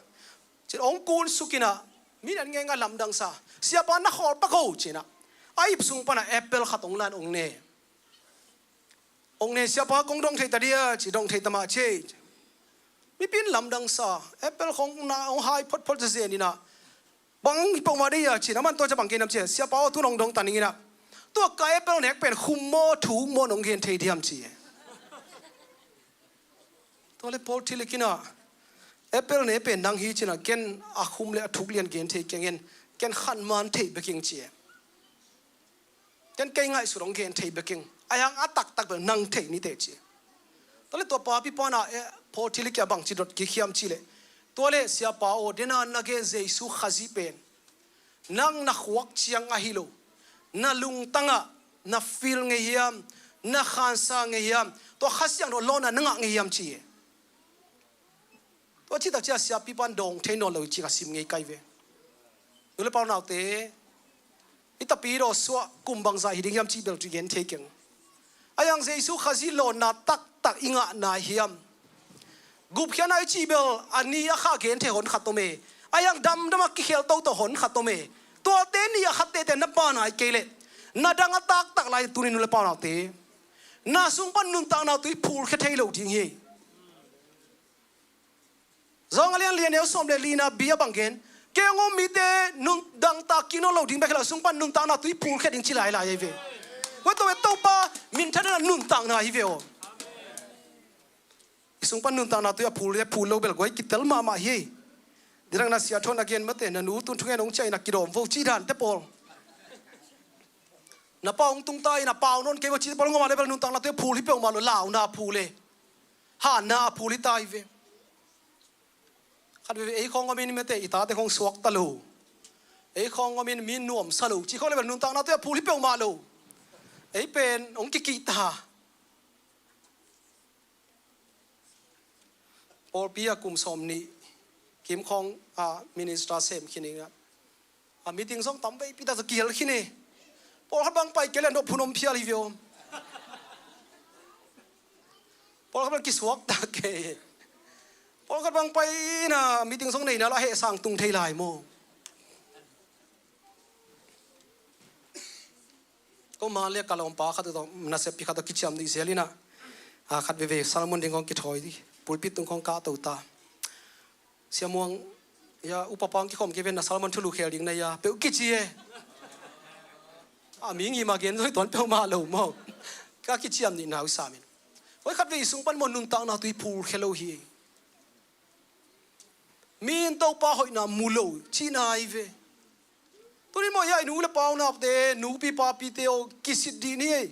ci hong kunsuk inah, mi in en ngeingai lamdang sa, "Siapa, na khawl pak o," ci inah, a ip sung panah apple khat hong la in hong ne. Hong ne, "Siapa, kong dong thei ta dia," ci, "Dong thei ta mah," ci. Mipi in lamdang sa, apple khong na hong hai photphot zezen inah, "Bang hi peuhmah dei a," ci inah, aman tua ciang bang gen hiam ci, "Siapa aw, tu-in hong dong ta ning inah, tua ka apple nek pen khum maw, thuk maw, nong gen thei diam?" ci. Tua le Paul Tillich inah, "Apple ne pen nang hi," ci inah, "Ken a khum le a thuk lian gen thei keng in, ken khan man thei bek ing," ci e. "Ken kei ngaihsut hong gen thei bek ing. A hiang a taktak bel nang thei ni teh," ci. Tua le tua papi pa inah, eh, Paul Tillich kiangah bangci dot kik hiam cihleh, "Tua le Siapa aw, dena na gen Jesu Khazih pen nang na khuak ciang ahi lo, na lungtangah na feel ngei hiam, na khansa ngei hiam, tua Kha Siangtho lawhna na ngah ngei hiam?" ci e. Tua cih tak ciang siapipa in dawng thei nawn lo hi cih ka sim ngei kai ve. Nu le pa unaute, i tapi dawh suah kum bangzah hi ding hiam cih bel ci gen thei keng. A hiang Jesu Khazih lawhna taktak i ngah nai hiam? Gupkhiatna i cih bel a ni a kha gen thei hon khat om e. A hiang damdam a kikhel toto hon khat om e. Tuate ni a khat tete na pha nai kei leh, na dang a taktak lai tuni, nu le pa unaute, na sung pan nuntakna tui phulkhia thei lo ding hi. Zawng a lian lian neu sawm le lina bi a bang gen, "Kei hong um mite nun dangtak kik nawn lo ding bek hi lo, sung pan nuntakna tui phulkhia ding," ci lailai ahi ve. Tua tua ve, Topa minthan nuntakna hi ve aw. I sung pan nuntakna tui a phul le phul lo bel guai kitel mahmah hi. Dirang na sia thawn a gen mate, na nu tun thungen hong ciah in a kidawm vo ci dan te pawl. Na pa hong tung ta in a pau nawn kei vo ci te pawl ngawm a le bel nuntakna tui a phul hi peuhmah lo, launa a phul e. Hanna a phul hi ta hi ve. Khat veve ei khawng ngawm in mate, i tate khawng suak ta lo. Ei khawng ngawm in mi nuam sa lo ci khawng le bel nuntakna tui a phul hi peuhmah lo. Ei pen hong kikih ta. Pawlpi a kum sawm nih kim khawng a minister sem khin ing a, a meeting zong tam veipi ta zong kihel khin e. Pawlkhat bang pai kei le nop hun om phial hi ve aw. Pawlkhat bang kisuak ta kei. Pawlkhat bang pai in a meeting zong neina la heh sang tung thei lai maw? Ko ma le ka lawmpa khat uh tawh nasep pi khat tawh kiciam nih zel in a, a khat veve sermon ding kong kithawi dih, pulpit tung kong kahto ta. Sia Muang, ya, upa pang kikhawm kei ven na sermon thulu khel ding na ya peuh kici e. A mi ngim a gen zoi tuan peuhmah lo maw? Ka kiciam nih na uh sam in. Hoi khat vei sung pan maw nuntakna tui phul khe lo hi. Mi in Topa hoihna mu lo cihna hi ve. Tuni maw, ya i nu le pa u naute, nupi papite aw, kisit dih ni ei.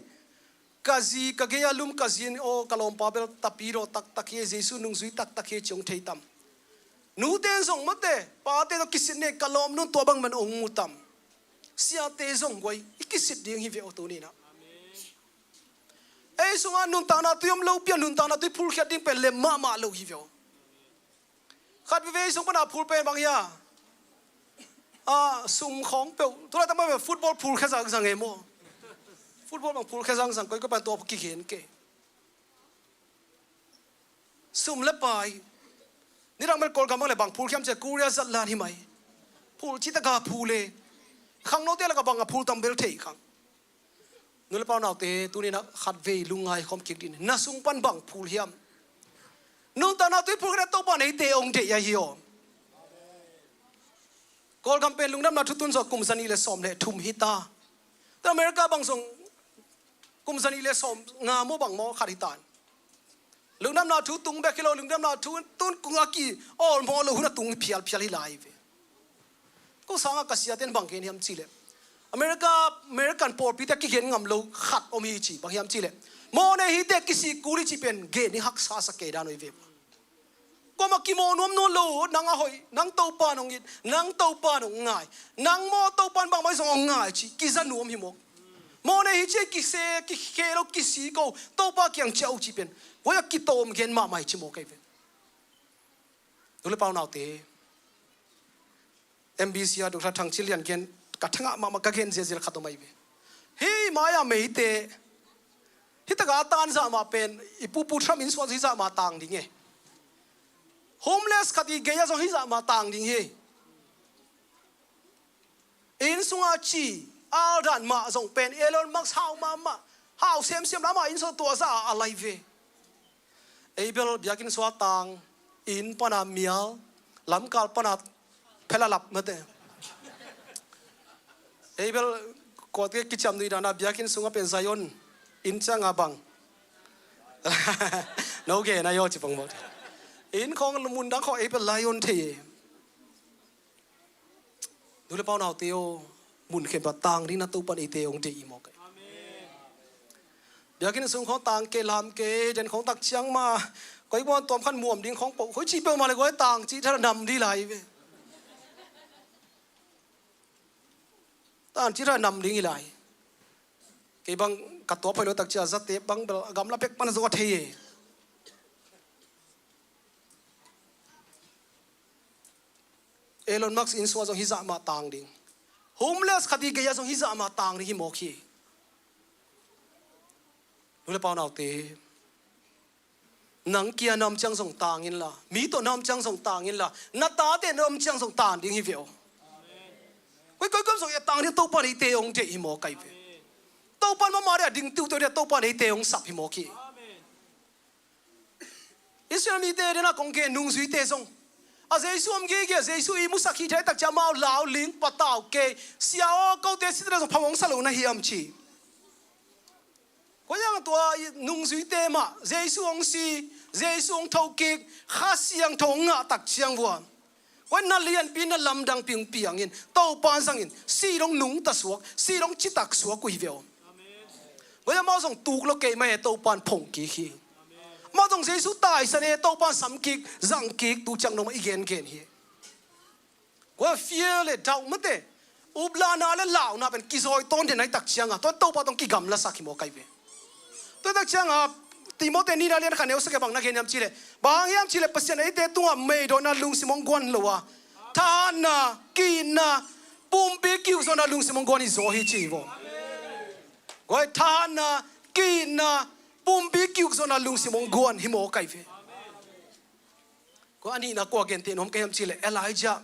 Ka zi, ka gei a lum ka zi in aw, ka lawmpa bel tapidaw taktak hi ei, Jesu nungzui taktak hi ei ci hong thei tam? Nute in zong mate, pate tawh kisit ni ei, ka lawm nun tua bang man hong mu tam? Siate zong guai, i kisit ding hi ve aw tuni in ah. Ei sungah nuntakna tui om lopi a nuntakna tui phulkhiat ding pen lem mahmah lo hi ve aw. Khat veve ei sung pana phul pen bang hia? A, sum khawng peuh. Tulai tama football phulkhia zangzang e maw? Football bang phulkhia zangzang, koikoi pan tua kigen ke. Sum le pai. Nidang bel Kawlgam bang le bang phulkhiam cia Korea zatlan hi mai. Phul citaka phul e. Khangnote laka bang a phul tam bel thei khang. Nu le pau naute, tuni in ah khat vei lungngai khawm kik dih ni. Na sung pan bang phul hiam? Nuntakna tui phulkhiat Topa in eite hong deih ahi aw. Kawlgam pen lungdamna thu tun zawh kum zanih le sawm le thum hi ta. Tua America bang zong kum zanih le sawm nga maw bang maw khat hi ta. Lungdamna thu tung bek hi lo, lungdamna thu tun kung a ki awlmawh lo hun a tung phialphial hi lai ve. Ko sangah ka siate in bang gen hiam cihleh, America, American pawlpite a kigen ngam lo khat om hi ci, bang hiam cihleh, mawhnei hite kisik kul hi ci pen gen hi haksa sa kei dan uh hi ve. Kuamah kimawh nuam nawn lo, nang a hoih, nang Topa in hong it, nang Topa in hong ngai, nang maw Topa in bangmah hi zong hong ngai ci, kiza nuam hi mawk. Mawhnei hi ci a kise, kikhe lo, kisik ko, Topa kiang ciah uh ci pen, huai a kitawm gen mahmah hi ci mawk ahi ve. Nu le pau naute, M B C a Doctor Thang Cin Lian gen, ka thangah mahmah ka gen ziahziah khat om ahi ve. Hih mai-ah meite, hih takah a tan zah mah pen, i pupu Trump inn sungah zong hih zah mah tang ding e. Homeless khat i gei ah zong hih zah mah tang ding hi. Inn sungah ci, aldan mah zong pen, Elon Musk hau mahmah, hau semsem lamah inn sungah tuah zah a lai ve. Ei bel biakinn sungah tang, inn pana mial, lamkal pana phelalap mate. Ei bel kuate kiciam nuih dana biakinn sungah pen Zion, inn ciangah bang. No gen a yaw ci pong mawk. Inn khawng mundang khawng ei bel lion thei e. Nu le pau naute aw, mun khempeuh tang ding na Topa in eite hong deih hi mawk e. Biakinn sung khawng tang kei lam kei, den khawng tak ciang mah, koi kuan tuam khan muam ding khawng poh, koi ci peuhmah le koi tang ci thar nam dih lai ve. Tang ci thar nam ding hi lai. Kei bang ka tuap hoih lo tak cia zate bang bel a gamla pek pan zo a thei e. Elon Musk inn sungah zong hih zah mah tang ding. Homeless khat i gei ah zong hih zah mah tang ding hi mawk hi. Nu le pau naute, nang kia na om ciang zong tang inla, mi tawh na om ciang zong tang inla, na tate na om ciang zong tang ding hi ve aw. Koi koi kam zong i tang ding Topa in eite hong deih hi mawk ahi ve. Topa in mahmah ding a ding tiutiu ding a Topa in eite hong sap hi mawk hi. Israel mite dena kong gen nungzuite zong a Jesu om gige, Jesu i musak hi thei tak cia amau lau ling patau kei, sia aw, kote sitena zong phamawh sa lo na hiam ci. Koi ang tua nungzuite mah Jesu hong si, Jesu hong thokik, Kha Siangtho hong ngah tak ciang vua, koi na lianpi na lamdangpi hong piangin Topa zangin si dong nungta suak, si dong citak suak uh hi ve aw. Koi amau zong tuk lo kei mah e, Topa in phong kik hi. Amau zong Jesu taisan e, Topa in sam kik zang kik, tu ciang dong mah i gengen hi. Kua fia le dauh mate, uplana le launa pen kizawi tawn den ai tak cianga, tua Topa tawh kigamlasak hi maw kai ve. Tua tak cianga Timote nihna lian khat neu sagih bang na gen hiam cih leh, bang hang hiam cih leh Pasian eite tungah meidawhna lungsim hong guan lo a, thahatna, ki-itna, pumpi ki-ukzawhna lungsim hong guan hi zaw hi ci hi vaw. Guai, thahatna, ki-itna, pumpi ki-ukzawhna lungsim hong guan hi maw kai ve. Kua a nihna kua genteh nuam ka hiam cih leh Elijah.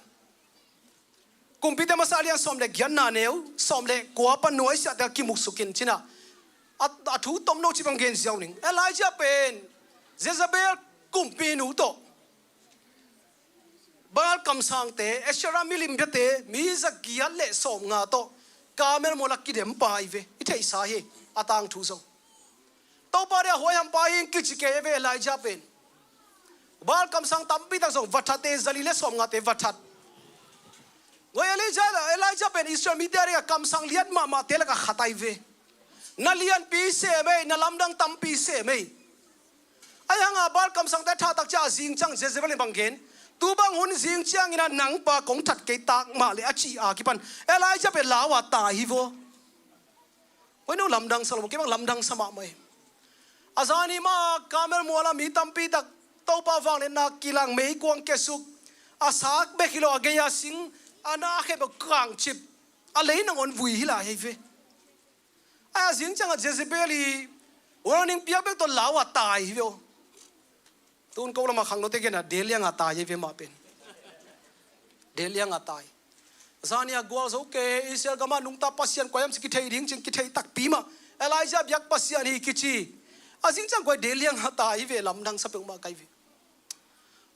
Kumpite masa lian sawm le giatna neu sawm le kua pan nuaisiahte a kimuksukin cina, a, a thu tomno cih bang gen ziau ning. Elijah pen Jezebel kumpinu tawh, Baal kamsangte, Asherah milimbiate, mi zagiat le sawmnga tawh Karmel mual a kidempa hi ve. I theihsa hi a tangthu zong. Topa dia huaihampa hi ing kici kei a ve Elijah pen. Baal kamsang tampi tak zong va that e, zali le sawmngate va that. Ngoi Elijah, Elijah pen Israel mite a dingah kamsang liat mahmahte lakah khat ahi ve. Na lianpi sem ei, na lamdang tampi sem ei. Ahi hanga Baal kamsangte a thahtak ciah a zing ciang Jezebel in bang gen, tu bang hun zing ciangin a nangpa kong that kei tak mah le a cih a kipan Elijah pen lau a tai hi vaw. Koi no lamdang sa lo, kei bang lamdang sa mahmah hi. A zani mah Karmel muala mi tampi tak Topa vangliatna kilang, meikuang kiasuk, a sak bek hi lo a gei a sing a na khempeuh kangcip, a lei nangawn vui hi lai hi ve. A zing ciangah Jezebel i warning piak bek tawh lau a tai hi ve aw. Tun ko lamah khangnote genah del lianga tai hi ve mah pen. Del lianga tai. Zani a gual zo kei, Israel gamah nungta Pasian kua hiam ci kithei ding cin kithei takpi mah. Elijah biak Pasian hi kici. A zing ciang kua del lianga tai hi ve, lamdang sa peuhmah kai ve.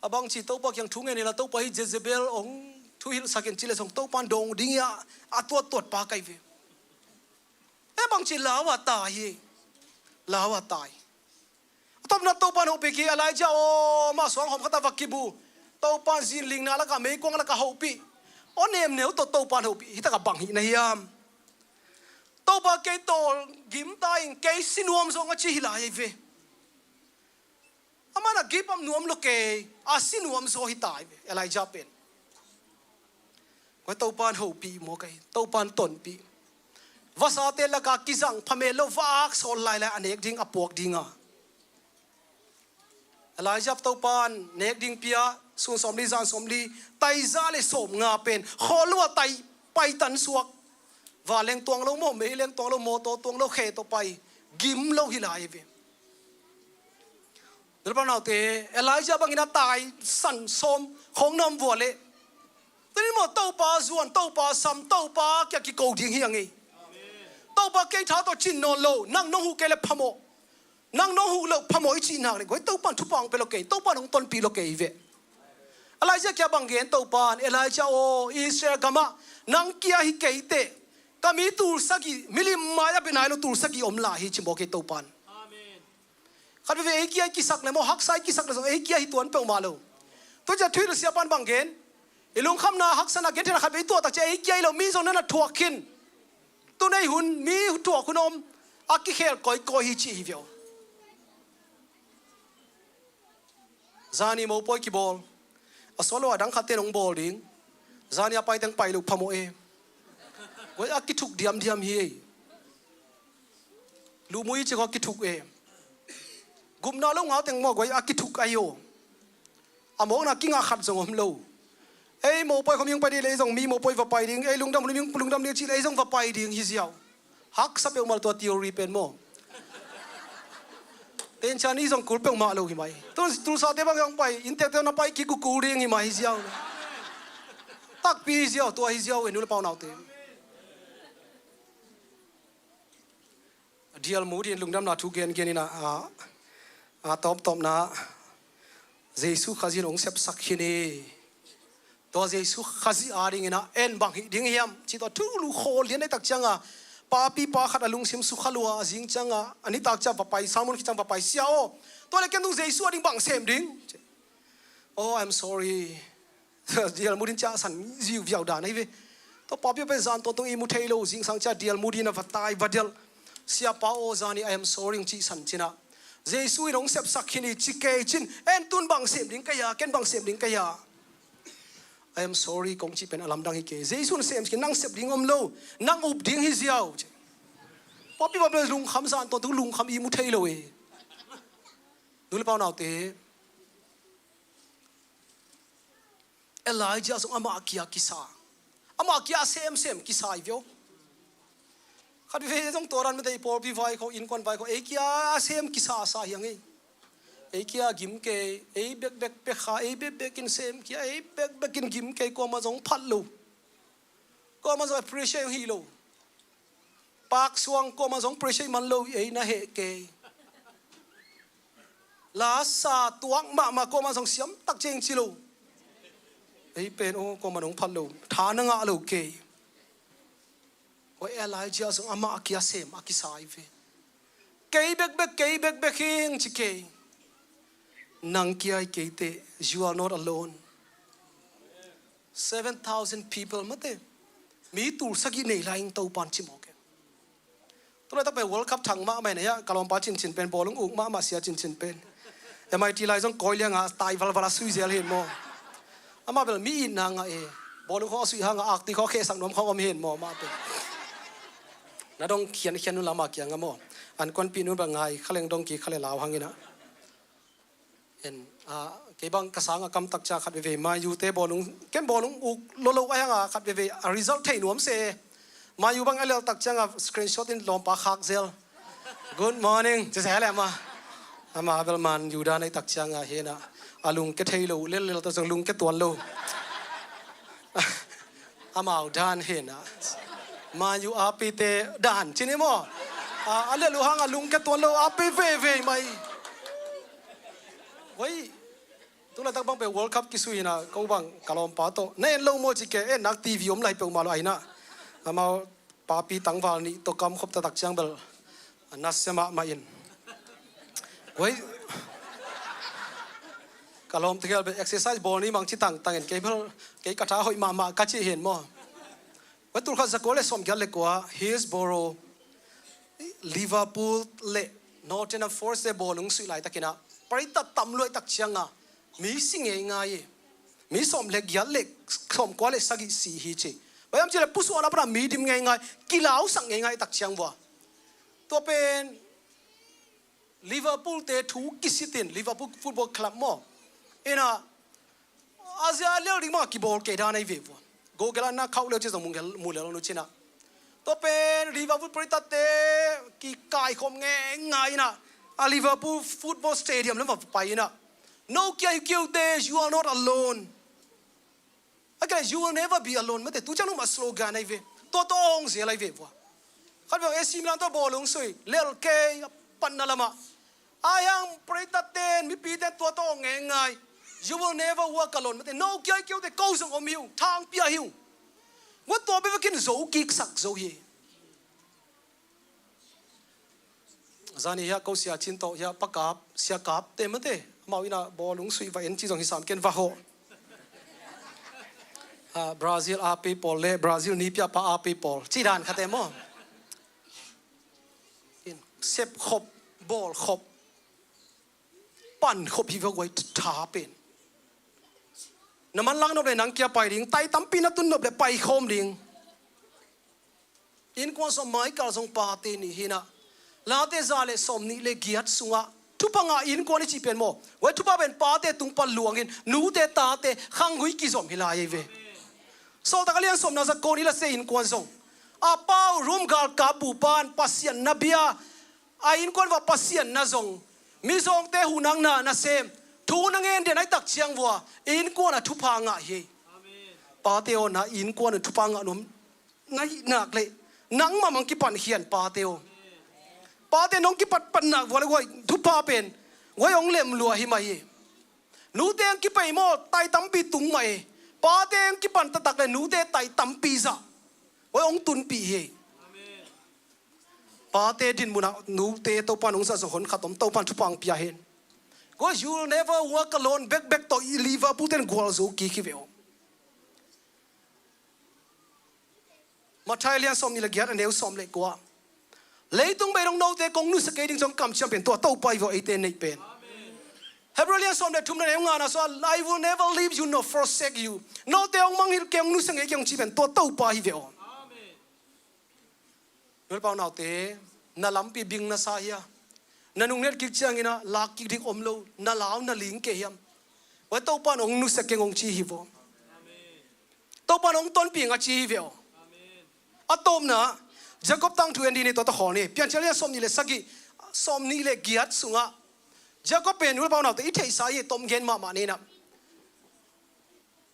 A bangci Topa kiang thu ngen inla Topa hi Jezebel hong thuhilhsak in ci le zong Topa in dawng ding hi a, a tuattuat pa kai ve. E bangci lau a tai hi. Lau a tai. A tawpna Topa in hopih kik hi, Elijah aw, mah suang hawm khatah va kibu. Topa in zinlingna lakah meikuang lakah hopih. Aw nemneu tawh Topa in hopih. Hitakah bang hih na hiam? Topa kei tawh gimta in kei si nuam zong a ci hi lai hi ve. Aman a give up nuam lo kei, a si nuam zaw hi tai ve Elijah pen. Koi Topa in hopih maw kai, Topa in tonpih. Vasate lakah kizang phamel lo, va ak sawl lailai a nek ding a puak dinga. Elijah Topa in nek ding pia, sun sawmli zan sawmli, taiza le sawmnga pen khawl lua tai, paitan suak. Vanleng tuang lo maw, meileng tuang lo, mawtaw tuang lo, khe tawh pai, gim lo hi lai hi ve. Nulpa naute, Elijah bangin a taisan sawm khong na om vua leh, tuni maw Topa zuan, Topa sam, Topa kia kiko ding hi a ngei. Topa kei tha tawh cin nawn lo, nang nong huh kei le phamawh. Nang nong huh loh phamawh i cih nak le, koi Topa in thupha hong pia lo kei, Topa in hong tonpih lo kei hi ve. Elijah kia bang gen Topa in, Elijah aw, Israel gamah nang kia hi kei teh, ka mi tul sagih, milim mai a bia nai lo tul sagih om lai hi ci maw kei Topa in. Khat veve ei kia i kisak le maw, haksa i kisak le zong ei kia hi tuan peuhmah lo. Tua ciah thuhilh siapa in bang gen, i lungkhamna haksana gentheihna khat vei i tuahtak ciah ei kia hi lo, mi zong na na thuak khin. Tun ei hun mi thuak hun om, a kikhel kawikawi hi cih hi ve aw. Zani mopawi kibawl. A sual lo a dang khatte nong bawl ding. Zani a paiteng pai lo phamawh e. Guai a kithuk diamdiam hi ei. Lumui cik a kithuk e. Gupna lo ngauteng maw guai a kithuk ahi aw. A mawkna kingah khat zong om lo. Ei mopawi khawm hing pai ding le ei zong mi mopawi va pai ding. Ei lungdam hun hing lungdam ding cih le ei zong va pai ding hi ziau. Haksa peuhmah lo tua theory pen maw. Tencian i zong kul peuhmah lo hi mai. Tulsate bang zong pai, inntekte na pai kik kul ding hi mai hi ziau. Takpi hi ziau, tua hi ziau, e nu le pau naute. A dial mu din lungdamna thu gengen in a, a, a tawptawpna Jesu Khazih in hong sepsak hi ni. Tua Jesu Khazih a dingin a en bang hih ding hiam cih tua thulu khawl lian ei tak cianga Papi pa khat a lungsim sukha lua a, zing ciangah a nitak ciang va pai, sermon khit ciang va pai, "Sia aw, tua leh ken tung Jesu a ding bang sem ding?" "Oh, I'm sorry." Dial mudin ciah san ziu viau dan ahi ve. Tua papi pen zan tawntung i mu thei lo, zingsang ciah dial mudin a va tai va delh. "Siapa aw, zani, I am sorry," hong cih san cinah, "Jesu in hong sepsak khin hi," ci kei cin, "En tun bang sem ding ka hia, ken bang sem ding ka hia?" "I am sorry," kong cih pen a lamdang hi kei. "Jesu in sem khin, nang sep ding om lo, nang up ding hi ziau," ci. Papi pa pen lungkham, zan tawntung lungkham i mu thei lo e. Nu le pa u naute, Elijah zong amah kia kisa. Amah kia a semsem kisa hi ve aw. Khat veve zong tua dan mate, i pawlpi vai khawng, innkuan vai khawng, ei kia a sem kisa sa hi hang ei. Ei kia gim kei, ei bekbek pia kha, ei bekbek in sem kia, ei bekbek in gim kei, kuamah zong phat lo. Kuamah zong appreciate hi lo. Pak suang kuamah zong pressure man lo, ei na heh kei. La sa tuak mahmah kuamah zong siam tak ciang ci lo. Ei pen aw, kuamah nong phat lo, tha na ngah lo kei. Aw, Elijah zong amah a kia sem a kisa hi ve. Kei bekbek, kei bekbek hing ci kei. Nang kia hi kei teh, you are not alone. Seven thousand people mate, mi tul sagih nei lai-in Topan ci mawk e. Tulaitak pen World Cup thang mahmah in a, ka lawmpa cincin pen, bawlung uk mahmah sia cincin pen, M I T lai zong kawi lianga tai valval a sui zel hi maw. Amah bel mi itna ngah e. Bawlung khawng a sui hanga akti khawng khehsak nuam khawng om hi maw, amah pen. Na dong khiankhian un la amah kiangah maw. An kuanpih nu bel ngai kha leng dong kik kha le lau hang in a. En, ah, kei bang ka sangah kamtak ciang khat veve, Man U te bawlung, ken bawlung uk lolo a, hanga khat veve a result thei nuam se. Man U bang a lel tak cianga screenshot in lawmpa khak zel. "Good morning," ci se le amah. Amah bel Man U dan a i tak cianga hena, a lungke thei lo, lel lel ta zong lungke tuan lo. Amau dan hena, Man U a pite dan cin hi maw. A, a lel uh hanga lungke tuan lo, a pi veve mai. Wai, tulaitak bang pen World Cup kisui hina, ko bang ka lawmpa tawh, "Na en lo maw?" ci kei, "En nak, T V om lai peuhmah lo," ahi na. Amau papi tangval nih tawh kamkhop taktak ciang bel a nasia mahmah in. Wai, ka lawm tegel bel exercise bawl ni mang ci tangtang in, kei bel, kei ka tha hoih mahmah ka ci hi maw. Wai, tul khat za kua le sawmgiat le kua, Hillsborough, Liverpool le Nottingham Forest te bawlung suih laitakin a, paritat tam luaitak cianga mi si ngeingai e. Mi sawm le giat le sawmkua le sagih si hi ci. Bang hiam cih leh pusuahna pana mi dim ngeingai, kilausak ngeingai tak ciang vua. Tua pen Liverpool te thu kisitin, Liverpool Football Club maw, ina, a zia lel ding mah kibawl kei dan ahi ve vua. Google ah na khauh leu ci zong mu lel, mu lel nu cina. Tua pen Liverpool paritat te kikaikhawm ngeingai ina, a Liverpool Football Stadium lam va pai ina, "No kia hi kei uh teh, you are not alone." A kei, "You will never be alone," mate, tu ciang numa slogan ahi ve. Tua tua hong zel ahi ve vua. Khat vei A C Milan tawh bawlung sui, lel kei a panna lamah. Ai hang paritat ten, mipi ten tua tawh hong ngeingai. "You will never walk alone," mate, "No kia hi kei uh teh, ko zong om hi uh, thang pia hi uh." Vua tua bebekin zo kiksak zo hi. Zani hiah ko sia cin tawh hiah Pa Kap, Sia Kap te mate, amau ina bawlung suih va en ci zong hi sam ken va hawh. Ah, Brazil a pei pawl le Brazil ni piahpa a pei pawl ci dan khate maw. In, sep khop, bawl khop, pan khop hi va guai tha pen. Na manlang nop le nang kia pai ding, tai tampi na tun nop le pai khawm ding. Innkuan sawm maikal zong pate nih hina. Late za le sawm nih le giat sungah thupha ngah innkuan i cih pen maw. Wai thupha pen pate tung pan luangin, nute tate khanggui kizom hi lai ei ve. Sawltak a lian sawmna za kua ni la se innkuan zong. A pau rum galkap bupan Pasian na bia, a innkuan va Pasian na zong, mizawngte hunakna na sem, thu na ngen den ai tak ciang vua, innkuan a thupha ngah hi. Pate aw, na innkuan a thupha ngah nuam na hih nak leh, nangmah mang kipan khian pate aw. Pate nong kipat patnak vua le guai thupha pen guai hong lem lua hi mah hi. Nute ang kipei maw, tai tampi tung mah e. Pate ang kipan taktak le nute tai tampi zah guai hong tunpih hi. Pate dinmun ah nute Topa'n hong zat zong hon khat om, Topa'n thupha hong pia hen. Guai, you will never walk alone. Bekbek tawh i Liverpool ten gualzo kik hi ve aw. Matthai lian sawmnih le giat, a neu sawm le kua. Leitung bei dong note kong nusia kei ding zong kamciam pen tua Topa hi ve aw, eite neih pen. Hebrew lian sawm le thum, a neu ngana sung ah, "I will never leave you nor forsake you." Note hong mangngilh kei, hong nusia ngei kei, hong ci pen tua Topa hi ve aw. Nu le pa unaute, na lampi bing na sa hia? Na nung netkik ciangin ah lakkik ding om lo, na lau na ling kei hiam? Guai, Topa'n hong nusia keng hong ci hi vaw. Topa'n hong tonpih ing a ci hi ve aw. A tawpna, Jacob tangthu en dih ni, tua tawh khawl ni. Piancil lian sawmnih le sagih, sawmnih le giat sungah Jacob pen, nu le pa unaute, i theihsa hi, tom gen mahmah ni in ah.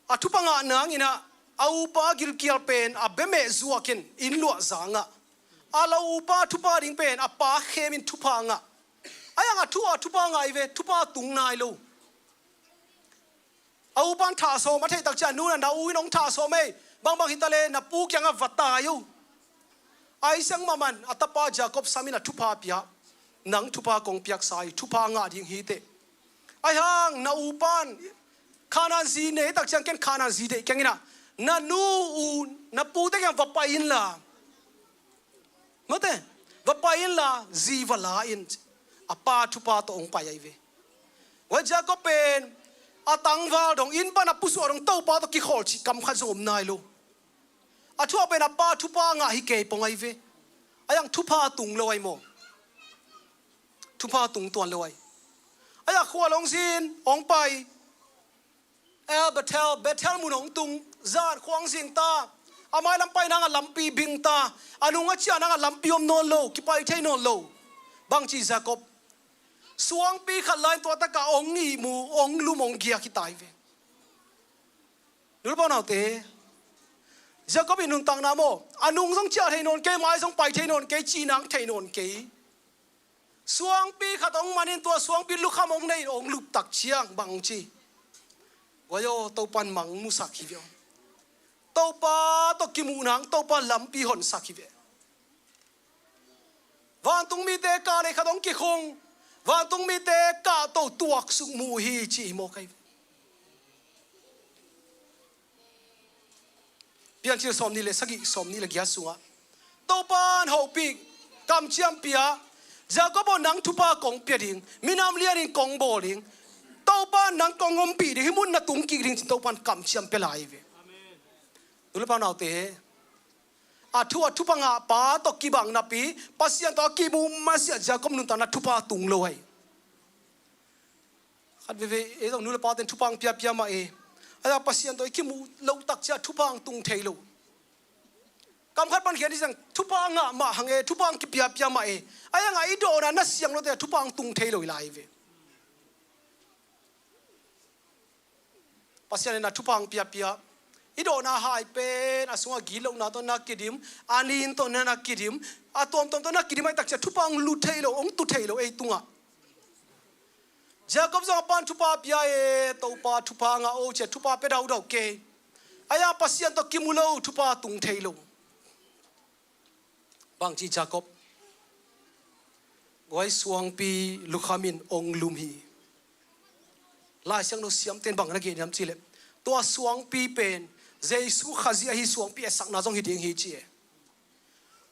A thupha ngah nangin ah, a upa gilkial pen a bemeh zuakin inn luah zangah, a lo upa thupha ding pen a pa khemin thupha ngah. Ahi hang a thu a thupha ngah hi ve, thupha tung nai lo. A upa'n thah sawm a theih tak ciang, "Nu, na u in hong thah sawm ei, bangbang hi ta leh na pu kiangah va tai o." Ahi zong mahmah in a tapa Jacob samin a thupha pia. "Nang thupha kong piaksa hi, thupha ngah ding hi teh." Ahi hang na upa'n Kanaan zi nei tak ciang, "Ken Kanaan zi deih keng in ah, na nu, u, na pute kiang va pai inla." Mate, "Va pai inla, zi va la in." A pa thupha tawh hong pai ahi ve. Guai, Jacob pen a tangval dong, inn pan a pusuak dong, Topa tawh kikhawl cih kam khat zong om nai lo. A thu a pen a pa thupha ngah hi kei pong ahi ve. Ahi hang thupha tung lo ahi maw. Thupha tung tuan lo ahi. Ahi hang khua hong zin, hong pai. El Bethel, Bethel mun hong tung, zan khua hong zin ta. A mailam pai nang a lampi bing ta. A nung a ciah nang a lampi om nawn lo, kipai thei nawn lo. Bangci Jacob, suangpi khat lai-in tua takah hong ihmu, hong lum, hong giak hi ta hi ve. Nu le pa unaute, Jacob i nuntakna maw, a nung zong ciah thei nawn kei, mai zong pai thei nawn kei, cih nang thei nawn kei. Suangpi khat hong manin tua suangpi lukham hong nei in hong lup tak ciang bangci. Guai aw, Topa'n mang musak hi ve aw. Topa tawh kimuh nang, Topa lampi honsak hi ve. Vantung mite kah lei khat hong kikhung, vantung mite kahto tuaksuk mu hi cih hi mawk ahi ve. Piancil sawmnih le sagih, sawmnih le giat sungah Topa'n hopih, kamciam pia, "Jacob aw, nang thupha kong pia ding, minam lianin kong bawl ding. Topa'n nang kong ompih ding, hih mun na tung kik ding," ci-in Topa'n kamciam pia lai hi ve. Nu le pa unaute, a thu a thupha ngah pa tawh kibang napi, Pasian tawh a kimuh masiah Jacob nuntakna thupha tung lo ahi. Khat veve ei zong nu le pate'n thupha hong piapia mah e. Ahi hang Pasian tawh i kimuh loh tak ciang thupha hong tung thei lo. Kam khat pan khian i zang, thupha ngah mah hang e, thupha hong kipiapia mah e. Ahi hang a i dawhna na siang lote thupha hong tung thei lo hi lai ve. Pasian in a thupha hong piapia. I dawhna hai pen a sungah gitlohna tawh na kidim, a nin tawh na na kidim, a tuamtuam tawh na kidim ahih tak ciang thupha hong lut thei lo, hong tu thei lo ei tungah. Jacob zong a pa'n thupha pia e, Topa thupha ngah o ci-a thupha pia daudau kei. Ahi hang Pasian tawh kimu lo, thupha tung thei lo. Bangci Jacob, guai, suangpi lukhamin hong lum hi. Lai Siangtho siamte'n bang na gen hiam cih leh, tua suangpi pen Jesu Khazih ahi suangpi etsakna zong hi ding hi ci e.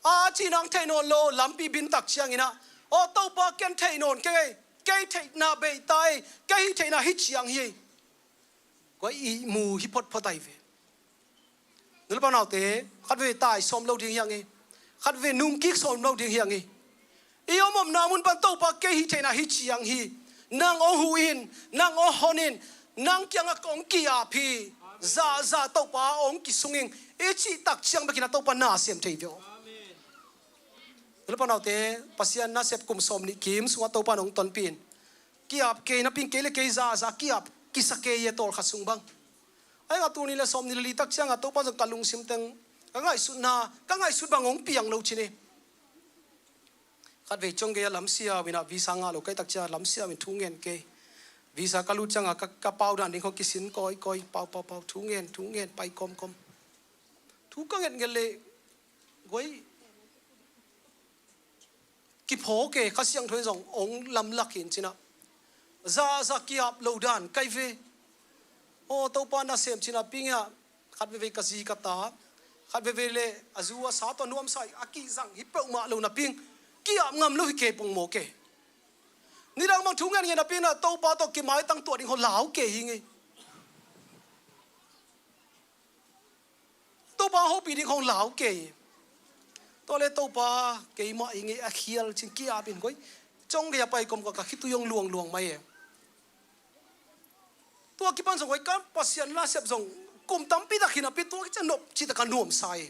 A cih nang thei nawn lo, lampi bing tak ciangin ah, "Aw Topa, ken thei nawn keng ei, kei theihna bei ta ei, kei hih theihna hi ciang hi ei." Guai, ihmu hi photphot ahi ve. Nu le pa unaute, khat veve tai sawm lo ding hi hang e. Khat veve nungkik sawm lo ding hi hang e. I om omna mun pan Topa, kei hih theihna hi ciang hi. Nang hong huh in, nang hong hon in, nang kiangah kong ki-ap hi. Zahzah Topa hong kisung ing, i cih tak ciang bekin a Topa na sem thei ve aw. Nu le pa unaute, Pasian nasep kum sawmnih kim sungah Topa'n hong tonpih in. Ki-ap kei napi-in kei le kei zahzah ki-ap kisa kei e, tawlkhat sung bang. Ahi hang a tul nih le sawmnih le li tak ciangah Topa zong ka lungsim teng, ka ngaihsutna, ka ngaihsut bang hong piang lo ci ni. Khat vei ciang kei a lamsiau in ah visa ngah lo ka hih tak ciang lamsiau in thu ngen kei. Visa ka lut ciangah ka, ka pau dan ding khawng kisin kawikawi, pau, pau, pau, thu ngen, thu ngen, pai kawmkawm. Thu ka ngetnget leh, guai, kiphawk e, Kha Siangtho in zong hong lamlak hi in ci-in ah. Za za ki-ap lo dan kai ve. Aw, Topa nasem ci-in ah ping e ah. Khat veve ka zi ka ta, khat veve le a zu a sa tawh nuamsa a kizang hi peuhmah lo napi-in ki-ap ngam lo hi kei pongmawk e. Nidang bang thu ngen ngen napi-in ah Topa tawh kimaitang tuah ding hong lau kei hi ing e. Topa hong hopih ding hong lau kei. Tua le Topa keimah hi ing e a khial ci-in ki-ap in koi. Cong gei a pai kawm ka khitui hong luangluang mai e. Tua kipan zong koi ka Pasian nasep zong kum tampi tak hi napi tua kici a nop cih tak a nuamsa e.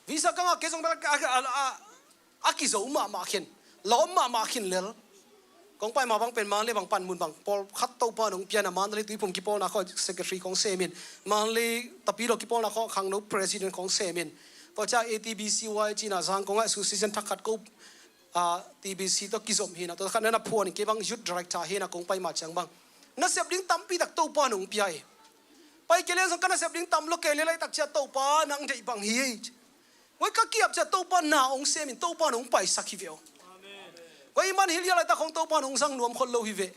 Visa ka ngah kei zong bel a, a, a, a kizo mahmah khin, lawm mahmah khin lel. Kong pai ma bang pen Mandalay bang panmun bang pawlkhat Topa nong pian a, Mandalay Tuiphum kipawlna khawng secretary kong sem in, Mandalay Tapidaw kipawlna khawng khangno president kong sem in. Tua ciang A T B C Y ci-in ah Zangkong ah association thak khat ko, ah, T B C tawh kizom hi in ah, tua khat na na phuan in kei bang youth director hi in ah kong pai ma ciang bang nasep ding tampi tak Topa nong pia e. Pai kei leng zong ka nasep ding tam lo kei le laitak ciang Topa nang deih bang hi e. Koi ka ki-ap ciang Topa na hong sem in Topa nong paisak hi ve aw. Koi i man hi lian laitak hong Topa nong zang nuam khol lo hi ve.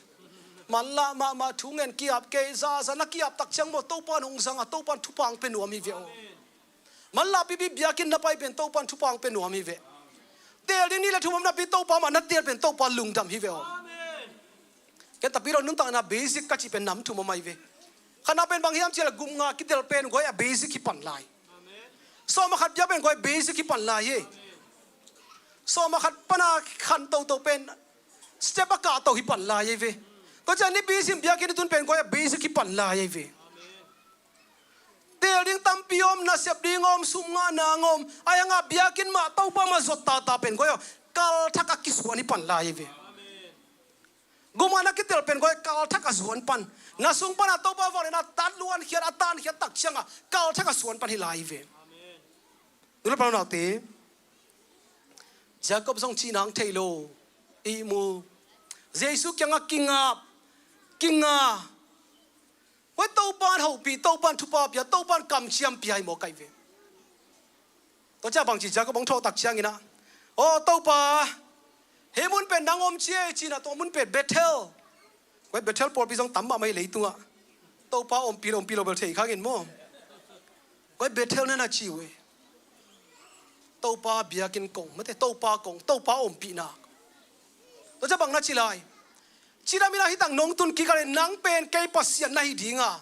Manlah mahmah thu ngen ki-ap kei, za za na ki-ap tak ciang maw Topa nong zang a, Topa thupha hong pia nuam hi ve aw. Manlah pipi biakinn na pai pen Topa thupha hong pia nuam hi ve. Teel ding ni le thum om napi Topa mah na teel pen Topa lungdam hi ve aw. Ken Tapidaw nuntakna basic ka cih pen nam thum om ahi ve. Khatna pen bang hiam cih leh gum nga kitel pen guai a basic hi pan lai. Sawm a khat bia pen guai basic hi pan lai hi. Sawm a khat pan a khan toto pen step a kahto hi pan lai ahi ve. Tua ciang nipi sim biakinn i tun pen guai a basic hi pan lai ahi ve. Teel ding tampi om, nasep ding om, sum ngahna om. Ahi hang a biakinn mah Topa mah zot tata pen guai aw, kalthak a kisuan hi pan lai ahi ve. Gum nga na kitel pen guai kalthak a zuan pan. Na sung pan a Topa vangliatna a tatluan khiat, a tankhiat tak ciang a kalthak a zuan pan hi lai ahi ve. Nu le pa naute, Jacob zong cih nang thei lo. Ihmu. Jesu kiangah kingap, kinga. Koi Topa'n hopih, Topa'n thupha pia, Topa'n kamciam pia hi mawk ahi ve. Tua ciang bangci Jacob hong thawh tak ciangin ah, aw Topa, hih mun pen nang om ci ei ci-in ah tua mun pen Bethel. Koi Bethel pawlpi zong tam mahmah hi leitungah. Topa ompih lo, ompih lo bel thei khang in maw. Koi Bethel na na ci uh e. Topa biakinn kong, mate Topa kong, Topa ompihna. Tua ciang bang na ci lai. Cidam in ah hih tak nong tun kik a leh nang pen kei Pasian na hi ding a.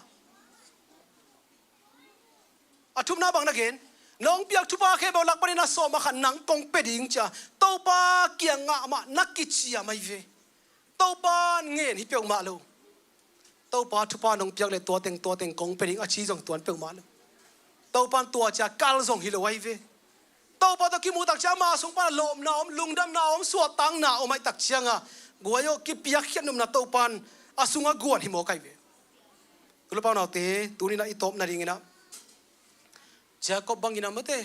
A thumna bang na gen. Nong piak thupha khempeuh lak panin a sawm a khat nang kong pia ding ci-a Topa kiangah mah na kiciam ahi ve. Topa ngen hi peuhmah lo. Topa thupha nong piak leh tua teng tua teng kong pia ding a ci zong tuan peuhmah lo. Topa'n tua ci-a kal zong hi lo ahi ve. Topa tawh kimuh tak ciang ama sung pan a lawpna om, lungdamna om, suahtakna om ahih tak ciang a guai aw, kipiakkhiat nopna Topa'n a sungah guan hi mawk ahi ve. Tu le pa naute, tuni-in ah i tawp nadingin ah Jacob bangin ah mate,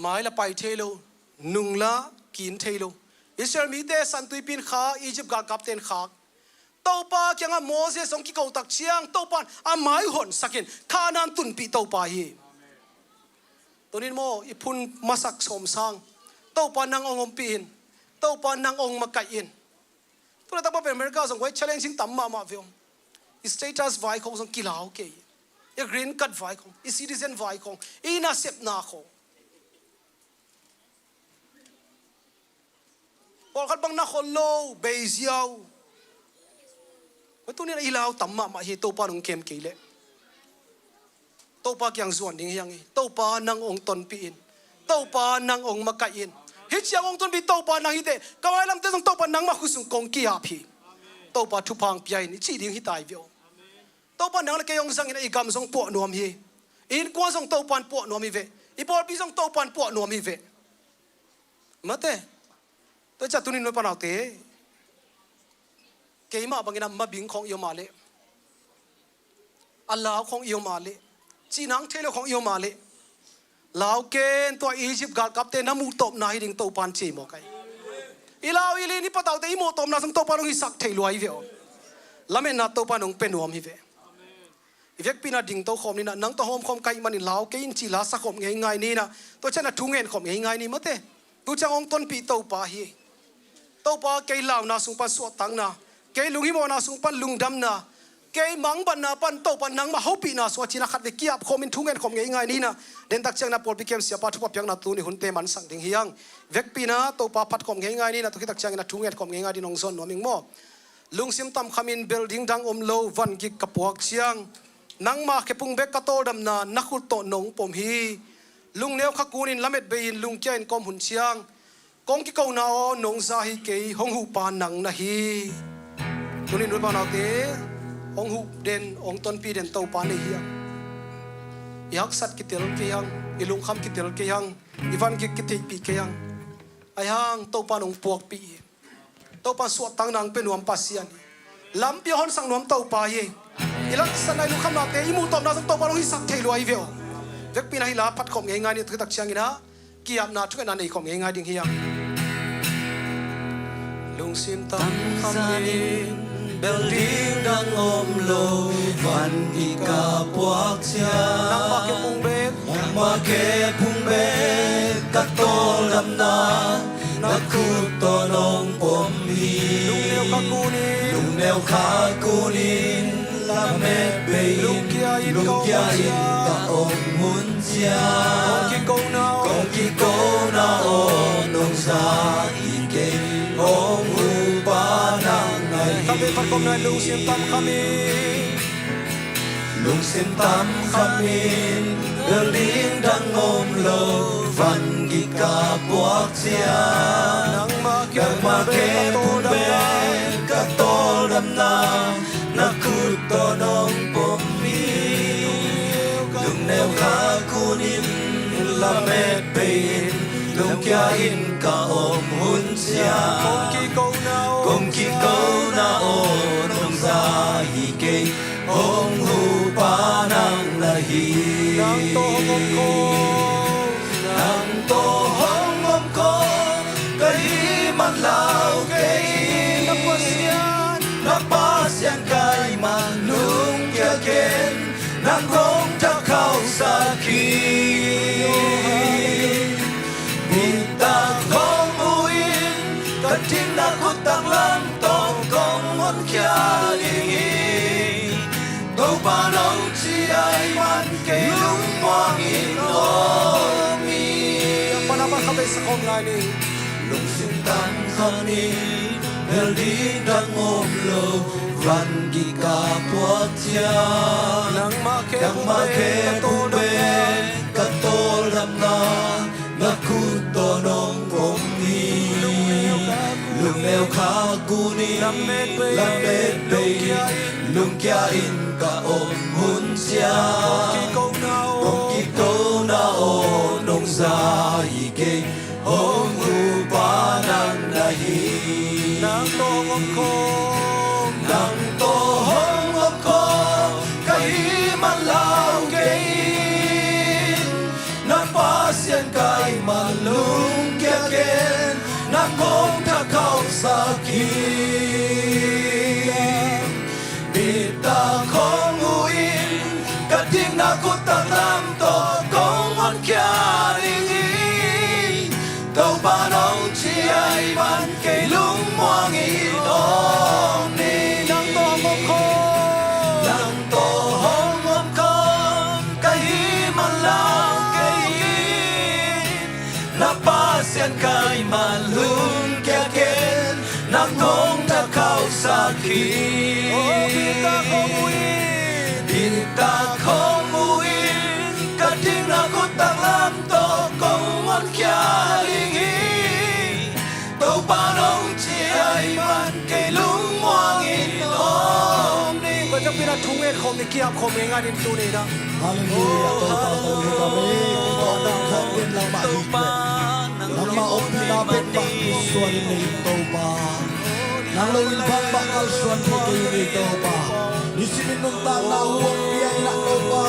mai la pai thei lo, nung la kin thei lo. Israel mite San Tuipi in khak, Egypt galkapte in khak. Topa kiangah Moses hong kiko tak ciang Topa'n a mai honsakin Kanaan tunpih Topa hi. Tuni-in maw i phun masak sawm sang Topa nang hong ompih in, Topa nang hong makaih in. Tu laitak pa pen America zong guai challenging tam mahmah ve om. I status vai khong zong kilau kei. I green card vai khong, i citizen vai khong, i nasepna khong. Pawlkhat bang na khol lo, bei ziau. Koi tuni-in ah i lau tam mahmah hi, Topa nong kem kei leh. Topa kiang zuan ding hi hang hi. Topa nang hong tonpih in. Topa nang hong makaih in. Hih ciang hong tonpih Topa nang hi teh, ka mailamte zong Topa nangmah khut sung kong ki-ap hi. Topa thupha hong pia in i cih ding hi ta hi ve aw. Topa nang le kei hong zangin ah i gam zong puah nuam hi. I innkuan zong Topa'n puah nuam hi ve. I pawlpi zong Topa'n puah nuam hi ve. Mate. Tua ciang tuni-in nu le pa naute, keimah bangin ah mabing khong i om a leh, a lau khong i om a leh, cih nang thei lo khong i om a leh, lau ken, tua Egypt galkapte na muhtawpna hi ding Topa'n ci mawk ahi. I lau i lin i pataute i muhtawpna zong Topa'n hong hisak thei lua hi ve aw. Lametna Topa'n hong pia nuam hi ve. I vekpi-in ah dingto khawm ni in ah, nang tawh hawm khawm ka hih manin lau kei in ci la sa khawm ngeingai ni in ah, tua ciang a thu ngen khawm ngeingai ni mate. Tu ciang hong tonpih Topa hi. Topa, kei launa sung pan suahtakna, kei lunghimawhna sung pan lungdamna, kei mangbatna pan Topa nangmah hopihna sung a cina khat vei kiap khawmin thu ngen khawm ngeingai ni in ah, dentak ciangin ah pawlpi kem siapa thupha piakna tuni hunte mansak ding hi hang. Vekpi in ah Topa phat khawm ngeingai ni in ah, tu khitak ciangin ah thu ngen khawm ngeingai ding hong zon nuam ing maw? Lungsim tamkhamin bel ding dang om lo vangik ka puak ciang, nangma khepung bek ka tawldamna na khut tawh nong pom hi. Lungneu kha kunin lamet bei-in lungkia in ka om hun ciang, kong kikona aw nong za hi kei, hong huhpa nang na hi. Tunin ute naute, hong huh den, hong tonpih den Topa nei hi hang. I haksat kitel kei hang, i lungkham kitel kei hang, i vangik kitheihpih kei hang. Ahi hang Topa nong puakpih hi. Topa suahtakna hong pia nuam Pasian hi. Lampi a honsak nuam Topa hi. I laksatna, i lungkhamnate i muhtawpna zong Topa hong hisak thei lua hi ve aw. Vekpi in ah hih la phat khawm ngeingai ni, tu khitak ciangin ah kiapna thungetna nei khawm ngeingai ding hi hang. Lungsim tamkhamin bel ding dang om lo vangik ka puak ciang, nangma khepung bek, nangma khepung bek ka tawldamna na khut tawh nong pom hi. Lungneu kha kunin, lungneu kha kunin lamet bei-in lungkia in ka om hun ciang, kong kikona aw, kong kikona aw nong za hi kei, hong huhpa nang na hi. Khat vei phat khawm nai, lungsim tamkhamin, lungsim tamkhamin bel ding dang om lo vangik ka puak ciang, nangma khepung bek ka tawldamna na khut tawh nong pom hi. Lungneu kha kunin lamet bei-in lungkia in ka om hun ciang, kong kikona aw, kong kikona aw nong za hi kei, hong huhpa nang na hi. Nang tawh hong om khawm, nang tawh hong om khawm ka hih man lau kei. Na Pasian, na Pasian ka hih man lungkia ken, nang kong thakhauhsak hi. Bitak hong huh in, ka ding na khut taklam tawh kong honkhia ding hi. Topa nong ci ahih man kei lungmuang in om hi. Pan a pan khat vei sa khawm lai ni. Lungsim tamkhamin bel ding dang om lo vangik ka puak ciang, nangma khepung bek ka tawldamna na khut tawh nong pom hi. Lungneu kha kunin lamet bei-in lungkia in ka om hun ciang, kong kikona aw nong za hi kei, hong huhpa nang na hi. Nang tawh hong om khawm, nang tawh hong om khawm ka hih man lau kei. Na Pasian ka hih man lungkia ken, nang kong thakhauhsak hi. Bitak hong huh in, ka ding na khut taklam tawh kong honkhia ding hi. Topa nong ci ahih man kei lungmuang in om ni. Nang tawh hong om khawm, nang tawh hong om khawm ka hih man lau kei. Na Pasian ka hih man lungkia ken, nang kong thakhauhsak hi. Bitak hong huh in, bitak hong huh in, ka ding na khut taklam tawh kong honkhia ding hi. Topa nong ci ahih man kei lungmuang in om ni. Koi ciang pi na thu ngen khawm ni, kiap khawm ngeingai ni tuni in ah. Halleluiah, Topa, Topa, Topa, Topa, Topa, Topa, nangmah ompihna bek mah suan in nei Topa. Nang lo in bangmah kalsuan thei kei ing ei Topa. Nisimin nuntakna hong pia in ah Topa.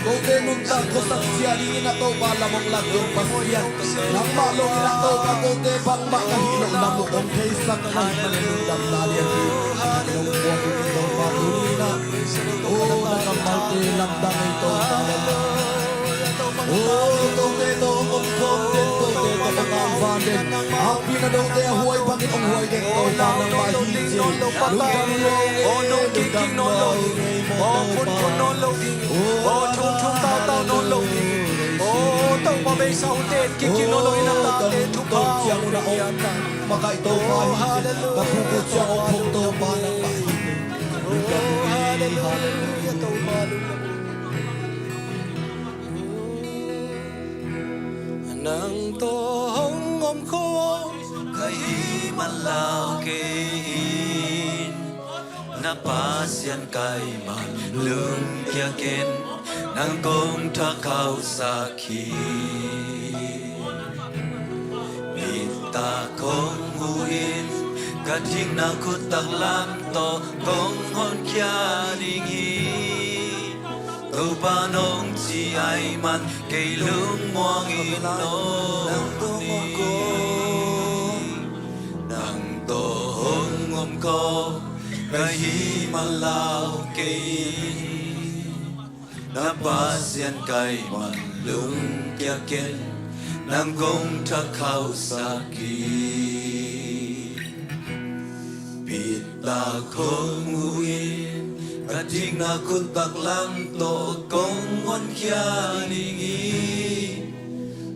Kote nuntak khuasak sia ding in ah Topa lam hong lak ding Pasian. Nangmah lo in ah Topa kote bangmah ka hih loh lam hong om theisak na hih manin lungdamna lian hi. Nong puak in Topa tuni in ah. O na kammalte lamdang ei Topa. Aw, Tote tawh hong om khawm den, Tote tawh hong om khawm den. Hauhpihna dongte a huai bangin hong huai den, Topa nangmah hi ci. Lungdam lo, aw, nong kik kik nawn lo ding, aw, phun phun nawn lo ding, aw, thum thum tau tau nawn lo ding, aw, Topa beisa uh ten kik kik nawn lo in a tate thupha hong piak. Makaih Topa hi ci. Ka phu kut ciang hong phung Topa nangmah hi. Lungdam lo, hallelujah, Topa lungdam lo. Nang tawh hong om khawm ka hih man lau kei in, na Pasian ka hih man lungkia ken, nang kong thak khauhsak hi. Nitak hong huh in, ka thikna khut taklam tawh kong honkhia ding hi. Topa nong ci ahih man kei lungmuang in om ni. Nang tawh hong om khawm ka hih man lau kei in, na Pasian ka hih man lungkia ken, nang kong thak khauhsak hi. Pitak hong huh in, ka thikna khut taklam tawh kong honkhia ding hi.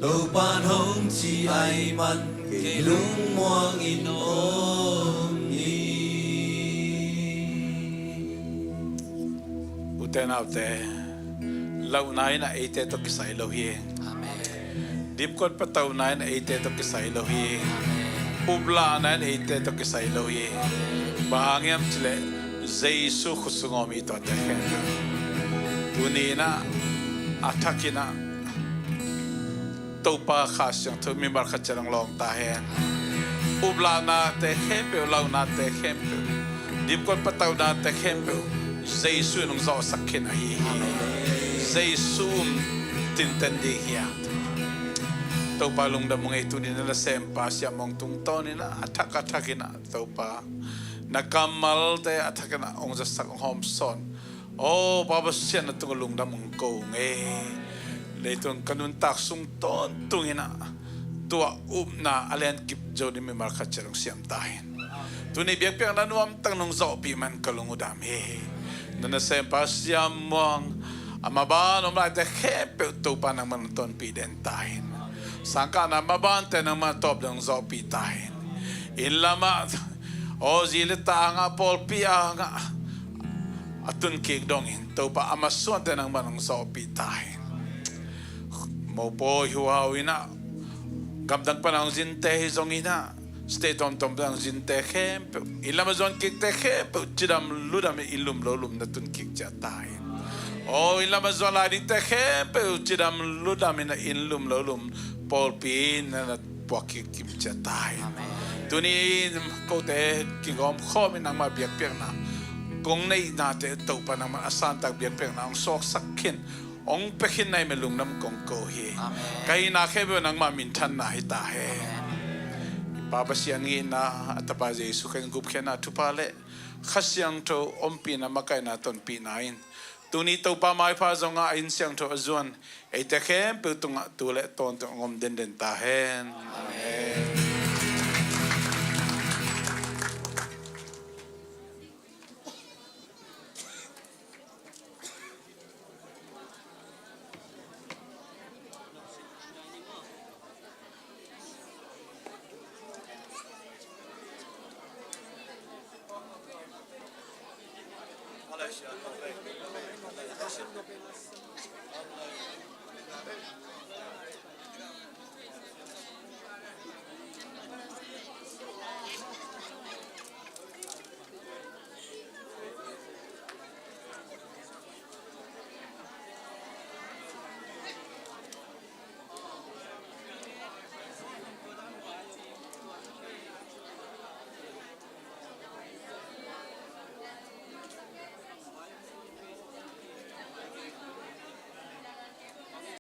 Topa nong ci ahih man kei lungmuang in om ni. Ute naute, lauhna in a eite tawh kisai lo hi. Amen. Dipkuat patauna in a eite tawh kisai lo hi. Amen. Uplahna in a eite tawh kisai lo hi. Amen. Bang hang hiam cih leh Jesu khut sung a om hi, tuate khempeuh. Tuni in a, a thak in a, Topa Kha Siangtho mimal khat ciat hong lawng ta hen. Uplahnate khempeuh, lauhnate khempeuh, dipkuat pataunate khempeuh Jesu in hong zawhsak khin ahi hi. Jesu um tinten ding hi a. Topa lungdam ung ei. Tuni in a nasempa Siam Muang tungtawn in a, a thak a thak in a, Topa, na kammalte a thak in a hong zasak, hong hawmsawn. Aw, Pa Pasian, na tungah lungdam hong ko ung ei. Leitung ka nuntak sung tawntung in a, tua upna a len kip zo ding mimal khat ciat hong siam ta hen. Tuni biakpiakna nuamtak nong zawhpih man ka lung uh dam hi. Na nasempa Siam Muang, a maban om laite khempeuh Topa nangman hong tonpih den ta hen. Sangkahna mabante nangman a tawp ding hong zawhpih ta hen. Inn lamah, aw, zi le ta hangah, pawlpi hangah a tunkik dongin Topa a masuante nangman hong zawhpih ta hen. Mopawi huhau in a, gamdang pan a hong zinte hi zongin a, state tuamtuam pan a hong zinte khempeuh, inn lam a zuan kikte khempeuh cidam ludam in, inn lum lo lum na tunkik ciat ta hen. Aw, inn lam a zuan lai dingte khempeuh cidam ludam in a, inn lum lo lum pawlpi in na puak kik kim ciat ta hen. Amen. Tuni in kote kigawm khawm in nangmah biakpiakna, kong neihnate Topa nangmah a santak biakpiakna hong suaksak khin, hong pia khin na hih manin lungdam kong ko hi. Amen. Ka hihna khempeuh nangmah minthanna hi ta hen. Amen. Pa Pasian' itna, a Tapa Jesu Khrih gupkhiatna thupha le Kha Siangtho ompihna, makaihna, tonpihna in tuni Topa maipha zongah a inn siangtho a zuan eite khempeuh tungah tu le tawntung hong om denden ta hen. Amen.